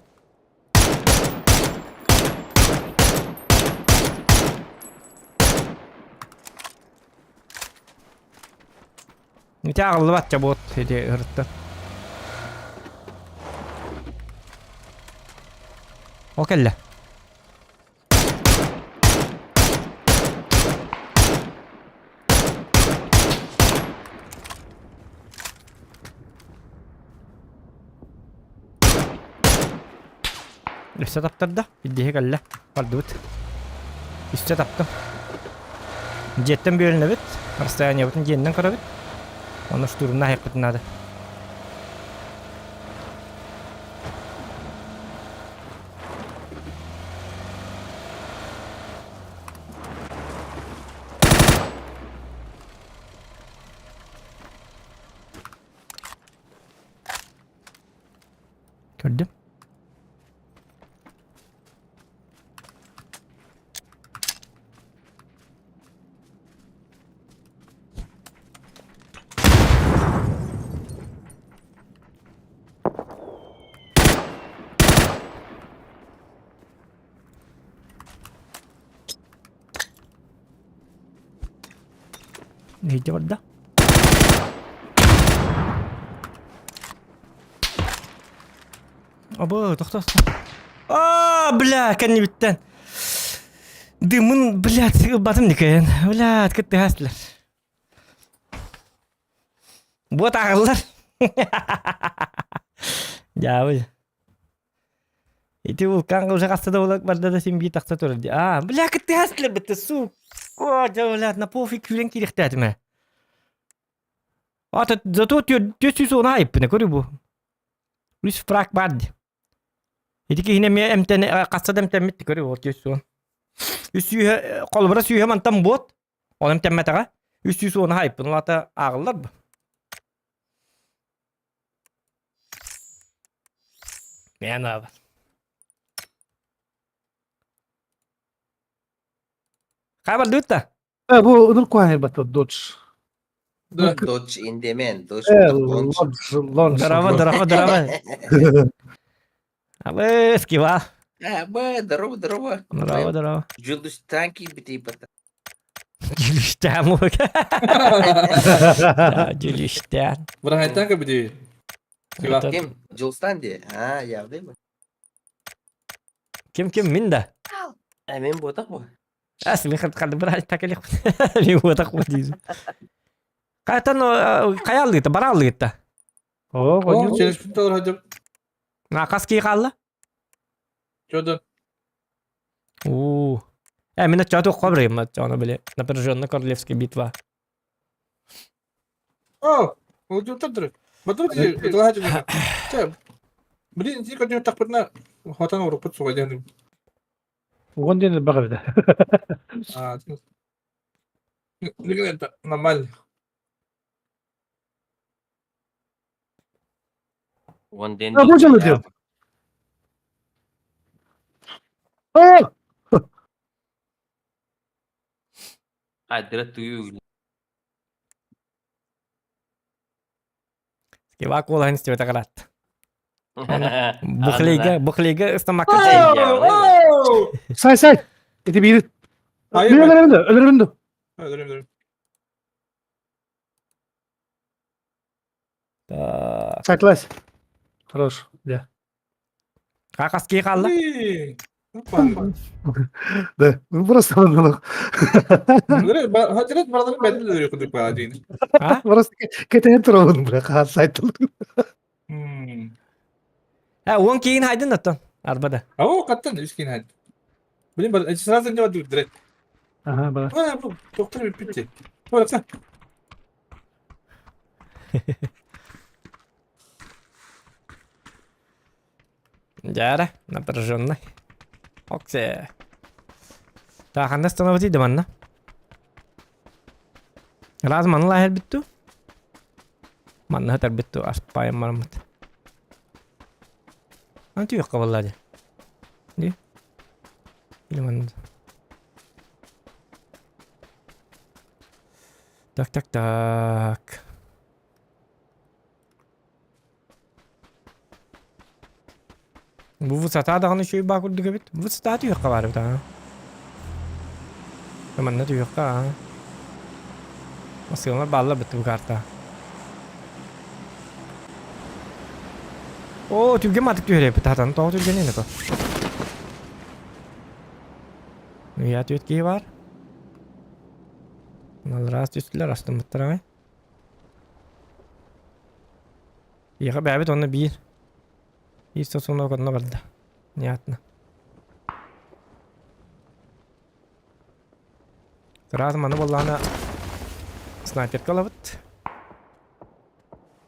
Ити аҕыллыбат чобуот ити ырыттан. Ол кэллэ. Өссө таптарда, илдиһи кэллэ, бардыбыт. Үстэ таптым. Дьиэттэн бүөлүнэбит, расстояниебытын дьиэннэн көрөбүт. Онно штурмна аһыахпытын наада. Көрдүм. Иһирдьэ барда. Абы, тохтоо. Аа, бля, кэннибиттэн. Дымын, блядь, ылбатым дикэйэн. Блядь, кыттыһаастылар. Буот ааҕыллар. Дьаабы. Ити вулкан уже хаста да буолан барда да син биир тахса турар дии. Аа, бля, кыттыһаастылар бытты, сука, дьэ, блядь, на пофиг күүрэн киириэхтээтим ээ. Ата зато 410 айыппына көрү бу. Үс фраг бар дии. Ити киһини эмиэ эмтэн хасса да эмтэммит көрү ол 410. Үс сүүһэ холобура сүүһэ мантан буот. Ол эмтэммэтэҕэ. 310 айыппын улаата ааҕыллар бу. Мен аабат. Хай бардыбыт да? Э, бу ыныр куһаҕан батта Dodge. Да. Dodge in the man. Dodge Э, Launch. Launch, Launch. Здорово, здорово, здорово. Абы, скива. А, б, здорово, здорово. Здорово, здорово. Julius Tanki бити бата. Дьүлүстээн буолук. Дьүлүстээн. Бырахайтан кэбити. Скива. Ким? Jules ди. А, явды бы. Ким ким мин да? А мен ботак бу. Ас мен харды бір айта келек. Мен ботак бу дейсің. Қайтан қай алды бара алды кетті. О, О, через пункталар хадып. Қас кей қалды? Чё Уу. Э, мин оччоҕо туохха барыйым оччоҕуна били напряженно королевская битва. О, улдьуттар Батыр Чэ, блин, ити көрдүөтэхпитинэ хотон урукпут суға диэн. Уон диэн элбэх эбит. А, это нормально. Уон диэн А, бу дьону диэн. О! Айдыра тую Скива куолаһын истибэтэх ыраатта. Бухлейга, бухлейга ыстамакка Сай, сай! Ити биир. Өлөрөмүн да, өлөрөмүн да. Өлөрөмүн. Так. Согласен. Хорош, да. Хас киһи хаалла? Да, ну просто он Хатырат бараларын бәдін өлөрө курдук баа диин. Просто кэтэн турабын бля хаас сайтыл. Э, уон киин хайдын оттон арбада. Оо, каттан үс киин хайдын. Блин, бар, сразу не бардыр директ. Ага, ба. А, бу доктор бүппүт. Баракса. Дьара, напряженный. Оксе. Так, ханна остановить да манна? Раз манна лаһер бүттү. Манна хатар бүттү, аспайым бараммыт. Аны түйөккө буолла дии. Дии. Или манна. Так, так, так. Бу высота даҕаны үчүгэй баа курдук эбит. Высота түһүөххэ баар эбит аа. Манна түһүөххэ аа. Массыыналар бааллар бытты бу карта. Оо, түргэн матык түһэр эбит. Хатан тоҕо түргэнин это. Я түөт киһи бар. Раз түстүлэр астыммыттар аҕай. Иэхэ бэйэбит онно биир. Биир сосунок онно барда. Понятно. Сразу маны буоллаҕына снайперка ылабыт.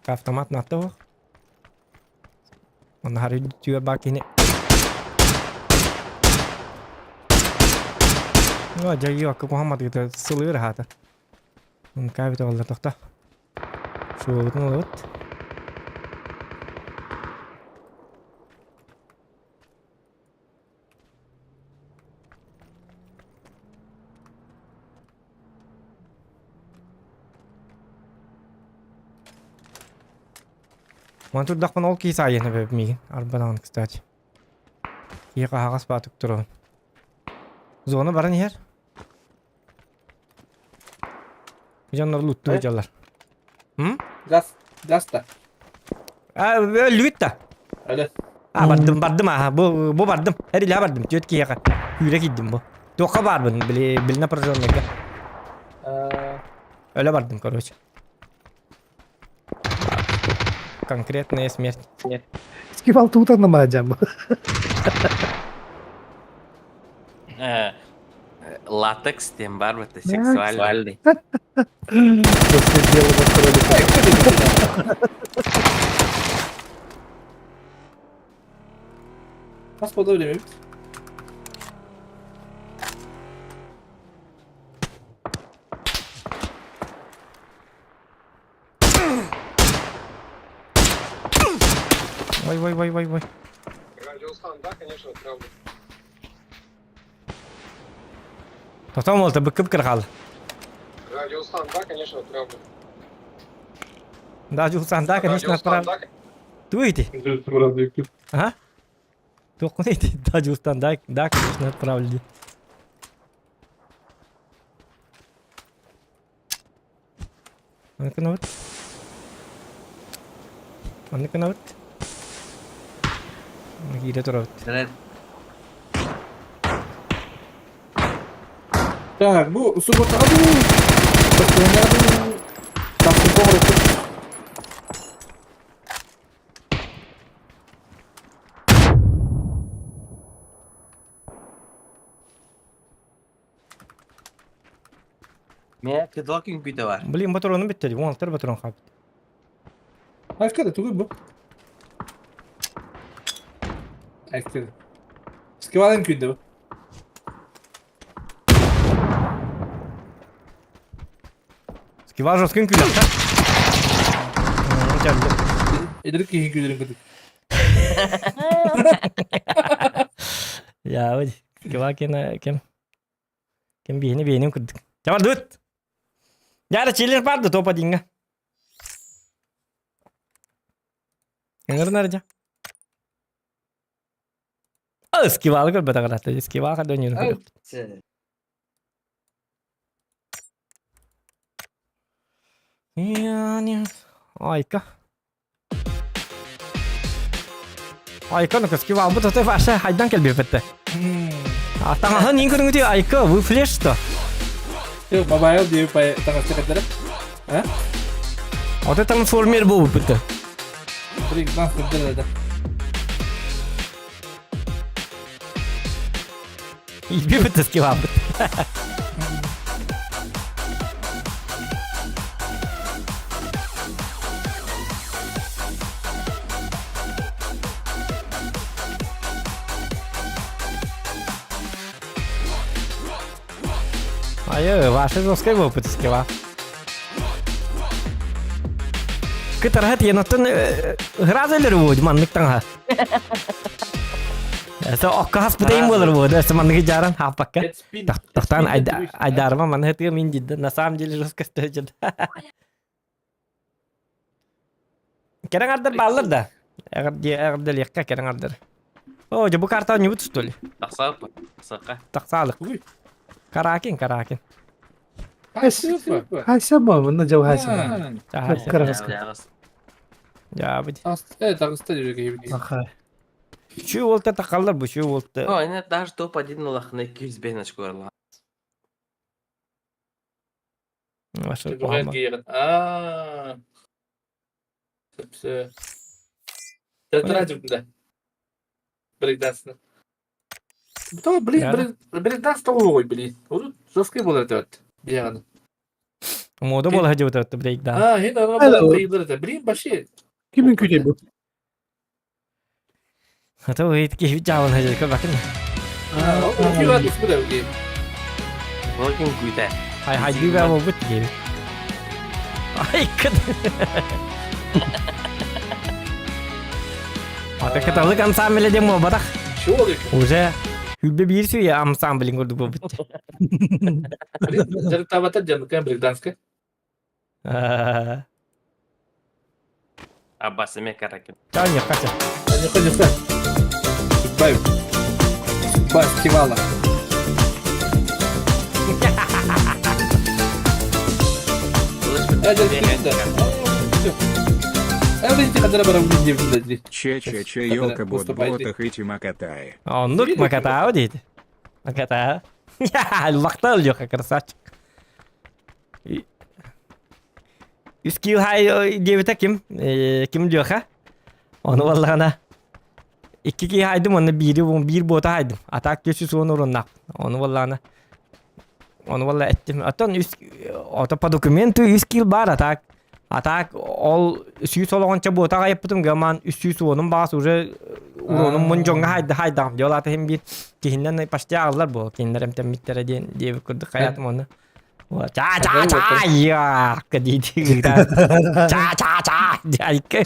Автомат наатта буох. Онно хары түгэр баар киһини О, дьайыы акка куһамматыгыта сылыыр аһаата. Каабит оҕолор тохто. Суолбутун ылабыт. Маны турдахпына ол киһи саайыан эбэбит миигин. Арбадаҕын, кстати. Киһи хаһаҕас баатык турабын. Зона баран иһэр. Дьоннор луттуу дьаллар. М? Газ, газ да. А, өллүбүт да. Өлө. А, бардым, бардым, аха, бу, бу бардым. Эрилэ бардым, түөрт киһиэхэ. Күүрэ киирдим бу. Туохха баарбын, били, били напряженныйга. Өлө бардым, короче. Конкретная смерть. Скифал туутан маадьам. Латекс диэн баар бата сексуальный. После белого кролика. Хас буолла билэммит. Ой, ой, ой, ой, ой. Потом ол быкып кыргал. Да, Жулсан, да, конечно, отправлю. Туйте. А? Туоххун ити? Да, Жулстан, да, да, конечно, отправлю. Маннык гынабыт. Маннык гынабыт. Киирэ турабыт. Так, бу субботаҕа дуу, баскыһыҥҥа дуу, тахсыыга оҥоруохпут. Мэ кыдал күҥкүтэ бар. Блин, батроным бүттэ дии. 16 батрон хаалбыт. Айкада тугуй бу? Айкада. Скивалын күндө бу. Скивал жесткин күлэхтэ. Чалды. Эдэр киһи күлэрин кытык. Я, вот. Скивал кем Ким биһини биһинин курдук. Чабардыбыт! Яра чилер барды топа динга. Ыҥырын арыдьа. Скивалы көрбөтө каратты. Скивал хадда өнүрүн көрөк. Айка. Айка ну скивалбыт отой Паша хайдан кэлбиппетте. Таҥаһын иин көрүҥүтүй Айка, вы флеш что? Yok, мобайл диye пай таҥас чекаттара. А? Отой трансформер буолбуппут. Блин, нас да. Илбиппит скивалбыт. Айы, ваша жесткая опыт скива. Кытархат еноттон гразелер буд маннык таҥаһа. Это оккас бутейм болар буд, это манныгы жаран хаппакка. Тахтан айдарма манныгы тыга мин дидда. На самом деле жестко стоит. Керең ардар бааллар да. Эҕэрдэлиэххэ керең ардар. О, дьэ бу карта оонньуубут что ли? Тахсаап, тахсаакка. Тахсаалык. Каракин, Каракин. Хайсама, мына жау хайсама. Кыргызка. Дьаабыт. Таҕыста диэки. Аха. Чүү уолта тахаллар бу, чүү уолта. О, энэ даже топ-1 улахана 205 очко барла. Аа. Сөпсө. Тетраа жүгүндэ. Брейкдансны. То блин, брейкданс тоҕу блин. Урут жесткий болар деп. Бияганы. Мода бола хадьыбыт это брейкданс. А, хин ана брейкданс. Блин, вообще. Кимин күтей бу? А то ыйт киһи жаабын хадьырка бакын. Волкин күйте. Хай хайдыы бää болбут диэбит. Ай кыт. Ата кыталык ансамбле диэн буолбатах. Уже хүлбэ биир сүүйэ ансамблин курдук буолбут. Дьарыктаабатар дьарыкка брейкданска. Аббас эмэ каракин. Чао, не катя. Нюха, нюха. Судьба. Судьба Скивала. Че-че-че, елка бот ботах и макатае. Оннук макатаа дейт. Макатаа. Лахтал Леха, красавчик. Үс киил хай диэбитэ ким? Ким Леха? Ону баллаҕына икки киһи хайдым, онно биири биир буота хайдым. А так түс уон уруннаах. Ону баллаҕына ону балла эттим. Оттон үс ото по документу үс киил баар, а так а так ол сүүс олоҕонча буота хайыппытым гаман үс сүүс уонум баас уже уронум мун дьоҥҥо хайда хайдаҕым. Дьол ата хим биир киһиннэн почти аҕаллар буо кинилэр эмтэммиттэрэ диэн диэбит курдук хайаатым онно. Ча ча ча я дии ча ча ча дьайка.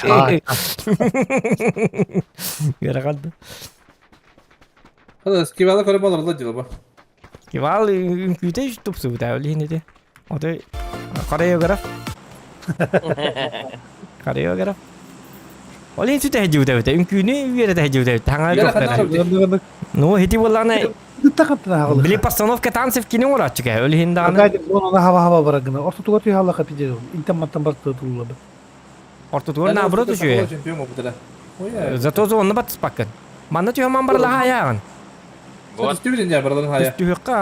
Үөрэ Скивала көрө болорло дьыла бу. Скивал үҥкүүтэ тупсубута ол иһин ити. Отой хореограф. Хореограф. Ол иһин сүтэ сылдьыбыта эбитэ. Үҥкүүнү үөрэтэ сылдьыбыта эбит. Хаҥа дьохтара. Ну, ити буоллаҕына Били постановка танцев кини оҥорооччу кэ. Ол иһин даҕаны. Оны хаба-хаба барагына. Ортотугар түһаллаха пидер. Интен маттан барты туллабы. Ортотугар наоборот үчүгэй. Зато зонны баттыспаккын. Манна түһэман барылаха аяҕын. Вот. Түһүөххэ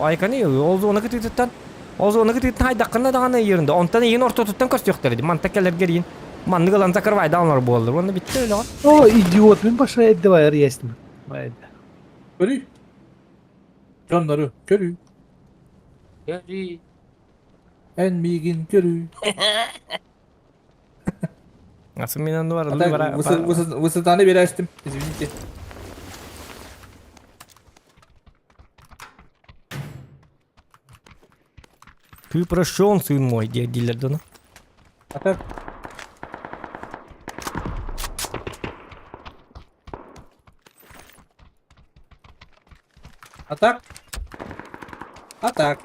айканы ол зона кытыытыттан ол зона кытыытын хайдаххына даҕаны ерінде. Онтон иин ортотуттан көстүөхтэр ди. Манта кэлэргэр иин маннык ылан закрывайдаалар буоллар. Онно битте өлөҕө. О, идиот, мин баша эдде байар ясным. Көрүй. Дьоннору көрүй. Көрүй. Эн миигин көрүү. Асыминан бар. А так, высотаны берестим. Извините. Ты прощен, сын мой, дииллэр дьоно. А так, А так? А так.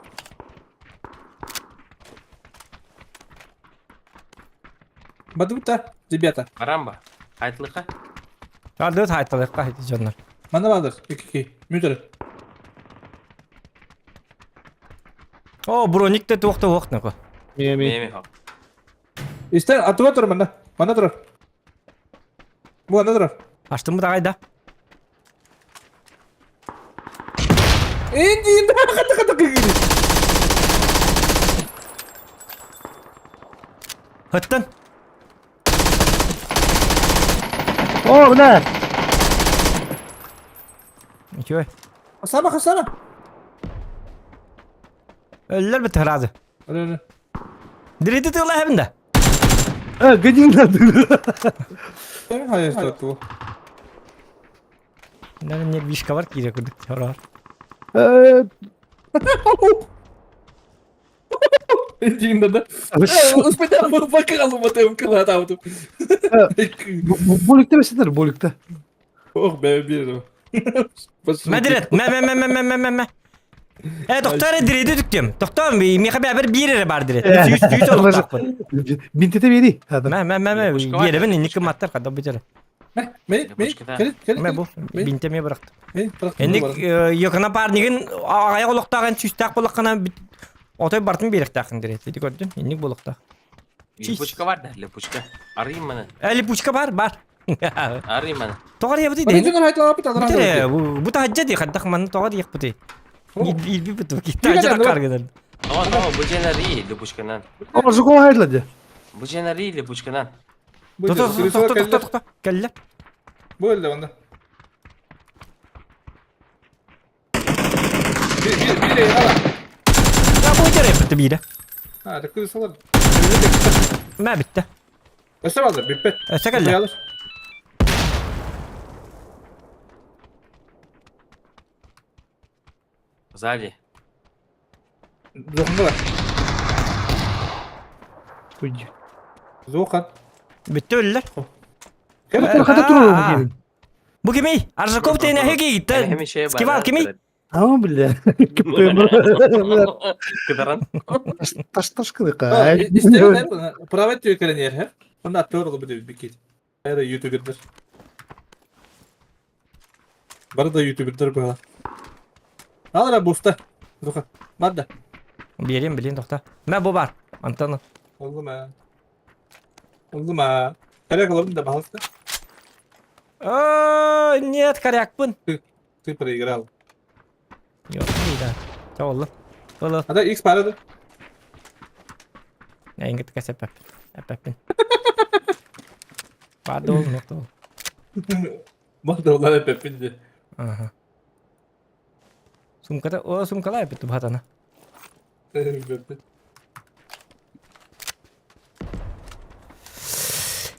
Бадута, ребята. Барамба. Хайтлыха. Ардыт хайталык хайты дьоннор. Мана баадыр. Икки. Мүтөр. О, броник те туох туох нако. Меми. Меми хоп. Истен атыга тур мана. Мана тур. Бу ана тур. Аштым да кайда? Энди, хата хата кыгыр. Хыттан. О, бля! Ничего. Хасана, хасана. Өллөр бит разы. Өлө. Дирети тыла хэбин да. Э, годин надо. Эми хайыр ту. Нары не вишка бар кире курдук. Хорор. Э, Энди да. Успеть бакалу матем кылатабытым. Боликте бесендер, боликте. Ох, бе бир. Мә дирет, мә мә мә мә мә мә мә мә. Э, доктор диреди түктем. Доктор, миха бәбер бир эре бар дирет. Сүүс сүүс олуктакпын. Бинтете бери. Мә мә мә мә биэребин инник маттар када бутер. Мә, мә, кел, кел. Мә бу бинтеме быракты. Энди Энник якына парнигин аяк олуктаган сүүстаак болаккана отой бартын биэректаакын дирет. Ити көрдүн, инник болуктаак. Липучка бар да, липучка. Арыйм маны. Э, липучка бар, бар. Арыйм маны. Тоҕор ебути Бары ден. жөнөр айтылап бит алар. Битере, бу таһаджа ди хаддах манны тоҕор ехпути. Илби буту ки таһаджа таккар гыдан. Тоҕо, тоҕо, бу дьиэн арый липучканан. О, жуко хайлади. Бу дьиэн арый липучканан. Тото тото тото тото кэллэ. Бу өлдө онда. Bir bir bir ala. Я бу битере битте биирэ. Ha, рекрут салар. Мә битте. Өсө алды, биппет. Өссө кэллэ. Сзади. Зохунда бар. Уйди. Зохан. Битте өллөр. Хата хата туру. Бу кимий? Аржаков тейне хеги Эми шей бар. Скивал кимий? А, бля. Кыдаран. Таш таш кылыка. Истер правет түйкелен ер, Онда актер олу бит бикет. Хайра ютубердер. Бары да ютубердер була. Алра буста. Зохан. Барды. Биэрим билин тохта. Мә бу бар. Антон. Oldu mu? Oldu mu? Kare kalalım da balıkta. О, нет, корякпын. Ты проиграл. Yok, iyi да. Чоолу. Олу. Ада X парады. Эңгит кәсәпәп. Әпәппин. Барды ол, нокта ол. Барды олар әпәппин де. Ага. Сумкада, о, сумкалай бит батана.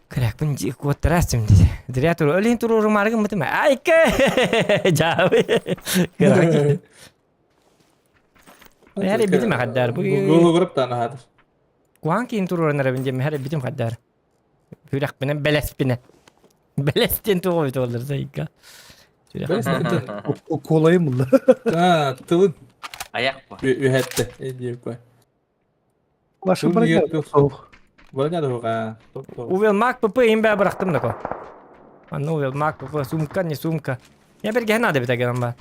Корякпын куоттарастым диде. Диря туру, өлин туру румаргын битим. Айка! Жабы. Коряк. Хәре битим хаддар. Бу Гол көріп та ана хадыр. Куан кийин туруранара бин дем хәре битим хаддар. Хүрәк менен белес бине. Белестен тугу бит олар зайка. Kolayım bunlar. Ha, тылын Аяк бу. үһәтте. Эдип кой. Başka Dur, para niyet yok. Soğuk. Бара да Увел мак ПП имбә бырактым да ко. Аны увел мак ПП сумка не сумка. Я бер надо бит аган ба.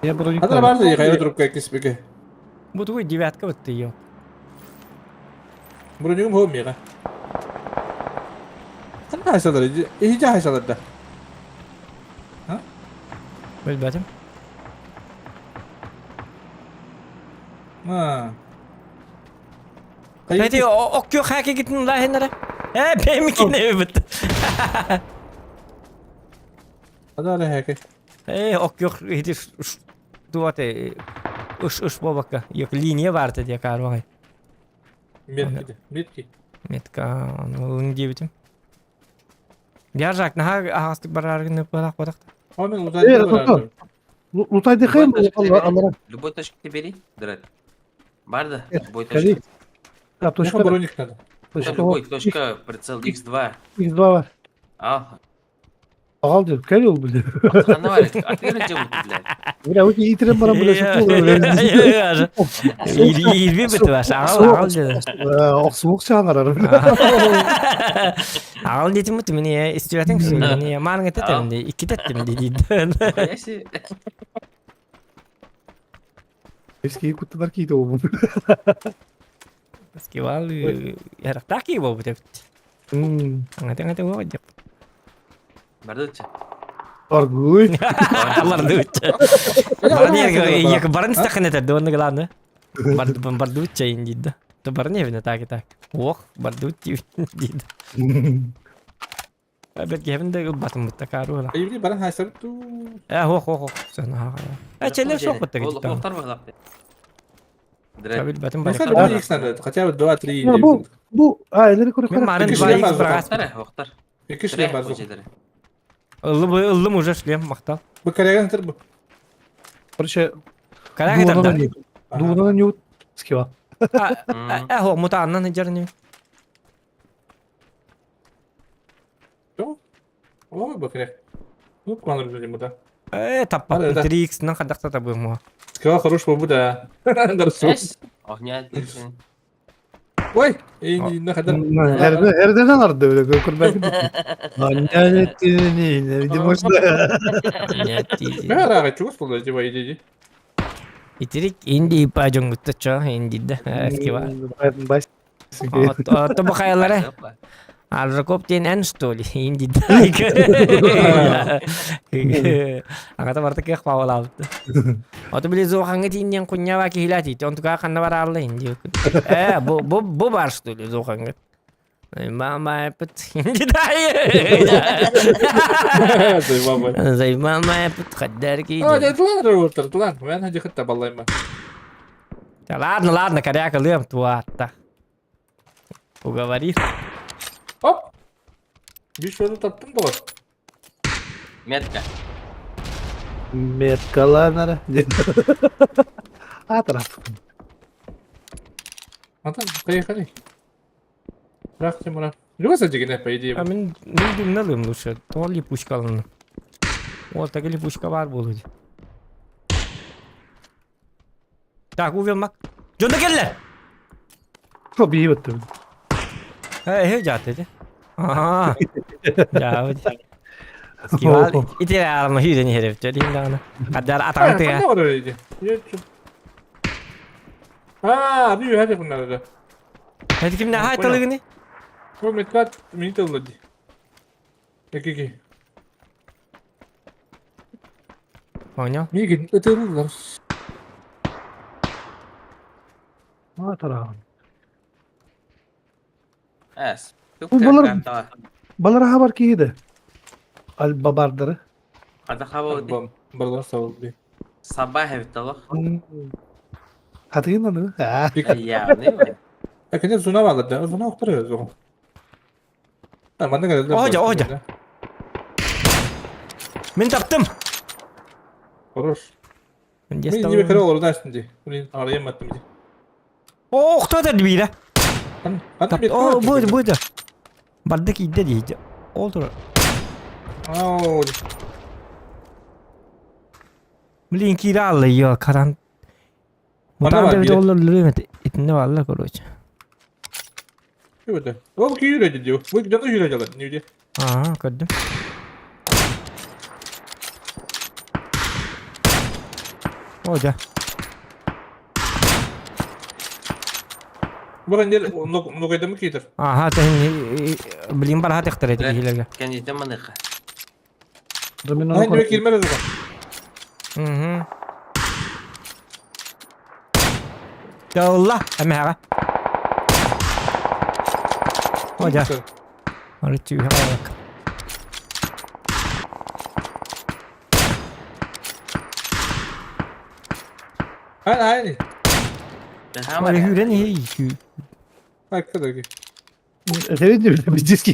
Я броник. Хадыр барды кайра туруп кайкис беке. Бу тугу девятка вот ты ее. Бронигум хо мига. Кандай хайсалар? Ихижа хайсалар да. Билбәтим. Ha. Хәти оккё хаки гитин ла хенере. Э бемикине бит. Хадыр хаки. Э оккё хити дуате. Ыш-ыш буолбакка. Линия баар этэ диэ каарбаҕай. Метки, метки. Метка ылыҥ диэбитим. Бяржак наһаа аһаҕастык барааргын ыппалаах буотахта. О, мен лутайды барардым. Лутайды хайым Любой точки ты бери, дред. Бар да, любой точка. А, точка. броник надо. Точка. Любой точка, прицел X2. X2 бар. А. Аҕал диэн, кэл ол били. Ханна бар, атыыр дьэ блядь. Бля, вот иитирэн баран бля Иирби бит аҕал аҕал деді. Охсуох чаанарар. Аҕал диэтим бут мини истибэтиҥ мини мааныҥ этэтем ди икки теттим ди диид. Эски куттанар киитэ буолбут. Скивал ярахтаах кии буолбут эбит. Аңата-аңата буолбут деп. Бардычча. Аргуй. Бардычча. Барын барын истэххин этэр да онно главное. Бардычча ин диид да. То барын эбинэ так и так. Ох, бардычча диид. Бэргэһэбин да ылбатым бытта кааруола. Айыбни баран хайсабыт туу. Э, хоох, хоох, хоох. Сон аха. Э, челлер суох бытта Ол охтар быһылаах. Билбатым Ну, хотя бы X надо, хотя бы 2-3 Бу, бу, а, элери көрө Мен марын 2X брагас. Охтар. Екі шлем бар жоқ. Ыллым, ыллым уже шлем, мактал. Бу коряган тыр бу. Короче, Коряган тыр. Дуунан нют скива. Э, хо, мутааннан жарны. О, бакырек. Ну, планер люди муда. Э, таппа. 3x нан хадакта табы мо. Сказал хорошего буда. Дарсу. Ой, и на хадар. Эрден аларды öyle көрбәк. Бәрі чугас болды деп иди. Итирик инди па жоңгутта чо индидде. Скива. Ото бахайлары. Аржакоп диэн эн что ли? Инди Аҕата барта кыах паалаабыт. Ото били зоохаҥҥа тиинниэн кунньаба киһилээтиит. Онтука ханна бараалла инди. Э, бу бу бу бар что ли зоохаҥҥа? Мама эпит. Займама эпит хаддар ки. А, да, тлан работар, тлан. Мен хади хатта баллайма. Ладно, ладно, коряка лым туатта. Уговорил. Оп! Биш өлі таптым да бар. Метка. Меткаланара. Атырап. Антон, поехали. Рах, Тимура. Люся дегене, по идее. А мен мен думналым лучше. То липучка алын. Ол так липучка бар болуд. Так, увел мак. Жонда келле. Шо бии бітті. Э, э, жат эти. Ага. Я вот. Скивал. Ити арма хүйден хереп жадин дагана. Кадар атаң тыга. А, би хәдә куннар да. Хәди кимне хай талыгыны? Бу меткат мин тылды. Эки. Понял. Мигин өтөрүлөр. А, тараган. Эс. Бу балар балар хабар киһиде. Ал бабардары. Хада хаба Барлар сабыл би. Саба хевталах. Хатыгын аны. Я, не. Әкене зуна алды да, зуна оқтыры зуна. Манда Ожа, ожа. Мен таптым. Хорош. Мен не кіре олар да ди. Блин, арайым аттым ди. О, кто это бира? О, будет, будет. Бардак идде дейді. Ол тура. Ау. Блин, кираллы, ё, каран. Мутант доллар лүрөмөт. Итинне балла, короче. Күйөдө. Ол күйрөдү диyor. Бу жана күйрөдү не диyor? Аа, көрдүм. О, да. Бу кендер ногайдамы кейтер. Ага, тен блин бар хат ихтер эти килерге. Кенде маныха. Мен диyor кирмер өзү. Мгм. Ялла, эмэҕэ. О, да. Ары түйэ алак. Aynen. Ой, Хүрэн иһи. Hakikaten. Этэбин да билэ диски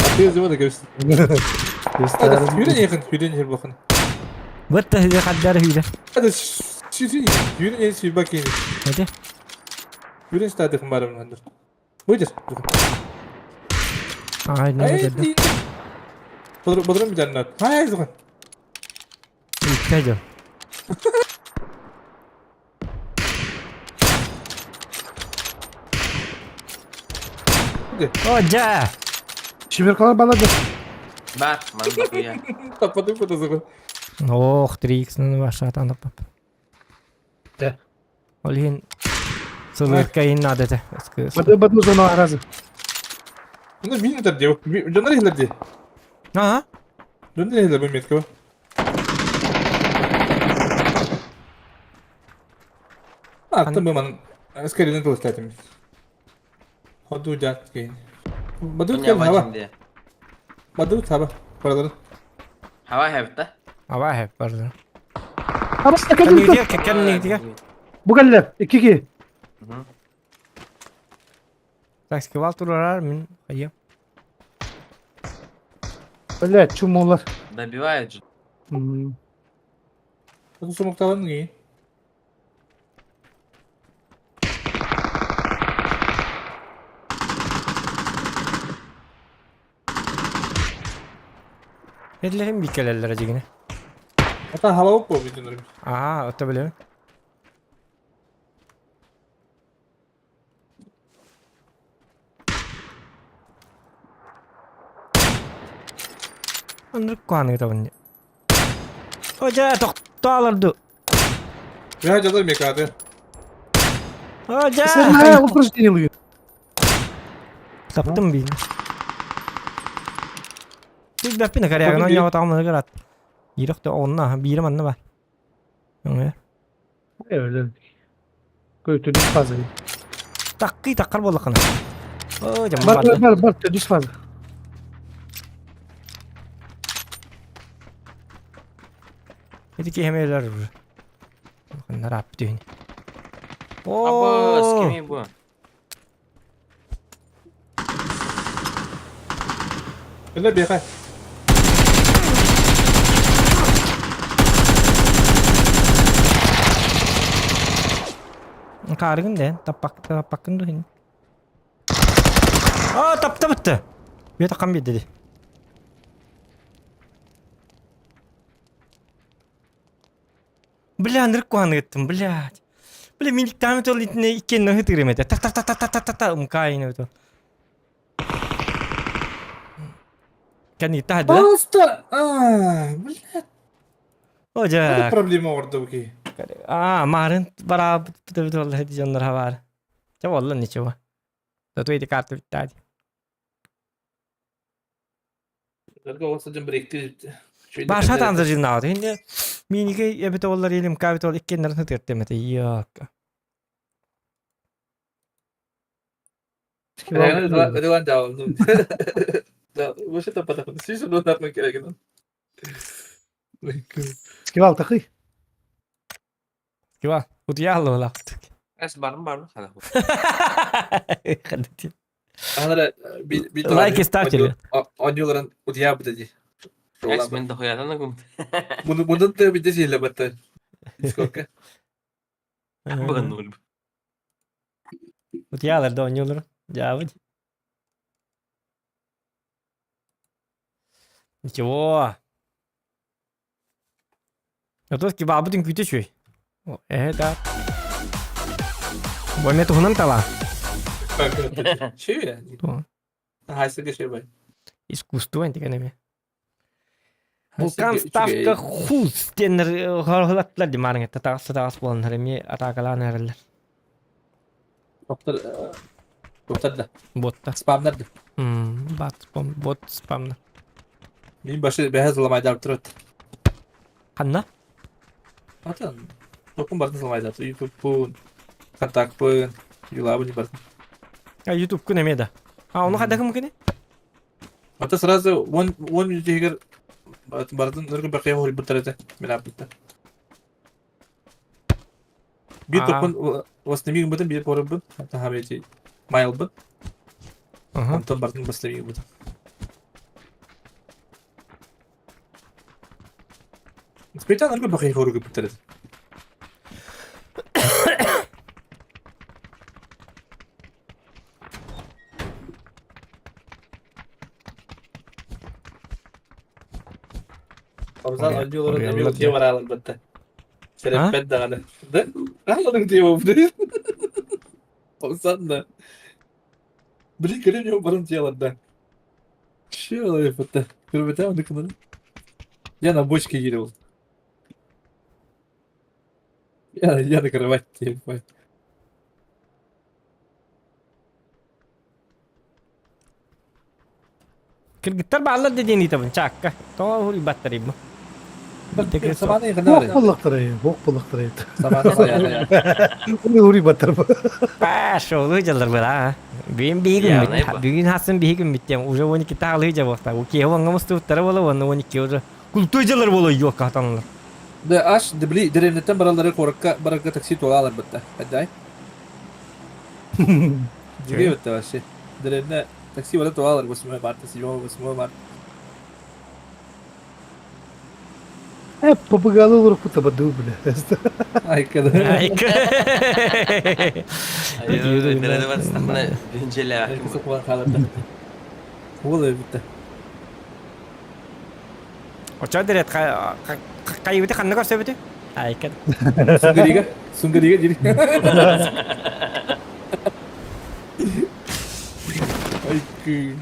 Atıyor da görsün. Hadi yürü yakın, yürü yürü bakın. Бытта хиде хаддара хүйдэ. Hadi yürü yürü yürü bakayım. Hadi. Yürü işte barım handır. Buyur. Ай, не Ay, көрдүм. Bodrum bir tane. Hayır, bakın. Иккэ О, дьэ! Шимеркалар балады. Бар, манна хуя. Таппатым фотозы. Ох, 3x-ны башатан таппап. Дэ. Ол иһин сылырка иһин наада этэ. Баду баду зона аразы. Ну, мин өтөр дии. Дьоннор иһиллэр дии. Аа? Дьоннор иһиллэр бу метка. Аттым бу манан скорее тылыстатым. Ходу жат кейин. Баду Дуня кел хаба. бачын Баду хаба. Паралары. Хава хэвта. Аба хэп барды. Аба Кэннигитигэр кэннигитигэр. Бу кэллэ. Икки Так, скивал турарар мин хайа. Блядь, чумолар. Добивают же. Сумукталан кейин. Эдлерин биккелеллere дигине. Ата хаба оп бу бүтүнөр. Аа, отто билем. Оннук куаны табын. Ожа, тоқталырды. Я жадыр мекады. Ожа! Сен упражнение луи. Таптым бин. Biz бәппин карягынан ява тагымны гарат. Ирек онна бире манна бар. Өңө. Öyle. Көтү düz fazla. Таккый таккар боллакына. О, жаман Бар барды. бар бар düz fazla. Эти кемелер уже. Нарап дүйін. Аба, с О, кем бу? Öyle бека. Карыгын ден, таппак таппакын дүйін. А, тапты бітті. Бет аққан бет деді. Бля, нырк куаны кеттім, блядь. Бля, мен тамы тол итіне иккен нөхі тігремеді. Та та та та та та та та умкайын өті. Кәні тады? Просто, а, блядь, О, жа. проблема орды бу ки. А, марын бара бит ол дьоннор бар. Ча болла ничего. Да то эти карты биттади. Баша танза жинауды. Инде миниге эбит олар елим кабит ол иккеннерин тертемете. Yok. Скивал такый. Кива, утуялы олақтык. Эс барым барым хана. Лайки ставьте. Онюларын удия бит Эс мен дохуядан гум. Bunu da bir de şeyle battı. Discord'ка. Бу нуль. Утуялар да ойнолор. Жабыт. Ничего. А то киба бутын күтө шүй. Это. Бой тухунан тала. Şey ya. Хайсы şey bay. Искусство деген эме. Вулкан ставка хуз денер хорхолаттылар ди марың это тагыс тагыс болон эми атакалаан эрелер. Доктор доктор да. Ботта. Спамнар да. Бат спам бот спамна. Мин башы бәһәз ламайды арттырат. Канна? Атын. Токун бартын ламайды арттыр. YouTube пун. Контакт пун. Юлабы не бартын. А YouTube күн эме да. А оны кайда ким кене? Ата сразу 10 10 минут егер бартын ныргы бакыя хори бутар это. Мен апты. Биир топпун восстанови гыммытым, биир порыбын, таһа эти майлбын. Онтон бартын восстанови гыммытым. Специально аргы бахай хору гыппыттар этэ. Абзал önce olarak эмиэ утуйа барааларбатта. Сэрэппэт даҕаны. Да? Ааларын утуйа буолбут. Абзал да. Блин, көрүм yok барым утуяларда. Че олайпытта. Көрбөтө оны кынын. Я на бочке киирэ Я на кровать типа. Кыргыттар бааллар да диэн ыытабын чаакка. Тоҕо уһуйбаттарый бу? Туох буоллахтарай, туох буоллахтарай. Уһуйбаттар бу. Пошел дьаллар была. Бүгүн биһи күммүт. Бүгүн хасын биһи күммүт диэн уже 12 таалыы жабыахта. Киһи оҥҥа мустубуттара буола уонна 12 уже култуй дьаллар буола юокка хатанылар. Да аш дебли деревнеттен бараллары куоракка барарга такси туола аларбытта. Хайдай. Дьигэ битте вообще. Деревне такси бара туалар 8 марта, 7 8 марта. Э, попугалы урукку табаду, бля. Айка да. Айка. Очо дирет кайыбыты ханна көрсөбүтү? Айка. Сунгарига, Сунгарига дири. Айкы.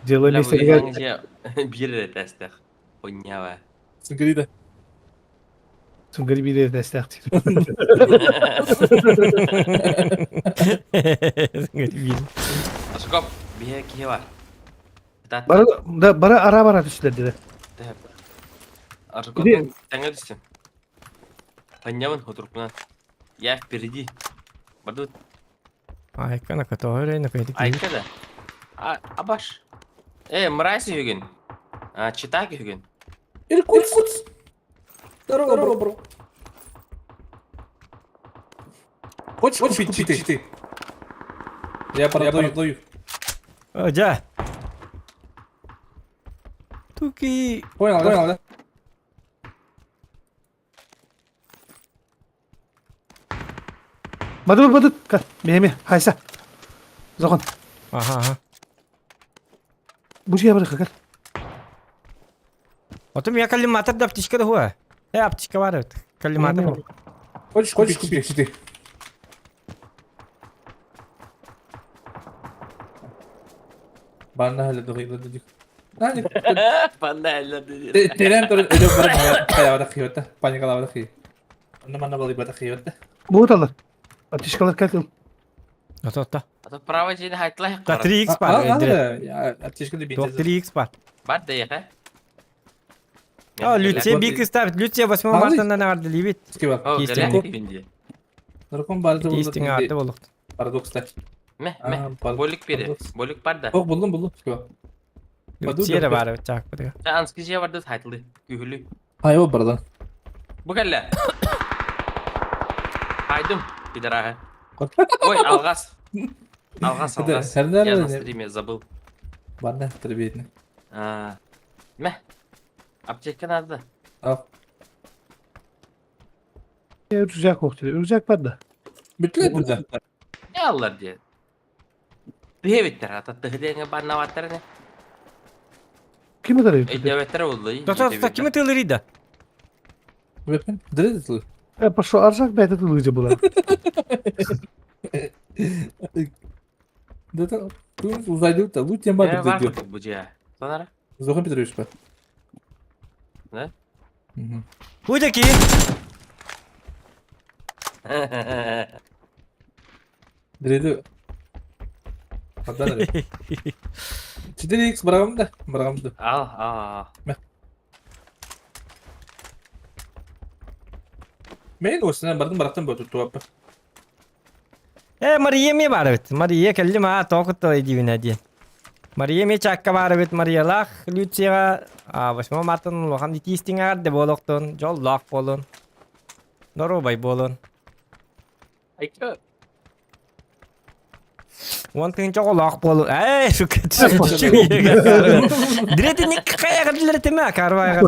Дело месяца. Бир эрэ тэстэх. Хуйнява. Сунгарида. Сунгари биир тэстэх. Ашкоп, биһэ киһи бар. Бара да бара ара бара түстүлэр дире. Ашкоп, тэҥэ түстүм. Ханньабын хотурпунан. Я впереди. Бардут. Айка на который на кайды. Айка да. А, абаш. Э, мразь үһүгүн. А, читак үһүгүн. Иркутск. Здорово, бро. бро. Хочешь купить читы? Я продаю. Жа. Туки. Понял, понял, да? Бадыр бадыр. Меме, хайса. Зохон. Аха, аха. Бу жия бар кал. Отум я коллиматор да аптечка да хуа. Э, аптечка бар эбит. Коллиматор. Хочешь, хочешь купить читы? Банна хәле догыйлы дидик. Банна хәле дидик. Терен турын өйдө барып хаябата хиота, паникалабата хи. Онно манна балыйбата хиота. Бууталар. Аптечкалар кәкил. Ото ото. Ато право жени хайтлай. Да 3x бар. Аптечка да бинте. 3x бар. Бар да яха. А, Люция бик ставит. Люция 8 марта на нарды либит. Нарком барды Истин арды болук. Парадокста. Ме, ме. Болик бири. Болик бар да. Ох, булдум, булдум. Люция бар чак. Ански же барды хайтылды. Күхүлү. Айо бардан. Бу кэллэ. Хайдым, пидораха. Ой, алгас. Алгас, алгас. Я на стриме забыл. Барна, требедно. А, мә. Аптека надо. Ал. Рюкзак охту. Рюкзак бар да. Бүтле burada. Не аллар диye. Тыһы ата тыһы диэҥэ барнабаттар не. Ким ыдар? Өйдөбөттөр булду. Тота тота ким тылырый да? Өпен, дыры тылы. Э, пошел аржак бәйті тылыжы була. Да та, узайды та, лут тем бар деп. Бу же. Сонара? Зохан Петрович бар. Да? Уйда ки. Дреду. Адан 4x барагым да, барагым да. Ал, ал, ал. Мен осынан бардым барактан бо туттуаппа. Э, Мария ме бар бит. Мария келди ма тоқытты дивина диэн. Мария ме чакка бар бит Мариялах Люцияга 8 мартын улахан итиистиңар де болохтон, жоллоох болун. Доруобай болун. Айка. Уон тыһыынча оҕолоох буолу. Ээ, сука, Дретиник хайаҕардылар этимэ, карвайга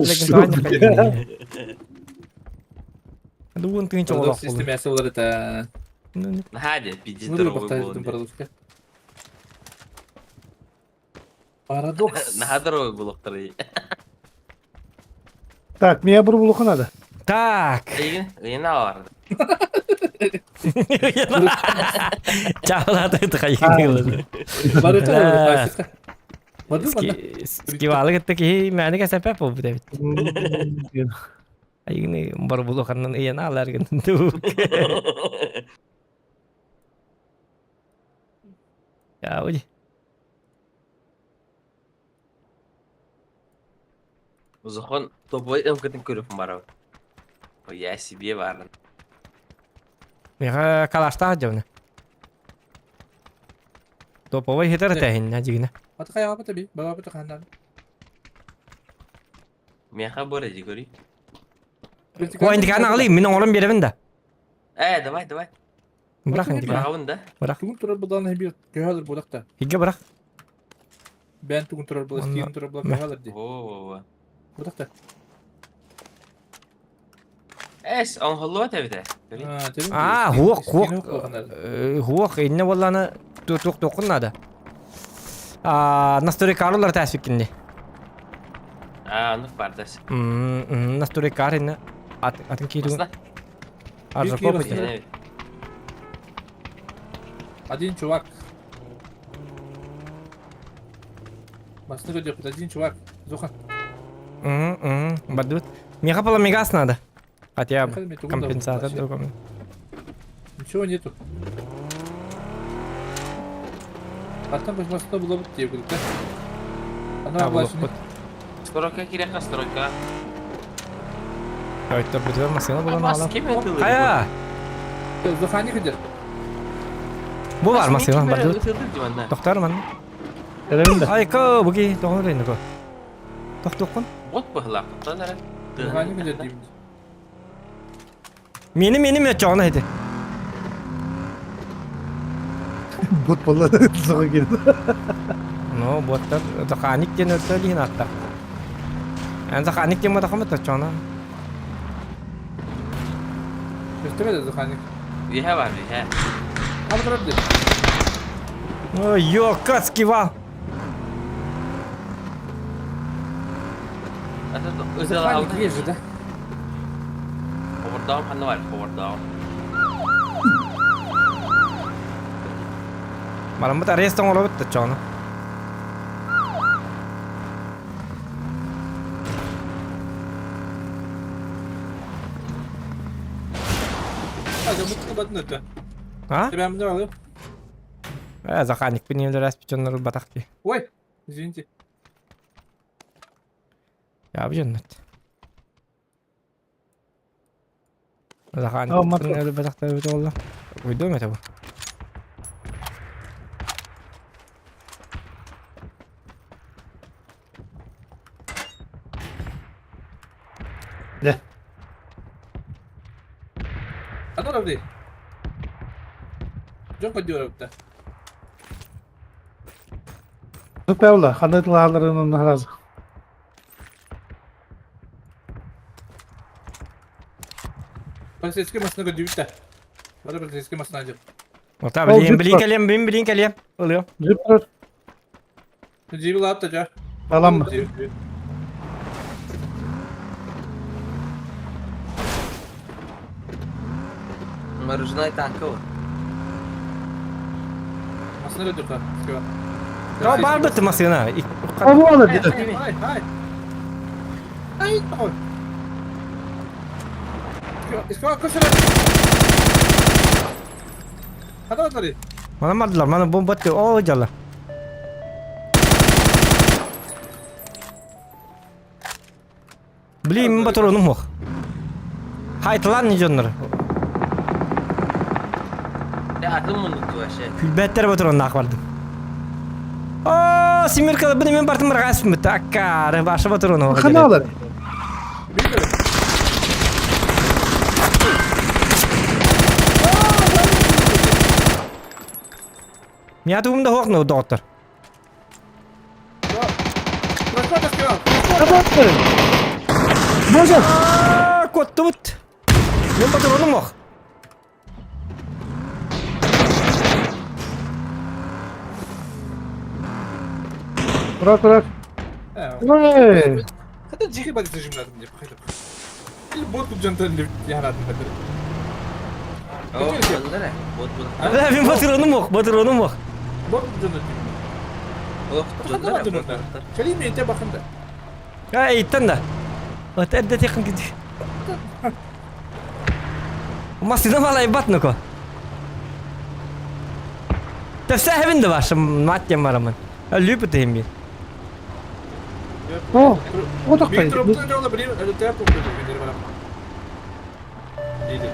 Уон тыһыынча Парадокс оҕолоох буолу. системасы болар это. Наһаа дьэ, пиздец Ну, здоровый бахтар буолун. парадокска. Парадокс. Наһаа здоровый буолуохтарый. Так, меня бурбулуха надо. Так. Ыйын, ыйын алар. Чаалааты хайыгын. Барыта Барды манна. Скивалы кытта киһи мээнэ кэсэпэ буолбут эбит. Айыгыны борбулуханнан ыйан аалар гын. Яуди. Зохон тобой өмкөтүн көрүп барабын. Я себе барын. Миха калаштаах дьону. Топовой хитер тэһиннэ дьигинэ. Аты хайаҕа би, баҕа ханнан. Миэхэ бор эди көрүй. Ой, индиканы аҕалый, мин оҥорон биэрэбин да. Э, давай, давай. Бырах индиканы. Быраҕабын да. Бырах. Тугун турар булаан бир көһөлөр булак та. Игэ бырах. Бэн тугун турар була, Онно- стиин турар була көһөлөр ди. Во-во-во. Булак та. Эс, оҥоһуллубат эбит ээ. Көрүй. А, хуох, хуох. Хуох, инне болланы туох туохун надо. А, настройкарылар тәсүккинни. А, ну бардас. Настройкар инне атын киирүн. Басна. Аржаков Бир ити. Один чувак. Басны көтөппүт, один чувак. Зоха. Бардыбыт. Миэхэ пламегаз надо. Хотя бы компенсатор другому. Ничего нету. А там возможно было бы тебе, да? Она А, была булуппут. Стройка кириэхэ, стройка. Өттөр бүтүөр машина булан Бас аалар. ким этилэр? Хайа! Зохани кыдыр. Бу бар машина бардыбыт. Ытылыр диманна. Тохтор манна. Кэлэбин да. Айка, буги тоҕор иннико. Тохтуоххун. Бот быһылаах туттан эрэ. Зохани кыдыр деймин. Мени мени ме чоҕуна ити. Бот буолла саҕа киирдэ. Ну, боттар Заханик диэн өртө диин ааттар. Эн Заханик диэн матахамыт оччоҕуна. Көстүбэт Зоханик. Үһэ бар, үһэ. Абытрар ди. Ой, ё, скивал. Зоханик есть же, да? Хобордоом ханна бар, хобордоом. Маламмыт арест оҥоробут оччоҕуна. А, жамыт батын өтө. А? Тебәмдер алып. Э, Заханикпин елдер әспичоннор батах ки. Ой, извините. Я бженнет. А, Заханикпин матур. елдер батах табит олла. Уйдум это бу. Ана равди. Жок көдүөр да. Павла, ханна тылааларын харазы. Полицейский машина көдүбүт да. Бары полицейский машина жок. Ота Ол билин жип билин бар. кэлиэм, бин билин кэлиэм. Ылыам. Жип бар. Жиби лап та жа. Аламмы. Ручной танка вот. Машина көдүр ка. О, бар бит машина. А вон где-то. Ай, ай. Ай, ой. Искала көсөрө. Хата батары. Мана мардылар, мана бомба атты. О, жала. Блин, мин батыронум ох. Хайтылан не дьоннор. Я атын муннук вообще. Күлбәттер батыроннаах бардым. О, Семерка, бу мен бартым баргас Таккары, башы батырону. Ханна алар. Меня тугум да суох доҕоттор. Боже! Куоттубут. Мен патроным ох. Турар, турар. Ой! Хата жиги бак зажимладым деп қайтып. Или бот жантан деп яратым хатыр. О, булдара. Бот бул. Бля, мен патроным ох, патроным ох. Бот жантан. Ох, булдара. Кали мен те бақында. Ай, иттен да. Вот это техника. Машина малай батныко. Тәфсәһебин да башым, маттем барамын. Любит им. О, о тохтой. Мен троптан жолда бір әлі тәп болып барам. Дейді.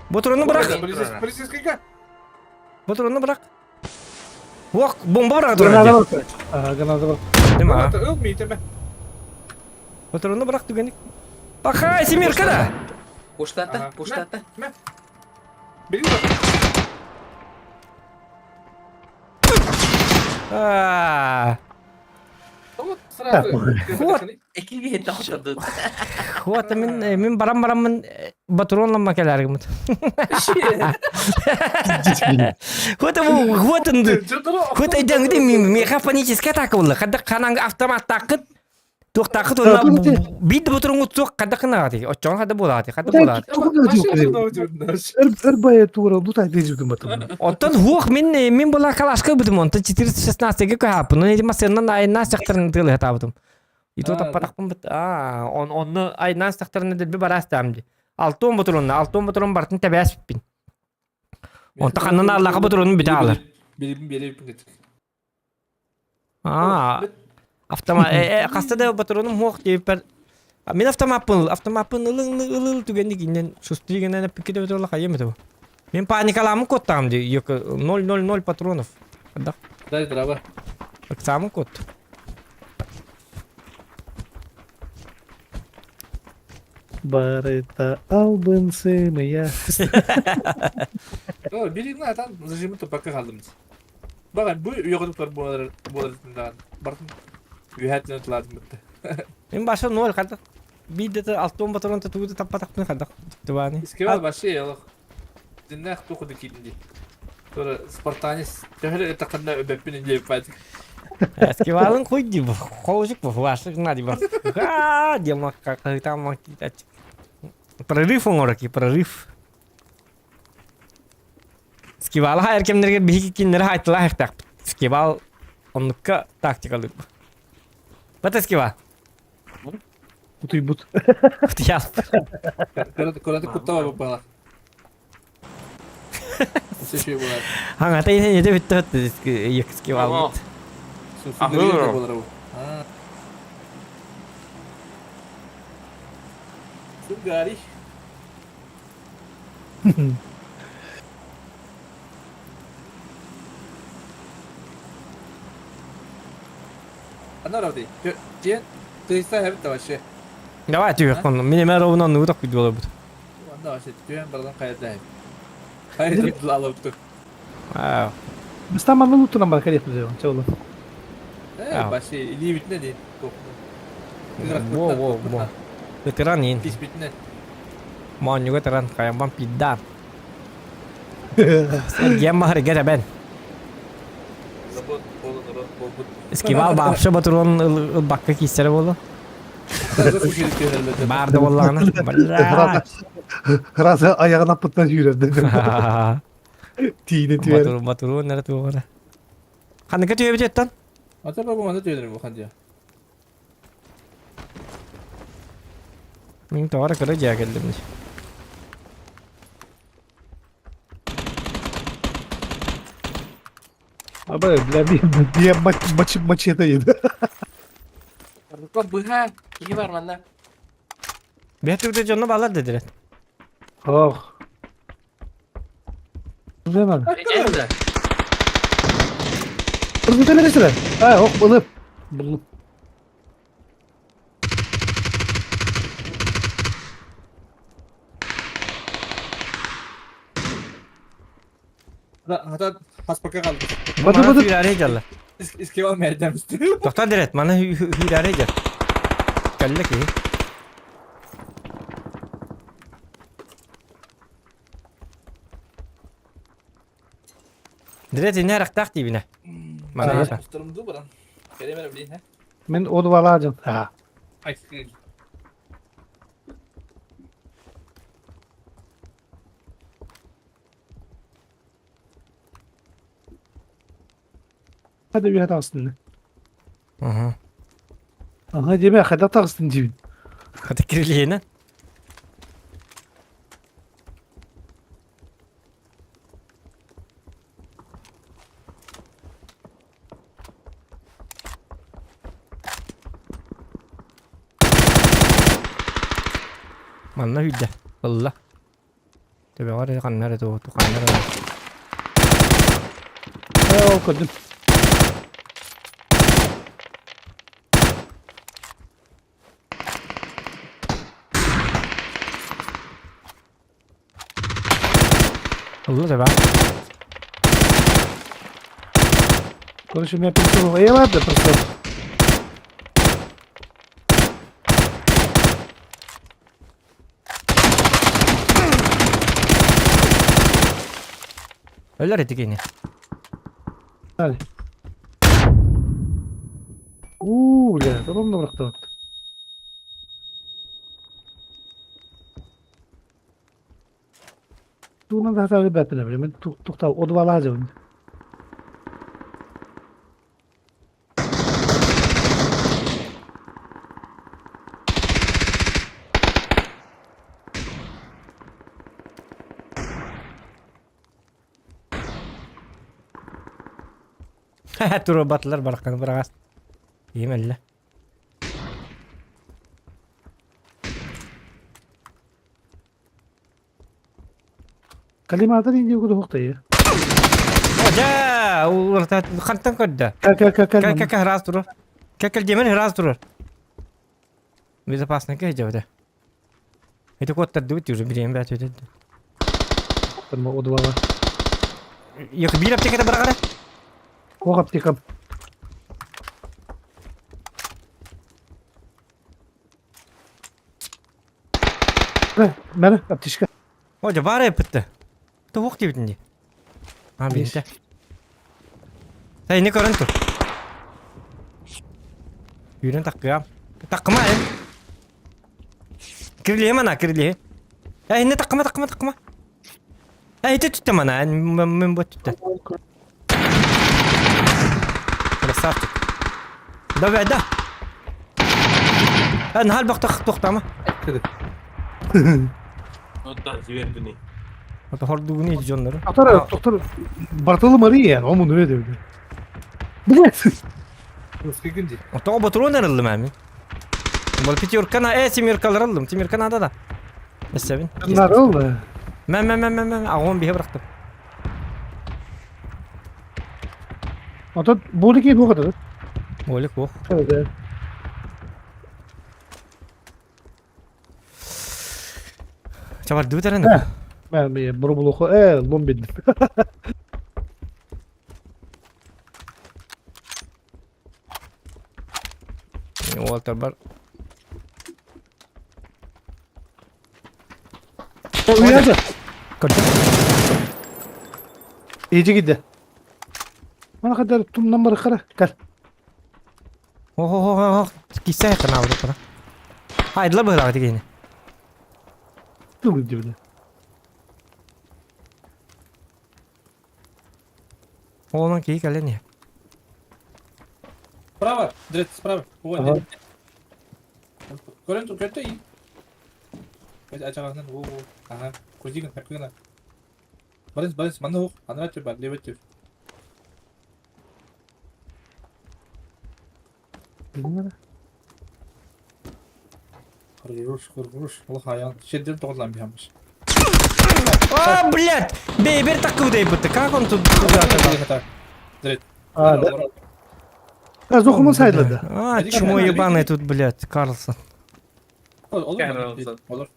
Патроны бырақ. Полицейскийга. Патроны бырақ. Ох, бомба бырақ Граната турар. бар. Ага, граната бар. Нема. Өлмейді ме? Патроны бырақ түгенік. Пахай, семерка да. Пуштата, пуштата. Бери А, Вот сразу. Вот. Экиге тохтоду. Вот мен барам барамын патронлама келәргімін. Вот вот Вот айдан меха паническая атака болды. Қада қанан автомат тақыт, туқ тақыт онна бид батрон туқ қада қына ати. Очон қада болады, қада болады. Эр бая тура, ну так дежүгүн батыр. Оттон хуох мен була калашка бутум онта 416 ге кахап. Ну эти масеннан айна сактарын тылы хатабытым. И то таппатакпын бит. А, он онны айнан сактарын дилби барастам ди. Алтон батрон, алтон батрон бартын табас бин. Онта ханнан аллаха батронун бите алар. Бери А, автомат хаста да батроным хуох деп бер. Мен автоматпын, автоматпын ылың ылыл түгенди кинен шустригенен пикете бетола хайым бу. Мен паникаламын коттам ди. Йок 000 патронов. Да. Дай дрова. Самын кот. Барыта албын сымыя. О, бери на там зажимы то пока қалдым. Баған бу ұйғырып болар болар бартын. Үйәтін тыладым бітті. Мен башы ноль қада. Бидде алтон патрон тугу таппатакпын қада. Тубани. Иске башы ялық. Диннах тоқыды кейдінде. Тура спартанец төхірі тақында өбәппен деп байтық. Эскивалын куйди бу. Холжик бу. Вашик нади бу. Ха, дема как там китать. Прорыв он ораки, прорыв. Скивал хайр кемнерге бихи киннер хайтла хактак. Скивал оннукка тактикалы. Бата скива. Утуй бут. Яс. Көрәті куттава болып бала. Сешей болар. Ханга та ине не битте битте скивал. Сусы болар бу. Сугари. Ана равди. Ден тыйса хәбит вообще. Давай түйек кон. Мен эме ровно ну так күдү болот. Анда вообще түйен бардан кайда. Хайда алып А, Бастан манны лутунан бар керек бизге. Чоолу. Э, вообще либитне не. Во, во, во. Ветеран ин. Пис битне. Монюга ветеран каямбан пидда. Гемма гера бен. Забот болу народ болбут. Скивал бапшы батырон бакка кистере болду. Барды боллагана. Бля. Разы аяғына пытна жүйреді. Тиіне түер. Батырон батырон нere тугара. Ханныка түйе битеттан? Ата бабам анда түйелер бу хандия. Мен тоғара көрө жаа келдим. Аба, бля, бия мачете еді. Быха, киһи бар манна. Бетүрдө жонно балар дедилер. Ох. Земан. Эженде. Ыргыта бересилер. А, ох, булып. Булып. Хата хаспакка қалды. Бады бады. Hüyare jalla. Иске алмай айтамыз. Тоқтан дерет, мана hüyare jal. Кэллэ киһи. Дерет инне арахтаах диибинэ. Мана Ага. Устарымды баран. Керемер билейін, ә? Мен одвалажын. Ha. Ай, Hadi bir hatarsın. Угу. Ага, деме хада тағыстын деймін. Хата кирилиэнэ. Манна hүйдэ. Ылла. Төбөҕөр ханна эрэ тугу ханна эрэ. Э, ол көрдүм. Ылла төбөҕө. Короче, у меня прицел. Э, ладно, просто. Өлөр ити кини. Hadi. Уу, бля, tamam da bıraktı. Тугунан да хата бәтіне біле. Мен тоқтау одвалажын. Тура батылар баракканы барагас. Иемелле. Калиматор инде көді хоқтай. Жа, уларта хантан көрдө. Кә кә кә Кә кә кә раз турur. Кә кә демен раз турur. Безопасно кә жабыда. Это код дыбыт уже билем бәт өтөдү. Одвала. Yok bir аптекада барагара. Оқ аптекам. Э, Мәне, аптечка. Ожа бар эпитти. Туох дибитинди. А бинте. Сай не көрөн тур. Юрен таккыам. Таккыма э. Кирлие мана кирлие. Э не таккыма таккыма таккыма. Э ити түттэ мана мен бу түттэ. Красавчик. Давай да. Э нахал бактак токтама. Ото хордугуни дьоннору. Тоқтар, тоқтар. Бартоло Мария, он муну өді. Блядь. Күнде. Ото ботурун арылдым әми. Бол пятеркана, э семеркалар алдым. Семеркана да да. Эсебин. Нарыл. Мен мен мен мен мен агон бихе бырактым. Ото болики боғады. Олик ох. Evet. Чабар дыбыт Э. Мен бұры э, лом бедім. Уолтер бар. Уяды. Көрдүм. Ейжі киді. Мана қадар тумнан бары қара. Кәл. Ох ох ох ох. Кисә кына алды кына. Айдылар быһылага дигәне. Тум дибді. Онан кийик әле не. Справа, Дред, справа. Ой, Ага. Көрен тұр, көрен тұр. Ачағынан, о, о, ага. Көздеген, хапкына. Барынс, барынс, мана оқ, ана түр бар, левый түр. Қырғыруш, қырғыруш, ол хаян. Шедден тоғырлан биямыш. А, блядь! Бейбер такы бытты. Как он тут туда оказался? Дред. А, да. А, зоқымын сайдылады. А, чмо ебаный тут, блядь, Карлсон. Olur, Карлсон. olur.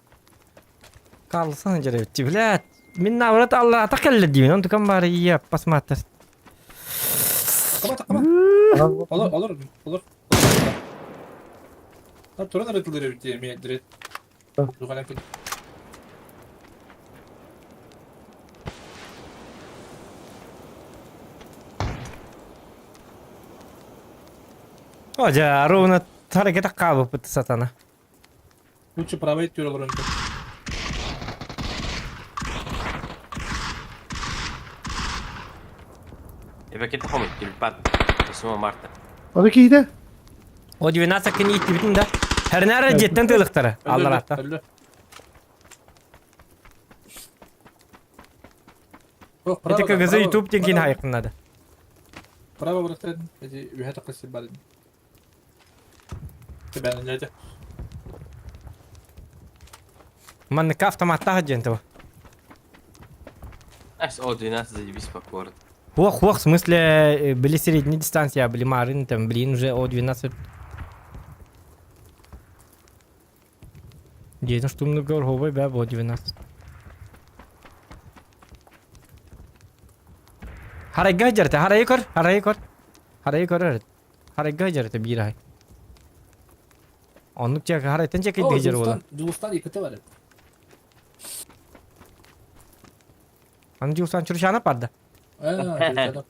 Карлсон жеребитти, блядь. Мин наоборот аллаата кэллэ диибин, онтукам баара ийэ посмотр. Такама, такама. Олор, олор, олор. Туран ырытылыр эбит диэ, эмиэ О, дьэ, ровно харакета хаалбыппыт сатана. Лучше правый түр олорон. Эбэкет хомут тюльпан. 8 марта. Оны киһитэ? О 12 күн ииттибитин да. Хэрнээр дьиэттэн тыылыктара. Аллараатта. Это КГЗ YouTube диэн киин хайыкын надо. Право бырахтан эти үһэ тахсып бар. Тебәннәде. Манныка автоматтаах диэн того. Ас о 12 заебись по городу. Ох, ох, в смысле, были средние дистанции, а были марын, там, блин, уже О12. Дьиэтин штурмнуга орхобой бээ бо 12. Харайга дьэртэ, харайы көр, харайы көр. Харайы көрөр. Харайга дьэртэ биир аһай. Оннук чек харайтан чек дьэр буола. Дьулустан иккитэ бар. Аны Дьулустан Чурчана барда. Аа,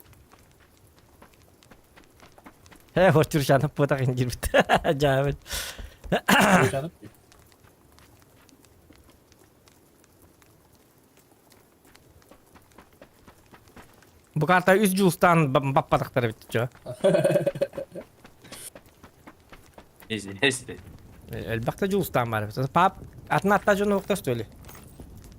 Э, вот Чурчана потах индирбит. Жаабыт. Чурчана. Бу карта үс Дьулустан баппатахтар эбит чё. Извиняюсь. Элбэх да Дьулустан бар эбит. Пап, атын атта дьон уохтар что ли?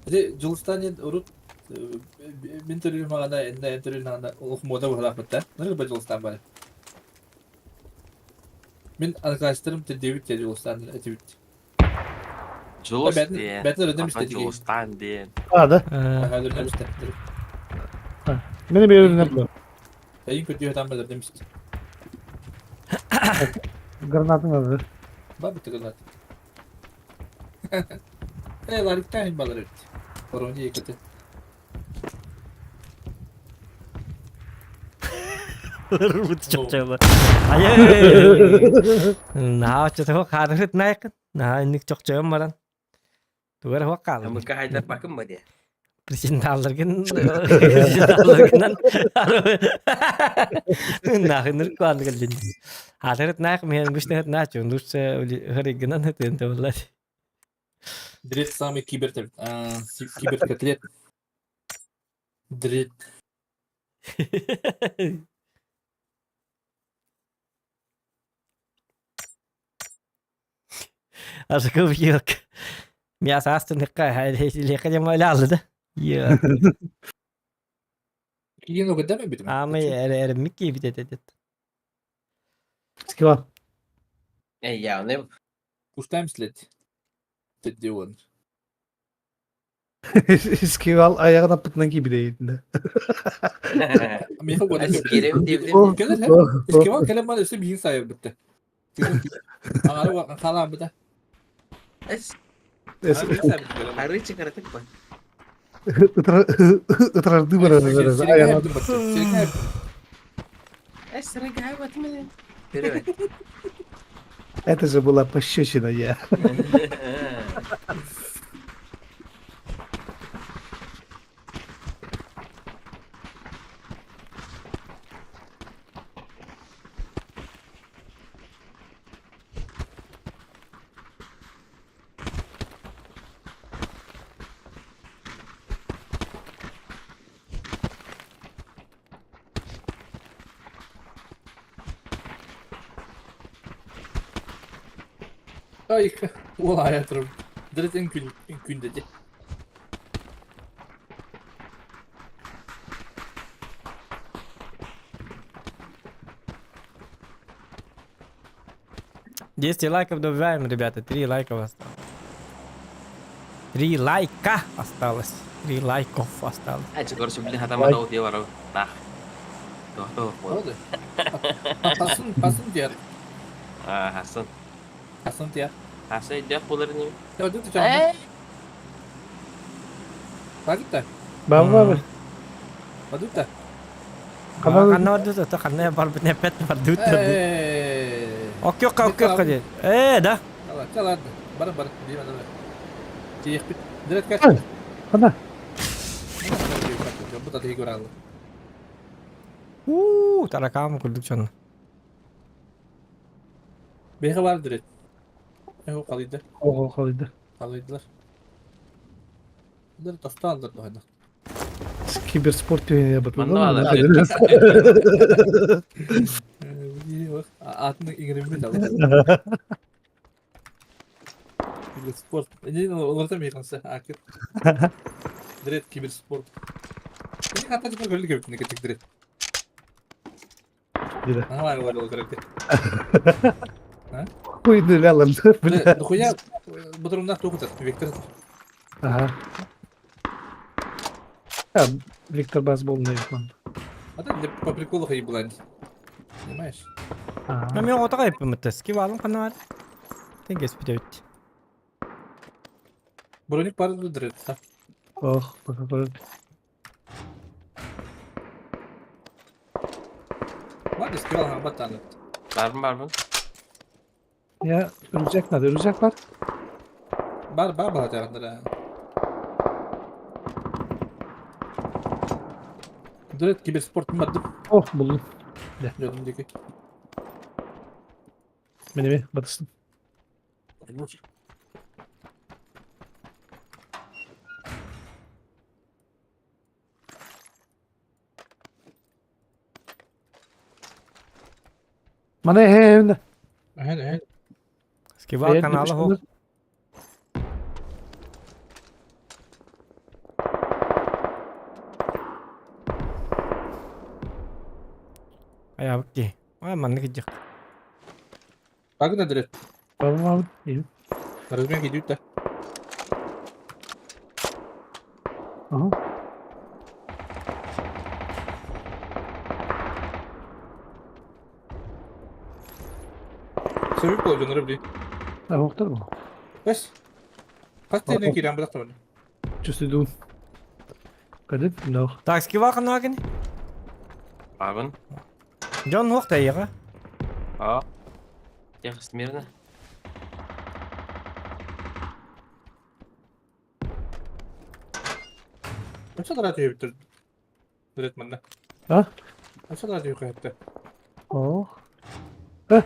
Ити Дьулустан диэн урут мин төрүүр маҕана иннэ эн төрүүр наҕана олох муода быһалаахпыт да. Ныры Дьулустан бар. Мин одноклассниктарым тирдиэбит диэ Дьулустан этибит. Дьулус Бэтин диэн. бэтин өрөдөн Атын истэ Дьулустан диэн. А, да? Өрөдөн истэ. Мені беріліне бұл. Эйин көрдүү хатан бэлэрдем истэ. Гранатын алыр. Бар бит гранат. Э, ларикта хин балар эбит. Оронжи екете. Рут чопчоло. Айы. Наһаа оччотоҕо хаадырыт наайкын. Наһаа инник чохчойон баран. Тугар хуак хаалым. Амыка хайдар бакым ба де. Причиндалларгын причиндалларгынан нахыныр куанды келдин. Хаадырыт наак мен гүчнэт наачу нурса хырыгынан хытын табылар. Дред самый кибер киберкотлет. Дред. Ашыкып yok. Мясо астыныкка лека да. Йо. Киин угадаме битим. Ама эр микки бит этот. Скива. Эй, я не Пустаем след. Тедди он. Скивал аяғына пытынан кибидейді. Меха угадаме. Керем деп. Келер, Скива келер мал өсө биин сайыр битте. Аңары халам бите. Ары чыгаратык ба. Ытрарды бар. Эс рыгай вот мен. Перевод. Это же была пощечина, я. Ай, ол аятырым. Дред эн күн күн деди. 10 лайков добиваем, ребята. 3 лайка осталось. 3 лайка осталось. 3 лайков осталось. Ачы короче, блин, хатама да утия бару. Нах. Тохто бол. Oldu. Хасын, хасын диär. А, Хасан. Хасын диär. Хасан дэх болар не. Я ду чам. Бардыта. Баба. Бардыта. Ханна бардыта? Ханна барбыт эппет бардыт. Оккёкка, оккёкка диэн. Ээ, да. Ладно, бар бар, дима давай. Тиэхпит. Дирет кат. Хана. Бу татыгы көраллы. Уу, таракам курдук чонно. Бэйхэ бар дирет. Эхо қалыйды. Ого қалыйды. Қалыйдылар. Дыр тоста алдыр дохайда. Киберспорт деген бат. Манна баалар. Атын иңириммит алды. Киберспорт. Не оларда мейханса акыр. Дред киберспорт. Не хата жипер көрүлү кебит неке дред. Дире. Ага, бар ол керек. Хуйны лялар, бля. Дохуя бутурумда тухутат Виктор. Ага. А, Виктор Бас был наверное. А так для по приколу хай была. Понимаешь? А мен отага эппим Скивалым ханна бар. Тенгес бүтөбүт. Броник бар дред. Ох, пока көрөт. Ладно, скивал хабатаны. Барбын барбын. Я рюкзак надо, рюкзак бар. Бар бар бар жагындыр. Дред киберспорт барды. Ох, булдум. Жодум дики. Мени батыстым. Мана хэ Эн эн. Скивал каналы хо. Аябык ди. Ай манны кидик. Багына дред. Бармам. Размен кидют да. Ага. Сөбүк бол жонор били. А, октор бу. Бес. Кастыны кирен бирак табын. Чувствую. Кадып, но. Так, скивал каналы кини. Барбын. Джон хуак тайыга. А. Тихо, смирно. Канча дара түйөптүр. Дред мында. А? Канча дара түйөп кайытты. Ох. Э.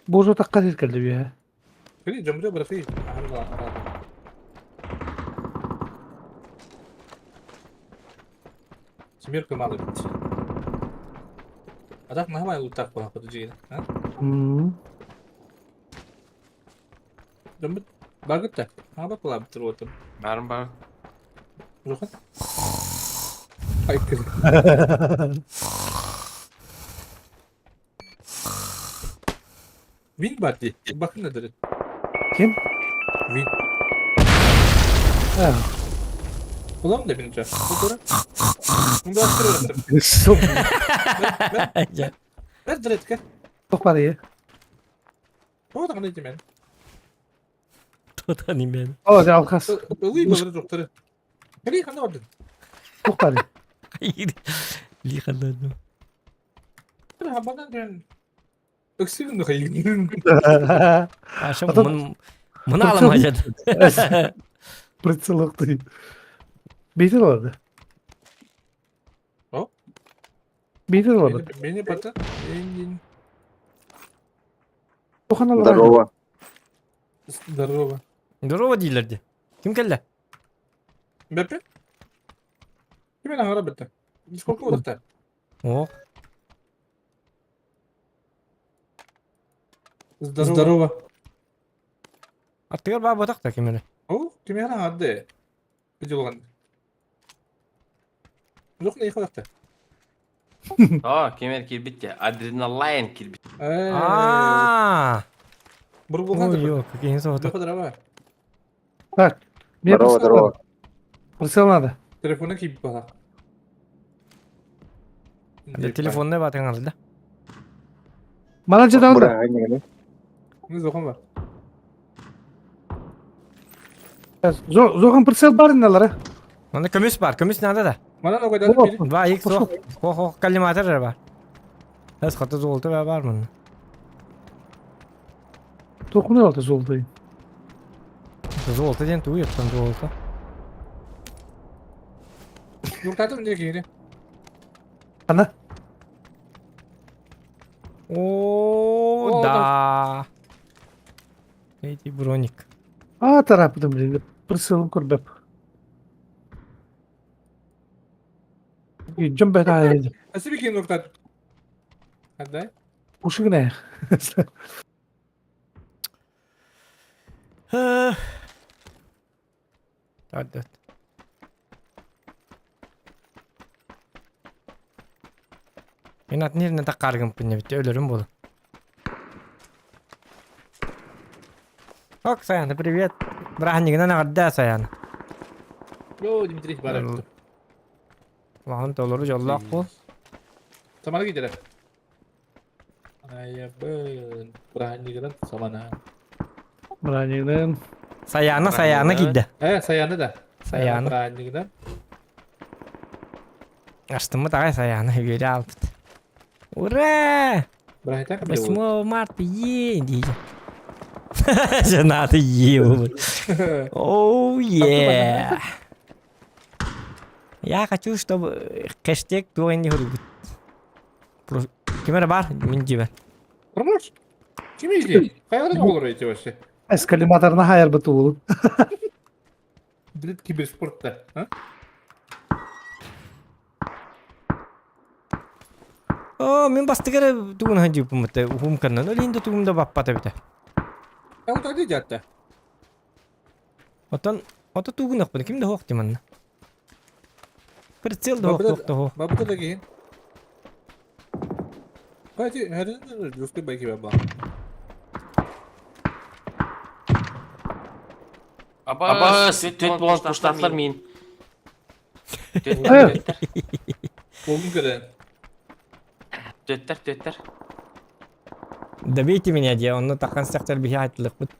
Божо такка дед келди бе. Кили жомжо биракы. Ахырга арада. Семерка малы бит. А так нормально лутак была подожди, а? Мм. Жомбут багытта. Аба кыла битир отыр. Барбын барбын. Жохан. Ай кыз. Win бар ди. Bakın nedir? Ким? Win. А. Ulan da birinci. Bu doğru. Bunu da öğrettim. Суп. Ver direkt Тох бар е. О, да не мен. Тота немен. О, алкас. Ылый балары жоктары. Кали кандай бардын? Тох бар. Лиханадым. Бир хабардан деген өксүгүн хайгын. Аша Ата- мын мына аламажат. Прицелықты. Бейтер алады. О? Бейтер алады. Мени бата. Эндин. Тохан алады. Здорово. Здорово. Здорово дийлерди. Ким келди? Бепе? Ким ана бетте? Сколько удакта? О, Здорово. аттыгар баа ботак та ким эле. О, ким ана арды? Видеолган. Жок не удакта? О, кемер кирбитте. Адреналайн кирбит. Э. Аа. Бурбулган. Ой, ё, какие золото. Жок здорово. Так. Мне Здорово, прицел здорово. надо. Прицел надо. Телефону кийип бала. Телефонна батыңар да. Мана жада алды. Бра, не, Не зохон бар. Зохан прицел бар инналара. Онно көмүс бар, көмүс надо да. Манан огайдады били. Два икс суох. Хо хо коллиматор эрэ бар. Эс хата золото бар мунна. Тохуну алты золото. Золото диэн тугу яттан золото? Юртатым не киһини. Ана. О, да. Эти броник. А, тарапытым блин, прицелым көрбөп. Дьон бэт Спасибо, ким нуктат. Отдай. Ушигне. Төрдөт. Мен атын yerine таккаргымпын эбит өлөрүм буолу. Ок, Саяна, привет. Бырааһынньыгынан эҕэрдээ, Саяна. Йоо, Дмитрий бар. Улахан толору дьоллоох буол. Самара киирэр. Айабын. Бырааһынньыгынан самана. Бырааһынньыгынан. Саяна, Саяна киирдэ. Э, Саяна да. Саяна. Бырааһынньыгынан. Астыммыт аҕай Саяна үөрэ аалбыт. Ура! 8 марта е дейді. Женаты е болот. Оу е. Я хочу, чтобы хэштег туох инни хөрүгүт. Ким эрэ бар, мин дьиэбэр. Промош? Ким иди? Хайаларын оҕолор эти вообще? Эскалиматорна хайарбыт уолу. Блин, киберспортта, а? Оо, мин бастыгы эрэ тугун сылдьыбыппын уһум каннан ол иһин да тугум да баппат эбитэ. Алтады дьаатта. Оттон ото тугун охпун ким да суох дии манна. Прицел да суох да суох. Бабыта да киһин. Кстати, жесткий байки баба. Аба, төт болан пуштатлар мин. Төттер, төттер. Болдум көрө. Төттер, төттер. Добейте меня диэ, онно тахан сахтар биһи айтылыкпыт.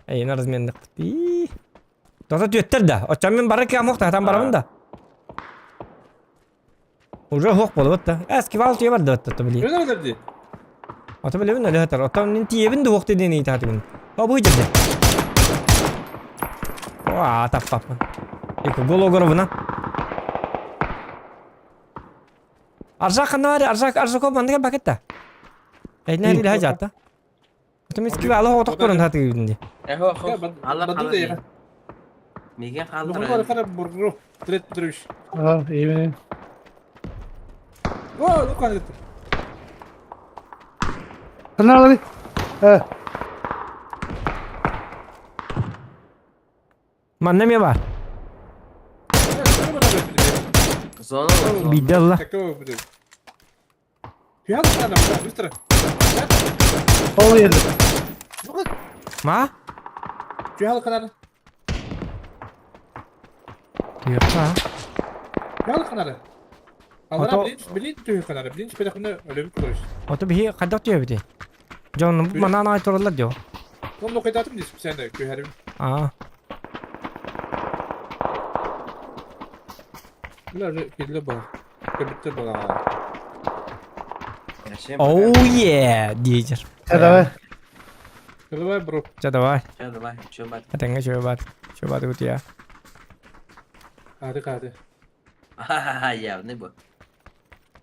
Эйин разменныхпыт. Ии. Тота түөттер да. Оччон мин бары кыам охта, барабын да. Уже хоқ болуп да. Эски вал тие бар да отто били. Öyle mi dedi? Ото билебин өлө хатар. Оттон мин тиебин да уохты диэн ыйытаатыбын. О бу жерде. О, таппаппын. Эко гологоровна. Аржак ханна бар, Аржак Аржаков мандыга бакетта. Эйнер илэ хажатта. Отом иски ала отох көрөн хатыгын ди. Эхо, хо. Алла Баду да Миген Ну, қалдыр. қара бургу. Трет трүш. А, именно. О, ну қане. Аналары. Э, Манна ме бар. Зона. Бидалла. Такого будет. Пьян надо, быстро. ол енді. Ма? Пьян канары. Туйаппа. Пьян канары. Алара блин, блин түйі канары, блин педахны өлөбүт көрүш. Ото биһи хайдах түһэбитий? Дьон манан аай тураллар дио. Ол нокайтатым дис сен көһәрим. Аа. Булар килле бар. Кебитте бар. Оу е диэжер. Давай. Давай, бро. Ча давай. Ча давай, чё бат. Атаңга чөбө бат. Чөбө бат кутуя. Hadi hadi. Ха-ха-ха, явный бу.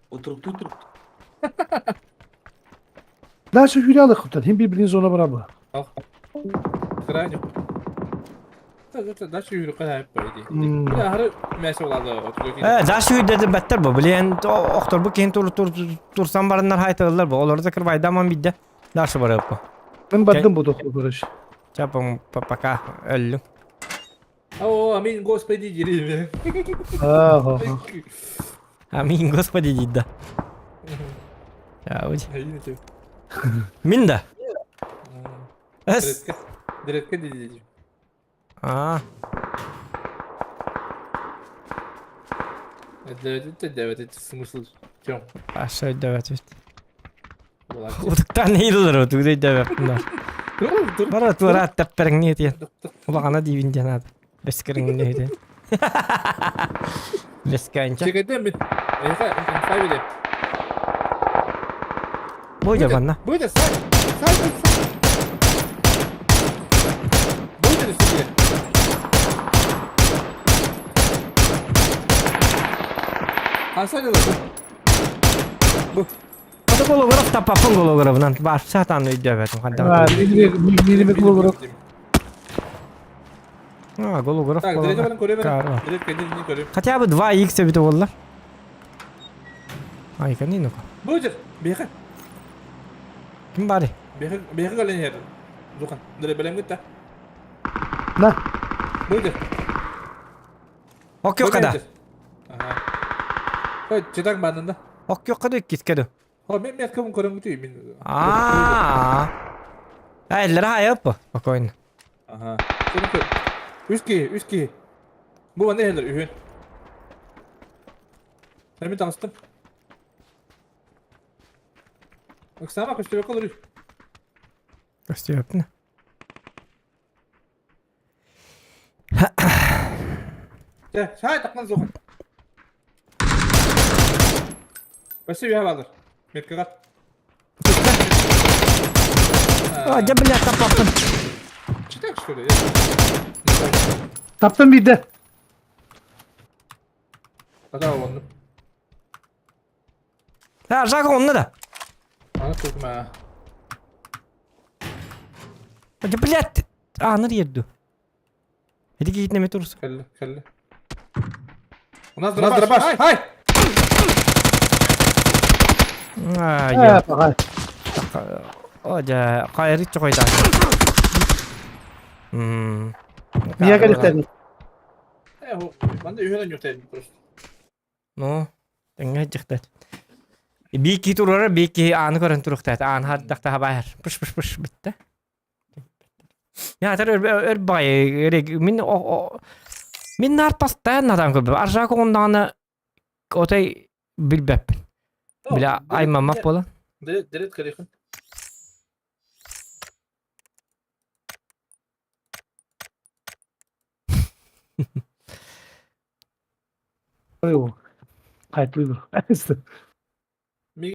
Утурук утурук. Дальше hülyalı kurtar. Hem birbirini zona bırakma. Ал. Крайне. Дальше yürü kadar hep böyle. Bir ahırı мәсе болады. Э, жаш үйдети баттар бу. Билен охтор бу кин тур тур турсан барыннар хайтылар бу. Олар да кырбайдаман бидде. Дальше барып бу. Ben бардым bu doktor короче. Чапам пока өллүм. О, аминь, господи, деревья. Ага. Аминь, господи, дейт да. Мин да. Эс. Дретке дейди. Аа. Это это смысл в чем? Аша өйдөбөт бит. Утуктан ыйлар утугда өйдөбөппүн. Бара тура таппериң не диэн. Улахана диибин диэн аата. Бэскэриҥнэһитэ. Бэскээнчэ. Чекэдэ мин. Эйха, инфа биле. Бу манна. Будет, сай, сай, сай. Будет себе. Ханса дела бу. Бу. Ата Гологоров таппаппын Гологоровынан. Бар сатан өйдөбөтүм хадда. Милими Гологоров. А, Гологоров. Так, деревья баран көрөбүн. Дерев кэннин көрөм. Хотя бы 2х эбитэ буолла. Ай, кэннин ну-ка. Будет, бэхэ. Ким бары? Бэхэ, бэхэ кэлэн иһэр. Духан, дерев бэлэм гытта. На. Будет. Оккё када. Ага. Ой, читак банында. Оккё када иккискэ ду. О, мен меткабын көрөм күтүй мин. А. Эй, лера айып. Спокойно. Ага. Үс киһи, үс киһи. Бу манна иһэллэр үһүн. Мин таҕыстым. Оксана көстүбэккэ олоруу. Көстүбэппин. Чэ, саай таххан суох. Спасибо, я баалар. Меткаҕа. А, дьэ, бля, таппаппын. Читак, что ли? Таптым биирдэ. Ата онну. А, Жака онно да. Аны тутма. Дьэ, блядь. Ааныр ерду. Эти киһитин эмэ турус. Кэллэ, кэллэ. У нас дробаш. Ай! А, Э, я. паҕай. О, дьэ, хайрыт чохойда. Мм. Мия кэлиттэн. Э, манна үһүнэн юртайым просто. Ну, тэҥҥэ дьихтат. Биир киһи турара, биир киһи ааны көрөн туруктаат. Аан хардахта хабаһар. Пыш пыш пыш бүтте. Я атар өр баҕайы мин мин наар постоянно атаан көрбөп. Аржаак оҕундаҕына отой билбэппин. Бля, аймаммат буолан. Директ кэлиэхин. Хайтылы.